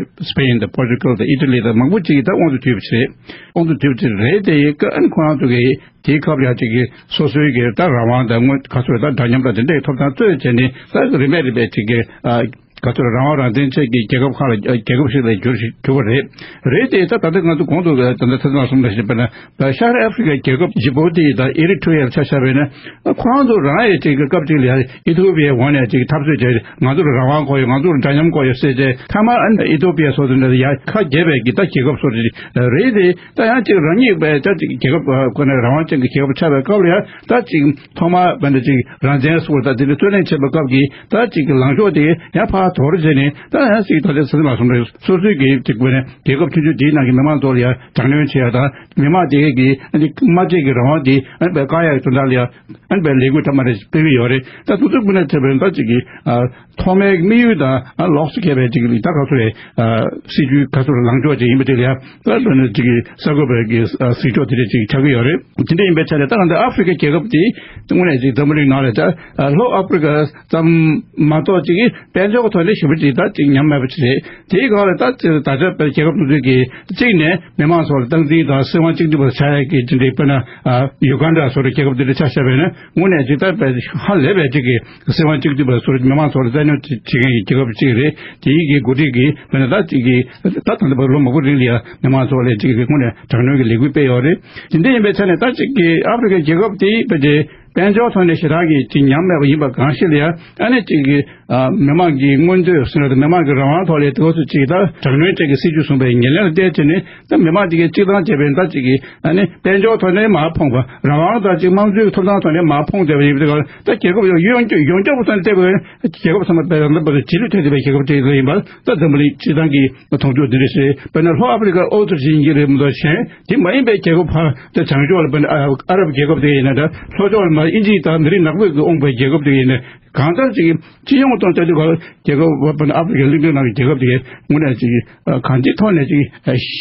སི་པེན་དང་པོར་ཅུ་གལ་དང་ཨི་ཊ་ལི་དང་མང་པོ་ཅིག་གིས་ད་དབང་དུ་བསྡུས་པ་ཅིག་རེད། དབང་དུ་བསྡུས་པ་ཅིག་རེད། དེ་ཡི་སྐབས་ཨ་ནི་ཁོ་རང་ཚོ་གིས་དེའི་སྐབས་ལ་ཡ་ཅིག་གི་སོ་སོའི་གི་ད་རང་དབང་དང་དངོས་ག་ཚོད་ད་འདྲ་མཉམ་དང་དེ་འདྲའི་ཐོབ་ཐང་རྩོད་བྱས་ནས། ད་རིམ་པས་རིམ་པས་ཅིག་གི་ཨ་ག་ཚོད་རང་དབང་རང་བཙན་ཅན་གྱི་རྒྱལ་ཁབ་ཁག་ལ་རྒྱལ་ཁབ་ཞིག་ལ་གྱུར་གྱུར་བ་རེད། རེད་དེ་ད་ད་ལྟ་ང་ཚོ་གོང་དུ་ད་ལྟ་ཐ་ཚང་གསུངས་པ་བཞིན་དཔེར་ན་ཤར་ཨ་ཧྥེ་རི་ཁའི་རྒྱལ་ཁབ་ཇི་བོ་ཏི་དང་ཨི་རི་ཊི་རི་ཡ་ལ་ཆ་བཞག་པ་ཡིན་ན། ཁོ་རང་ཚོ་རང་ཡང་ཅིག་སྐབས་གཅིག་ལ་ཡང་ཨི་ཐོ་པི་ཡའི་འོག་ནས་ཅིག་འཐབ་རྩོད་བྱས། ང་ཚོར་རང་དབང་དགོས་ཡོད། ང་ཚོར་འདྲ་མཉམ་དགོས་ཡོད་ཟེར་བྱས། མཐའ་མར་ཨ་ནི་ཨི་ཐོ་པི་ཡ་སོགས་དེ་འདྲ་ཡ་ཁ་གྱེས་པའི་གི་ད་རྒྱལ་ཁབ་སོགས་རེད། རེད་དེ་ད་ཡང་ཅིག་རང་ཉིད་པའི་ད་ཅིག་རྒྱལ་ཁབ་ཁོ་ནས་རང་དབང་ཅན་གྱི་རྒྱལ་ཁབ་ཆགས་པའི་སྐབས་ལ་ཡང་ད་ཅིག་ཐོག་མར་དཔེར་ན་ཅིག་རང་བཙན་སོགས་ད་དེ་འདྲ་རྩོད་ལེན་བྱེད་པའི་སྐབས་ཀྱི་ད་ཅིག་གི་ལངས་ཕྱོགས་དེ་ཡང་ཕར་དོར་བྱས་ནས། ད་ཡང་ཅིག་ད་ལྟ་ས་མ་སོང་རེད། སོ་སོའི་གི་ཅིག་དཔེར་ན་རྒྱལ་ཁབ་ཆུང་ཆུང་དེའི་ནང་གི་མི་མང་ཚོ་ལ་ཡང་དྲག་གནོན་བྱེད་ཡ་དང་། མི་མང་དེ་གི་ཨ་ནི་སྨྲ་བརྗོད་ཀྱི་རང་དབང་དེ་ཨ་ནི་དཔེ་བཀག་ཡ་གི་དོན་དག་ལ་ཡང་ཨ་ནི་དཔེ་ལས་འགུལ་ཐ་མ་རེ་སྤེལ་གྱི་ཡོད་རེད། ད་དུས་ཚོད་སྤུ་ན་ཐེབས་པའི་ད་ཅིག་གི་ཨ་ཐོག་མའི་དམིགས་ཡུལ་དང་ཨ་ལོགས་སུ་འཁེལ་བའི་ཅིག་ད་ག་ཚོད་རེད། ཨ་སྲིད་ཇུས་ག་ཚོད་ལངས་ཕྱོགས་ཅིག་ཡིན་པ་དེ་ལ་ཡང་ད་དཔེར་ན་ཅིག་གི་གསར་འགོད་པའི་གི་ཨ་གཟིགས་ཕྱོགས་དེ་འདྲ་ཅིག་ཆགས་ཀྱི་ཡོད་རེད། དེ་འདྲ་ཡིན་པའི་ཆ་ནས་ད་ང་ཚོ་ཨ་ཧྥེ་རི་ཁའི་རྒྱལ་ཁབ་དེ་དངོས་གནས་ཅིག་འཛམ་བུ་གླིང་ནང་ལ་ད་ཨ་ལྷོ་ཨ་ཧྥེ་རི་ཁ་ཙམ་མ་གཏོགས་ཅིག་གི་དཔལ་འབྱོར་གྱི་ཐོག་ནས་ཞེ་པོ་ཅིག་ད་ཅིག་ཉམས་དམས་པ་ཅིག་རེད། དེའི་སྒང་ལ་ད་ད་ཆ་རྒྱལ་ཁབ་དེ་ཚོ་གིས་གཅིག་ནས་མི་མང་ཚོ་ལ་སྟངས་འཛིན་དང་སྲིད་དབང་གཅིག་མཐུན་པ་ཆགས་ཡ་གི་དེ་འདྲའི་དཔེར་ན་ཨ་ཡུ་གན་ཌ་སོགས་རྒྱལ་ཁབ་དེ་འདྲ་ཆ་བཞག་པ་ཡིན་ན། དངོས་གནས་ཅིག་ད་དཔེ་ཧ་ལས་པའི་ཅིག་གི་སྲིད་དབང་གཅིག་མཐུན་པ་ཚོར་མི་མང་ཚོ་ལ་བཙན་གནོན་བྱེད་མཁན་གྱི་རྒྱལ་ཁབ་ཅིག་རེད། དེའི་གི་འགོ་ཁྲིད་ཀྱིས་དཔེར་ན་ད་ཅིག་གི་ད་ད་ལྟ་བར་ལོ་མང་པོ་རིང་ལ་ཡ་མི་མང་ཚོ་ལ་ཅིག་གི་དངོས་གནས་དྲག་གནོན་གྱི་ལས་འགུལ་སྤེལ་ཡོད་རེད། དེ་འདྲ་ཡིན་པའི་ཆ་ནས་ད་ཅིག་གི་ཨ་ཧྥེ་རི་ཁའི་རྒྱལ་ཁབ་དེའི་དཔེ་དེ་དཔལ་འབྱོར་ཐོག་ནས་ཞེ་དྲག་གི་ཅིག་ཉམས་མེད་པ་ཡིན་པ་གང་ཞིག་ལ་ཡ། ཨ་ནི་ཅིག་གི་ཨ་མི་མང་གི་མངོན་འདོད་ཟེར་ན་དང་། མི་མང་གི་རང་དབང་ཐོག་ལ་དེ་འོ་ཚོ་ཅིག་ད་དྲག་གནོན་ཅན་གྱི་སྲིད་ཇུས་བཟུང་པའི་ཉེར་ལེན་ལ་བལྟས་བྱས་ནས། ད་མི་མང་ཅིག་གིས་སྤྱིར་བཏང་བྱས་པའི་ད་ཅིག་གི་ཨ་ནི་དཔལ་འབྱོར་ཐོག་ནས་མར་ཕོངས་པ། རང་དབང་དང་ཅིག་དམངས་གཙོའི་ཐོབ་ཐང་ཐོག་ནས་མར་ཕོངས་བསྡད་པ་ཡིན་པའི་སྐབས། ད་རྒྱལ་ཁབ་ཡོངས་ཡོངས་ཡོངས་ཁྱབ་ཐོག་ནས་བལྟས་པའི་རྒྱལ་ཁབ་ཚང་མ་དཔེ་རང་བདེན་པ་དང་རྗེས་ལུས་ཐེབས་བསྡད་པའི་རྒྱལ་ཁབ་ཅིག་ཡིན་པ། ད་འཛམ་བུ་གླིང་སྤྱིར་བཏང་གི་མཐོང་ཕྱོགས་འདི་འདྲ་ཞིག་རེད། དཔེར་ན་ལྷོ་ཨ་ཧྥེ་རི་ཁ་ཨོ་ཙམ་ཞིག་ཡིན་གྱི་རེད་མ་གཏོགས། གཞན་དེ་མ་ཡིན་པའི་རྒྱལ་ཁབ་ཕར་ད་བྱང་ཕྱོགས་ལ་དཔེར་ན་ཨ་ཨ་རབ་རྒྱལ་ཁབ་དེ་ཡིན་ན། ད་ལྷོ་ཕྱོགས་ལ་མར་དབྱིན་ཇི་དང་མི་རིགས་ནག་པོས་ཀྱིས་དབང་བའི་རྒྱལ་ཁབ་དེ་ཡིན་ན། གང་ལྟར་ཅིག་སྤྱི་ཡོངས་ཐོག་བལྟས་དུས་ཀ་རྒྱལ་ཁབ་དཔེར་ན་ཨ་ཧྥེ་རི་ཁའི་གླིང་ཕྲན་ནང་གི་རྒྱལ་ཁབ་དེ་གའི་དངོས་གནས་ཅིག་གང་ཅིའི་ཐོག་ནས་ཅིག་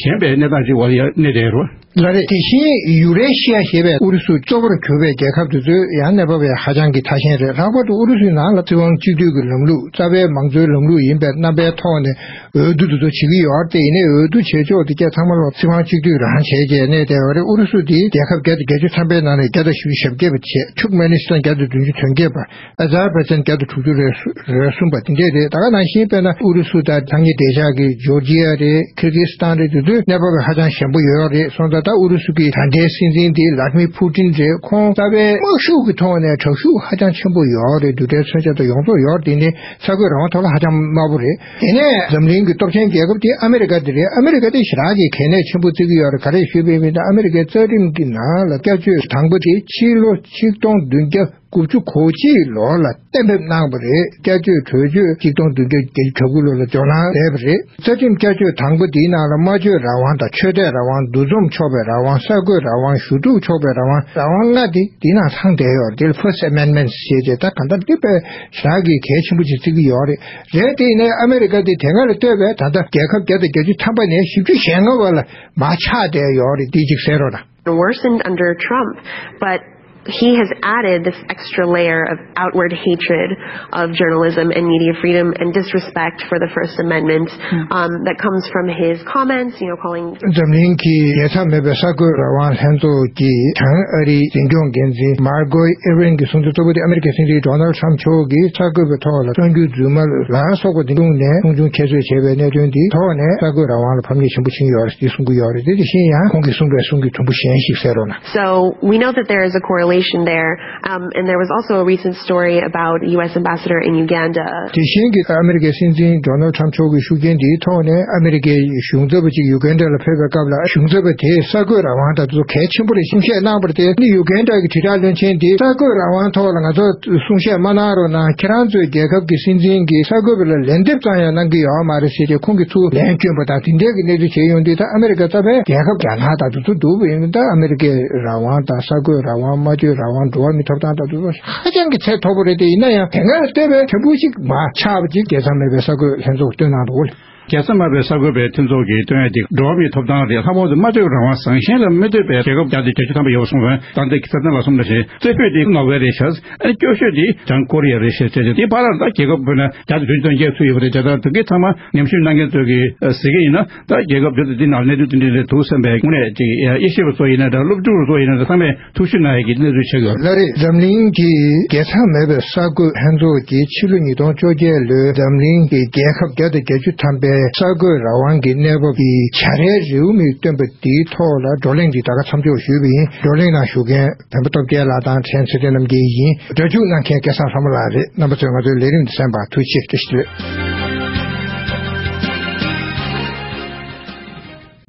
ཞན་པའི་གནས་སྟངས་ཅིག་འོག་ལ་ཡ་གནས་བསྡད་ཡོད་རེད། ལགས་རེད། དེ་བཞིན་ཡུ་རེ་ཤི་ཡ་ཞེས་པའི་ཨུ་རུ་སུ་གཙོ་བོར་གྱུར་པའི་རྒྱལ་ཁབ་དེ་ཚོའི་ཡང་གནས་བབ་ཡང་ཧ་ཅང་གི་ཐ་ཞན་རེད། ལྷག་པར་དུ་ཨུ་རུ་སུའི་ནང་ལ་སྲིད་དབང་གཅིག་སྡུད་ཀྱི་ལམ་ལུགས། རྩ་བའི་མང་གཙོའི་ལམ་ལུགས་ཡིན་པའི་རྣམ་པའི་ཐོག་ནས་འོས་བསྡུ་དེ་ཚོ་བྱེད་ཀྱི་ཡོད་རེད། དེ་ཡིན་ནའི་འོས་བསྡུ་བྱེད་ཕྱོགས་དེ་སྐད་ཚང་མ་ལོག་སྲིད་དབང་གཅིག་སྡུད་རང་བྱས་བྱས་གནས་བསྡད་ཡོད་རེད། ཨུ་རུ་སུ་དེ་རྒྱལ་ཁབ་བརྒྱ་དང་བརྒྱད་ཅུ་ཐམ་པའི་ནང་ནས་བརྒྱ་དང་བཞི་བཅུ་ཞེ་བརྒྱད་པ་བྱས། ཐུར་ཀ་མེ་ནི་སི་ཐན་བརྒྱ་དང་བདུན་ཅུ་དོན་བརྒྱད་པ། ཨ་ཛར་བྷའི་ཇན་བརྒྱ་དང་དྲུག་ཅུ་རེ་གསུམ་པ་དེ་འདྲས་རེད། ད་ག་ནང་བཞིན་དཔེར་ན་ཨུ་རུ་སུ་དང་ཐང་ཉེ་བདེ་འཇགས་ཀྱི་ཇོར་ཇི་ཡ་རེད། ཁིར་ཀི་སི་ཐན་རེད། དེ་ཚོའི་གནས་བབ་ཧ་ཅང་ཞན་པོ་ཡོད་རེད། སོང་ཙང་ད་ཨུ་རུ་སུ་གི་ད་ལྟའི་སྲིད་འཛིན་དེ་ལ་ཏི་མིར་ཕུ་ཏིན་རེད། ཁོང་རྩ་བའི་དམག་ཤུགས་ཀྱི་ཐོག་ནས་དྲག་ཤུགས་ཧ་ཅང་ཆེན་པོ་ཡོད་རེད། རྡུལ་ཕྲན་མཚོན་ཆ་དང་ཡོངས་རྫོགས་ཡོད་རེད། དེ་ནི་གསར་འགོད་རང་དབང་ཐོག་ལ་ཧ་ཅང་དམའ་པོ་རེད། དེ་ནས་འཛམ་གླིང་གི་སྟོབས་ཆེན་རྒྱལ་ཁབ་དེ་ཨ་མེ་རི་ཀ་དེ་རེད། ཨ་མེ་རི་ཀ་དེ་ཞེ་དྲག་གི་གལ་གནད་ཆེན་པོ་བརྩི་གི་ཡོད་རེད། ག་རེ་ཞུས་པ་ཡིན་ན། ཨ་མེ་རི་ཀའི་རྩ་ཁྲིམས་ཀྱི་ནང་ལ་བསྐྱར་བཅོས་དང་པོ་དེ་ཕྱི་ལོ་ཆིག་སྟོང་བདུན་བརྒྱ་དགུ་བཅུ་གོ་གཅིག་ལོ་ལ་གཏན་འབེབས་གནང་བ་རེད། བསྐྱར་བཅོས་གྲོས་ཆོད་ཆིག་སྟོང་བདུན་བརྒྱ་བརྒྱད་ཅུ་གྱ་དགུ་ལོ་ལ་འཇོག་གནང་བྱས་པ་རེད། རྩ་ཁྲིམས་བསྐྱར་བཅོས་དང་པོ་དེའི་ནང་ལ་སྨྲ་བརྗོད་རང་དབང་དང་ཆོས་དད་རང་དབང་། འདུ་འཛོམས་ཆོག་པའི་རང་དབང་། གསར་འགོད་རང་དབང་། ཞུ་གཏུག་ཆོག་པའི་རང་དབང་། རང་དབང་ལྔ་དེ་དེའི་ནང་ཚང་བསྡད་ཡོད་རེད། དེ་ལ་First Amendment་ཞེས་བྱས། ད་གང་ལྟར་དེ་དཔེ་ཞེ་དྲག་གི་གལ་ཆེན་པོ་ཅིག་བརྩི་གི་ཡོད་རེད། རེད། དེ་ཡིན་ནའི་ཨ་མེ་རི་ཀ་དེ་དེ་སྔ་ལ་ལྟོས་པས་ད་ལྟ་རྒྱལ་ཁབ་བརྒྱ་དང་བརྒྱད་ཅུ་ཐམ་པ་ནས་བཞི་བཅུ་ཞེ་ལྔ་བ་ལ་མར་ཆག་བསྡད་ཡོད་རེད། དེ་ཅིག་གསན་རོགས་གནང་། Worsened under Trump, but He has added this extra layer of outward hatred of journalism and media freedom and disrespect for the First Amendment um, that comes from his comments, you know, calling འཛམ་གླིང་གི་རྒྱལ་མཚམས་མེད་པའི་གསར་འགོད་རང་དབང་ལྷན་ཚོགས་ཀྱི་བྱང་ཨ་རིའི་འཛིན་སྐྱོང་འགན་འཛིན་མར་ཀོ་ཨེ་རན་གྱིས་གསུངས་དོན་གཙོ་བོ་དེ་ཨ་མེ་རི་ཁའི་སྲིད་འཛིན་ཌོ་ནལ་ཁྲམ་མཆོག་གིས་གསར་འགོད་པའི་ཐོག་ལ་བཙོན་འཇུག་རྫུན་མ་ལ་སོགས་པ་འདི་ཐོག་ནས་གསུང་ཆུང་ཁྱད་གསོད་བྱས་པའི་གནད་དོན་འདིའི་ཐོག་ནས་གསར་འགོད་རང་དབང་ལ་ཕམ་ཉེས་ཆེན་པོ་ཕྱིན་ཡོད་རེད་ཅེས་གསུང་གི་ཡོད་རེད། དེ་དེ་བཞིན་ཡང་ཁོང་གིས་གསུངས་པའི་གསུང་གི་དུམ་བུ་གཞན་ཞིག་གསན་རོགས་གནང་། So we know that there is a correlation there, um, and there was also a recent story about U S ambassador in Uganda. དེ་བཞིན་གྱི་ཨ་མེ་རི་ཀའི་སྲིད་འཛིན་ཌོ་ནལ་ཁྲམ་མཆོག་གི་ཤུགས་རྐྱེན་འདིའི་ཐོག་ནས་ཨ་མེ་རི་ཀའི་གཞུང་ཚབ་པ་གཅིག་ཡུ་གན་ཌ་ལ་ཕེབས་པའི་སྐབས་ལ་གཞུང་ཚབ་པ་དེས་གསར་འགོད་རང་དབང་དང་དེ་ཚོ་གལ་ཆེན་པོ་རེད་གསུང་བཤད་གནང་བར་བརྟེན་ནི་ཡུ་གན་ཌ་གི་དྲིལ་བསྒྲགས་བློན་ཆེན་དེས་གསར་འགོད་རང་དབང་ཐོག་ལ་ང་ཚོ་གསུང་བཤད་མ་གནང་རོགས་གནང་། ཁྱེད་རང་ཚོའི་རྒྱལ་ཁབ་ཀྱི་སྲིད་འཛིན་གྱིས་གསར་འགོད་པ་ལ་ལན་འདེབས་ཙམ་ཡང་གནང་གི་ཡོད་མ་རེད་ཟེར་ཏེ་ཁོང་གིས་ཚུར་ལན་བསྐྱོན་པ་དང་དེ་འདྲའི་གི་གནས་ཚུལ་བྱས་ཡོང་དུས་ད་ཨ་མེ་རི་ཀ་རྩ་བའི་རྒྱལ་ཁབ་རྒྱ་ནག་དང་དེ་ཚོ་འདུག་པ་ཡིན་ད་ཨ་མེ་རི་ཀའི་རང་དབང་དང་གསར་འགོད་རང་དབང་སྨྲ་བརྗོད་རང་དབང་འགྲོ་བ་མིའི་ཐོབ་ཐང་དང་དེ་ཚོ་ཧ་ཅང་གི་ཚད་མཐོ་པོ་རེད་དེ་ཡིན་ན་ཡང་དེ་སྔར་ལྟོས་པའི་ཕྲན་བུ་ཞིག་མ་ཆགས་པ་ཅིག་རྒྱལ་མཚམས་མེད་པའི་གསར་འགོད་ལྷན་ཚོགས་བཏོན་གནང་འདུག་རྒྱལ་མཚམས་མེད་པའི་གསར་འགོད་པའི་མཐུན་ཚོགས་ཀྱིས་བཏོན་ཡ་དེ་འགྲོ་བ་མིའི་ཐོབ་ཐང་རེད། ལྷག་པར་དུ་སྨྲ་བརྗོད་རང་དབང་ཟང་ཞན་ལ་མི་ལྟོས་པའི་རྒྱལ་ཁབ་བརྒྱ་དང་བརྒྱད་ཅུ་ཐམ་པ་ཡོད་པ་སོང་ཙང་ད་ལྟའི་གི་ཚེ་བརྟན་ལགས་གསུངས་པ་ནང་བཞིན་རྩེ་ཕུད་དེ་ནོར་ཝེ་རེད་ཤག་ཨ་ནི་སྐྱོ་ཤོས་དེ་བྱང་ཀོ་རི་ཡ་རེད་ཤག་ཟེར་ཏེ་དེ་བར་ལ་ད་རྒྱལ་ཁབ་དཔེར་ན་བརྒྱ་དང་བདུན་ཅུ་དོན་བརྒྱད་ཚུད་ཡོད་པ་རེད། བྱས་ཙང་དེ་གའི་ཚང་མ་ཉམས་ཞིབ་གནང་མཁན་ཚོས་ཀྱིས་གཟིགས་ཀྱི་ཡིན་ན་ད་རྒྱལ་ཁབ་དེ་ཚོ་འདི་ནང་གནས་ཚུལ་དེ་འདྲ་རེད་འདུག་བསམ་པའི་དངོས་གནས་ཅིག་དབྱེ་ཞིབ་པ་ཚོ་ཡིན་ན་འདྲ་སློབ་ཕྲུག་ཚོ་ཡིན་ན་འདྲ་ཚང་མས་ཐུགས་ཞིབ་གནང་ཡས་ཀྱི་གནས་ཚུལ་ཆགས་ཡོད། ལགས་རེད། འཛམ་གླིང་གི་རྒྱལ་མཚམས་མེད་པའི་གསར་འགོད་ལྷན་ཚོགས་ཀྱིས་ཕྱི་ལོ་ཉིས་སྟོང་བཅོ་བརྒྱད་ལོའི་འཛམ་གླིང་གི་རྒྱལ་ཁབ་བརྒྱ་དང་བརྒྱད་ཅུ་ཐམ་པའི་གསར་འགོད་རང་དབང་གི་གནས་བབ་ཀྱི་བྱ་རའི་རེའུ་མིག་བཏོན་པ་འདིའི་ཐོག་ལ་བགྲོ་གླེང་འདི་ད་ག་མཚམས་འཇོག་ཞུས་པ་ཡིན། བགྲོ་གླེང་ནང་ཞུགས་མཁན་བོན་པོ་སྟོབས་རྒྱལ་ལགས་དང་ཕྲན་ཚེ་བརྟན་རྣམ་རྒྱལ་ཡིན། སྒྲ་འཇུག་གནང་མཁན་སྐལ་བཟང་ལྷ་མོ་ལགས་རེད། རྣམ་པ་ཚོས་ང་ཚོའི་ལས་རིམ་འདི་གསན་པར་ཐུགས་རྗེ་ཆེ་ཞུ།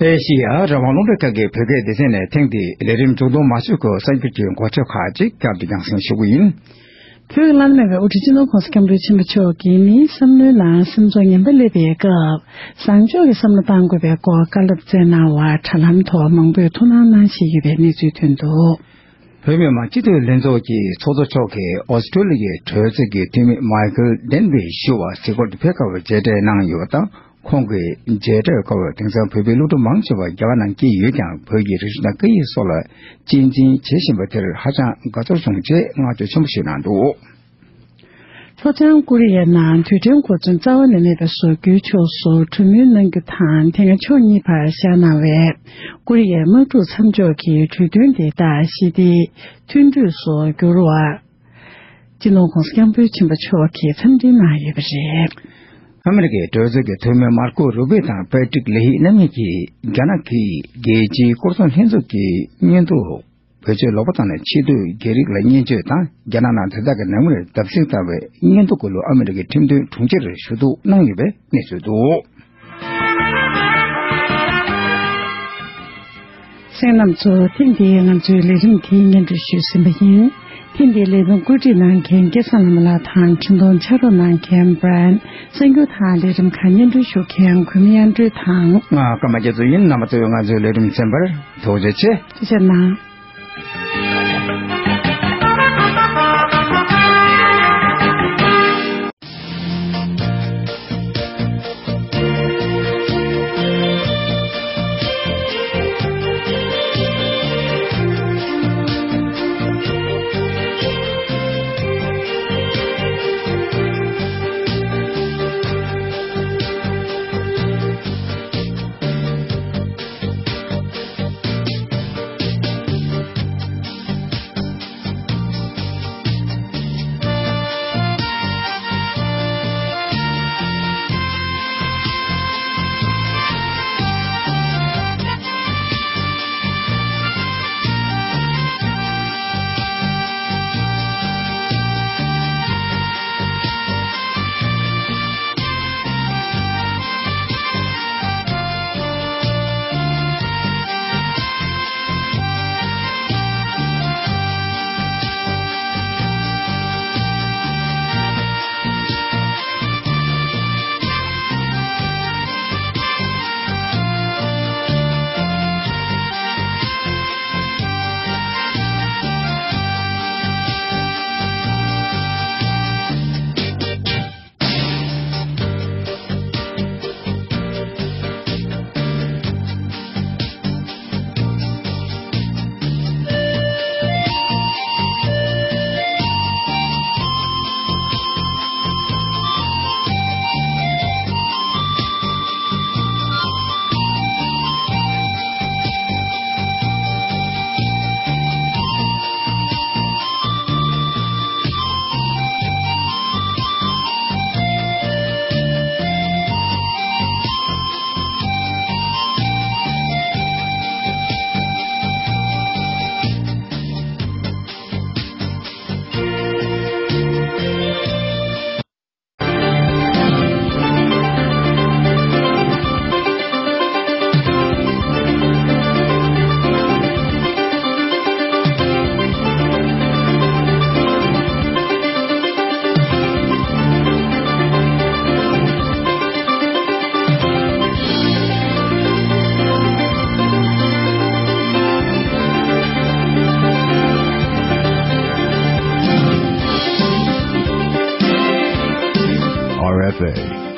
ཨེ་ཤི་ཡ་རང་དབང་རླུང་འཕྲིན་ཁང་གི་བོད་སྐད་སྡེ་ཚན་ནས་ཐེངས་འདིའི་ལས་རིམ་མཇུག་བསྡོམས་མ་བྱས་གོང་གསར་འགྱུར་གྱི་འགོ་བརྗོད་ཁག་ཅིག་བསྐྱར་དུ་རྒྱང་སྲིང་ཞུ་གི་ཡིན། བོད་ཀྱི་བླ་ན་མེད་པའི་དབུ་ཁྲིད་སྤྱི་ནོར་༸གོང་ས་༸སྐྱབས་མགོན་ཆེན་པོ་མཆོག་གིས་མིའི་བསམ་བློའི་ནང་སེམས་ཚོར་ངན་པ་སླེབས་པའི་སྐབས། བཟང་ཕྱོགས་ཀྱི་བསམ་བློ་གཏང་དགོས་པའི་སྐོར་བཀའ་སློབ་སྩལ་གནང་བར་དྲ་ལམ་ཐོག་མང་པོས་ཐུགས་སྣང་གནང་བཞིན་ཡོད་པའི་གནས་ཚུལ་ཐོན་འདུག་བོད་མི་མང་སྤྱི་འཐུས་ལྷན་ཚོགས་ཀྱི་ཚོགས་གཙོ་མཆོག་གིས་ཨོ་སི་ཀྲོ་ལི་ཡའི་གྲོས་ཚོགས་ཀྱི་འཐུས་མི་མའི་ཁལ་ཌེན་ཝེ་ཞུ་བ་གཟིགས་སྐོར་དུ་ཕེབས་སྐབས་མཇལ་འཕྲད་གནང་ཡོད་པ་དང་། ཁོང་གིས་མཇལ་འཕྲད་སྐབས་དེང་སང་བོད་པའི་སློབ་ཕྲུག་མང་ཆེ་བ་རྒྱ་གར་ནང་སྐྱེས་ཡོད་ཀྱང་བོད་ཀྱི་རིག་གཞུང་དང་སྐད་ཡིག་སོགས་ལ་གཅེས་འཛིན་བྱེད་བཞིན་པ་དེར་ཧ་ཅང་དགའ་ཚོར་བྱུང་ཅེས་བསྔགས་བརྗོད་ཆེན་པོ་ཞིག་གནང་འདུག་ལྷོ་བྱང་ཀོ་རི་ཡའི་ནང་རྡུལ་ཕྲན་གོ་མཚོན་རྩ་བ་ནས་མེད་པའི་བཟོ་རྒྱུའི་ཕྱོགས་སུ་གྲོས་མོལ་གནང་རྒྱུ་དང་དེ་སྔ་ཕྱོགས་གཉིས་བར་བཞག་གནང་བའི་ཀོ་རི་ཡའི་དམག་འཁྲུག་མཚམས་འཇོག་གི་གྲོས་མཐུན་དེ་དག་ཞི་བདེའི་མཐུན་གྲོས་སུ་འགྱུར་བར། སྤྱི་ནོར་༸གོང་ས་༸སྐྱབས་མགོན་ཆེན་པོ་མཆོག་གིས་འཚམས་འདྲི་གནང་ཡོད་པ་རེད། ཨ་མེ་རི་ཀའི་གྲོས་ཚོགས་ཀྱི་འཐུས་མི་མར་ཀོ་རུ་བྷི་དང་པེ་ཏྲིག་ལེ་ཧི་རྣམ་གཉིས་ཀྱིས་རྒྱ་ནག་གིས་རྒྱལ་སྤྱིའི་སྐོར་སྲུང་ལྷན་ཚོགས་ཀྱི་སྙན་ཐོ་བེད་སྤྱོད་ལོག་པ་བཏང་ནས་ཕྱི་སྡོད་རྒྱ་རིགས་ལ་བརྙས་བཅོས་དང་རྒྱ་ནག་ནང་དེ་དག་གི་ནང་མིར་བརྡབ་གསིག་བཏང་བའི་སྙན་ཐོ་སྐོར་ལ་ཨ་མེ་རི་ཀའི་ཁྲིམས་དོན་དྲུང་ཆེར་ཞུ་གཏུག་གནང་ཡོད་པའི་གནས་ཚུལ་འདུག་གསན་མཁན་རྣམ་པ་ཚོ། ཐེངས་འདིའི་ང་ཚོའི་ལས་རིམ་དེའི་སྙན་སྒྲོན་ཞུས་ཟིན་པ་ཡིན། ཐེངས་འདིའི་ལས་རིམ་བཀོད་སྒྲིག་གནང་མཁན་སྐལ་བཟང་ལྷ་མོ་ལགས་དང་འཕྲིན་གཏོང་ཕྱག་རོགས་གནང་མཁན་Brian། གསར་འགྱུར་དང་ལས་རིམ་ཁག་སྙན་སྒྲོན་ཞུ་མཁན་གུས་མོ་དབྱངས་སྒྲོལ་དང་། ང་ཀརྨ་རྒྱ་མཚོ་ཡིན། རྣམ་པ་ཚོས་ང་ཚོའི་ལས་རིམ་གསན་པར་ཐུགས་རྗེ་ཆེ། ཐུགས་རྗེ་གནང་།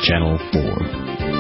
Channel four.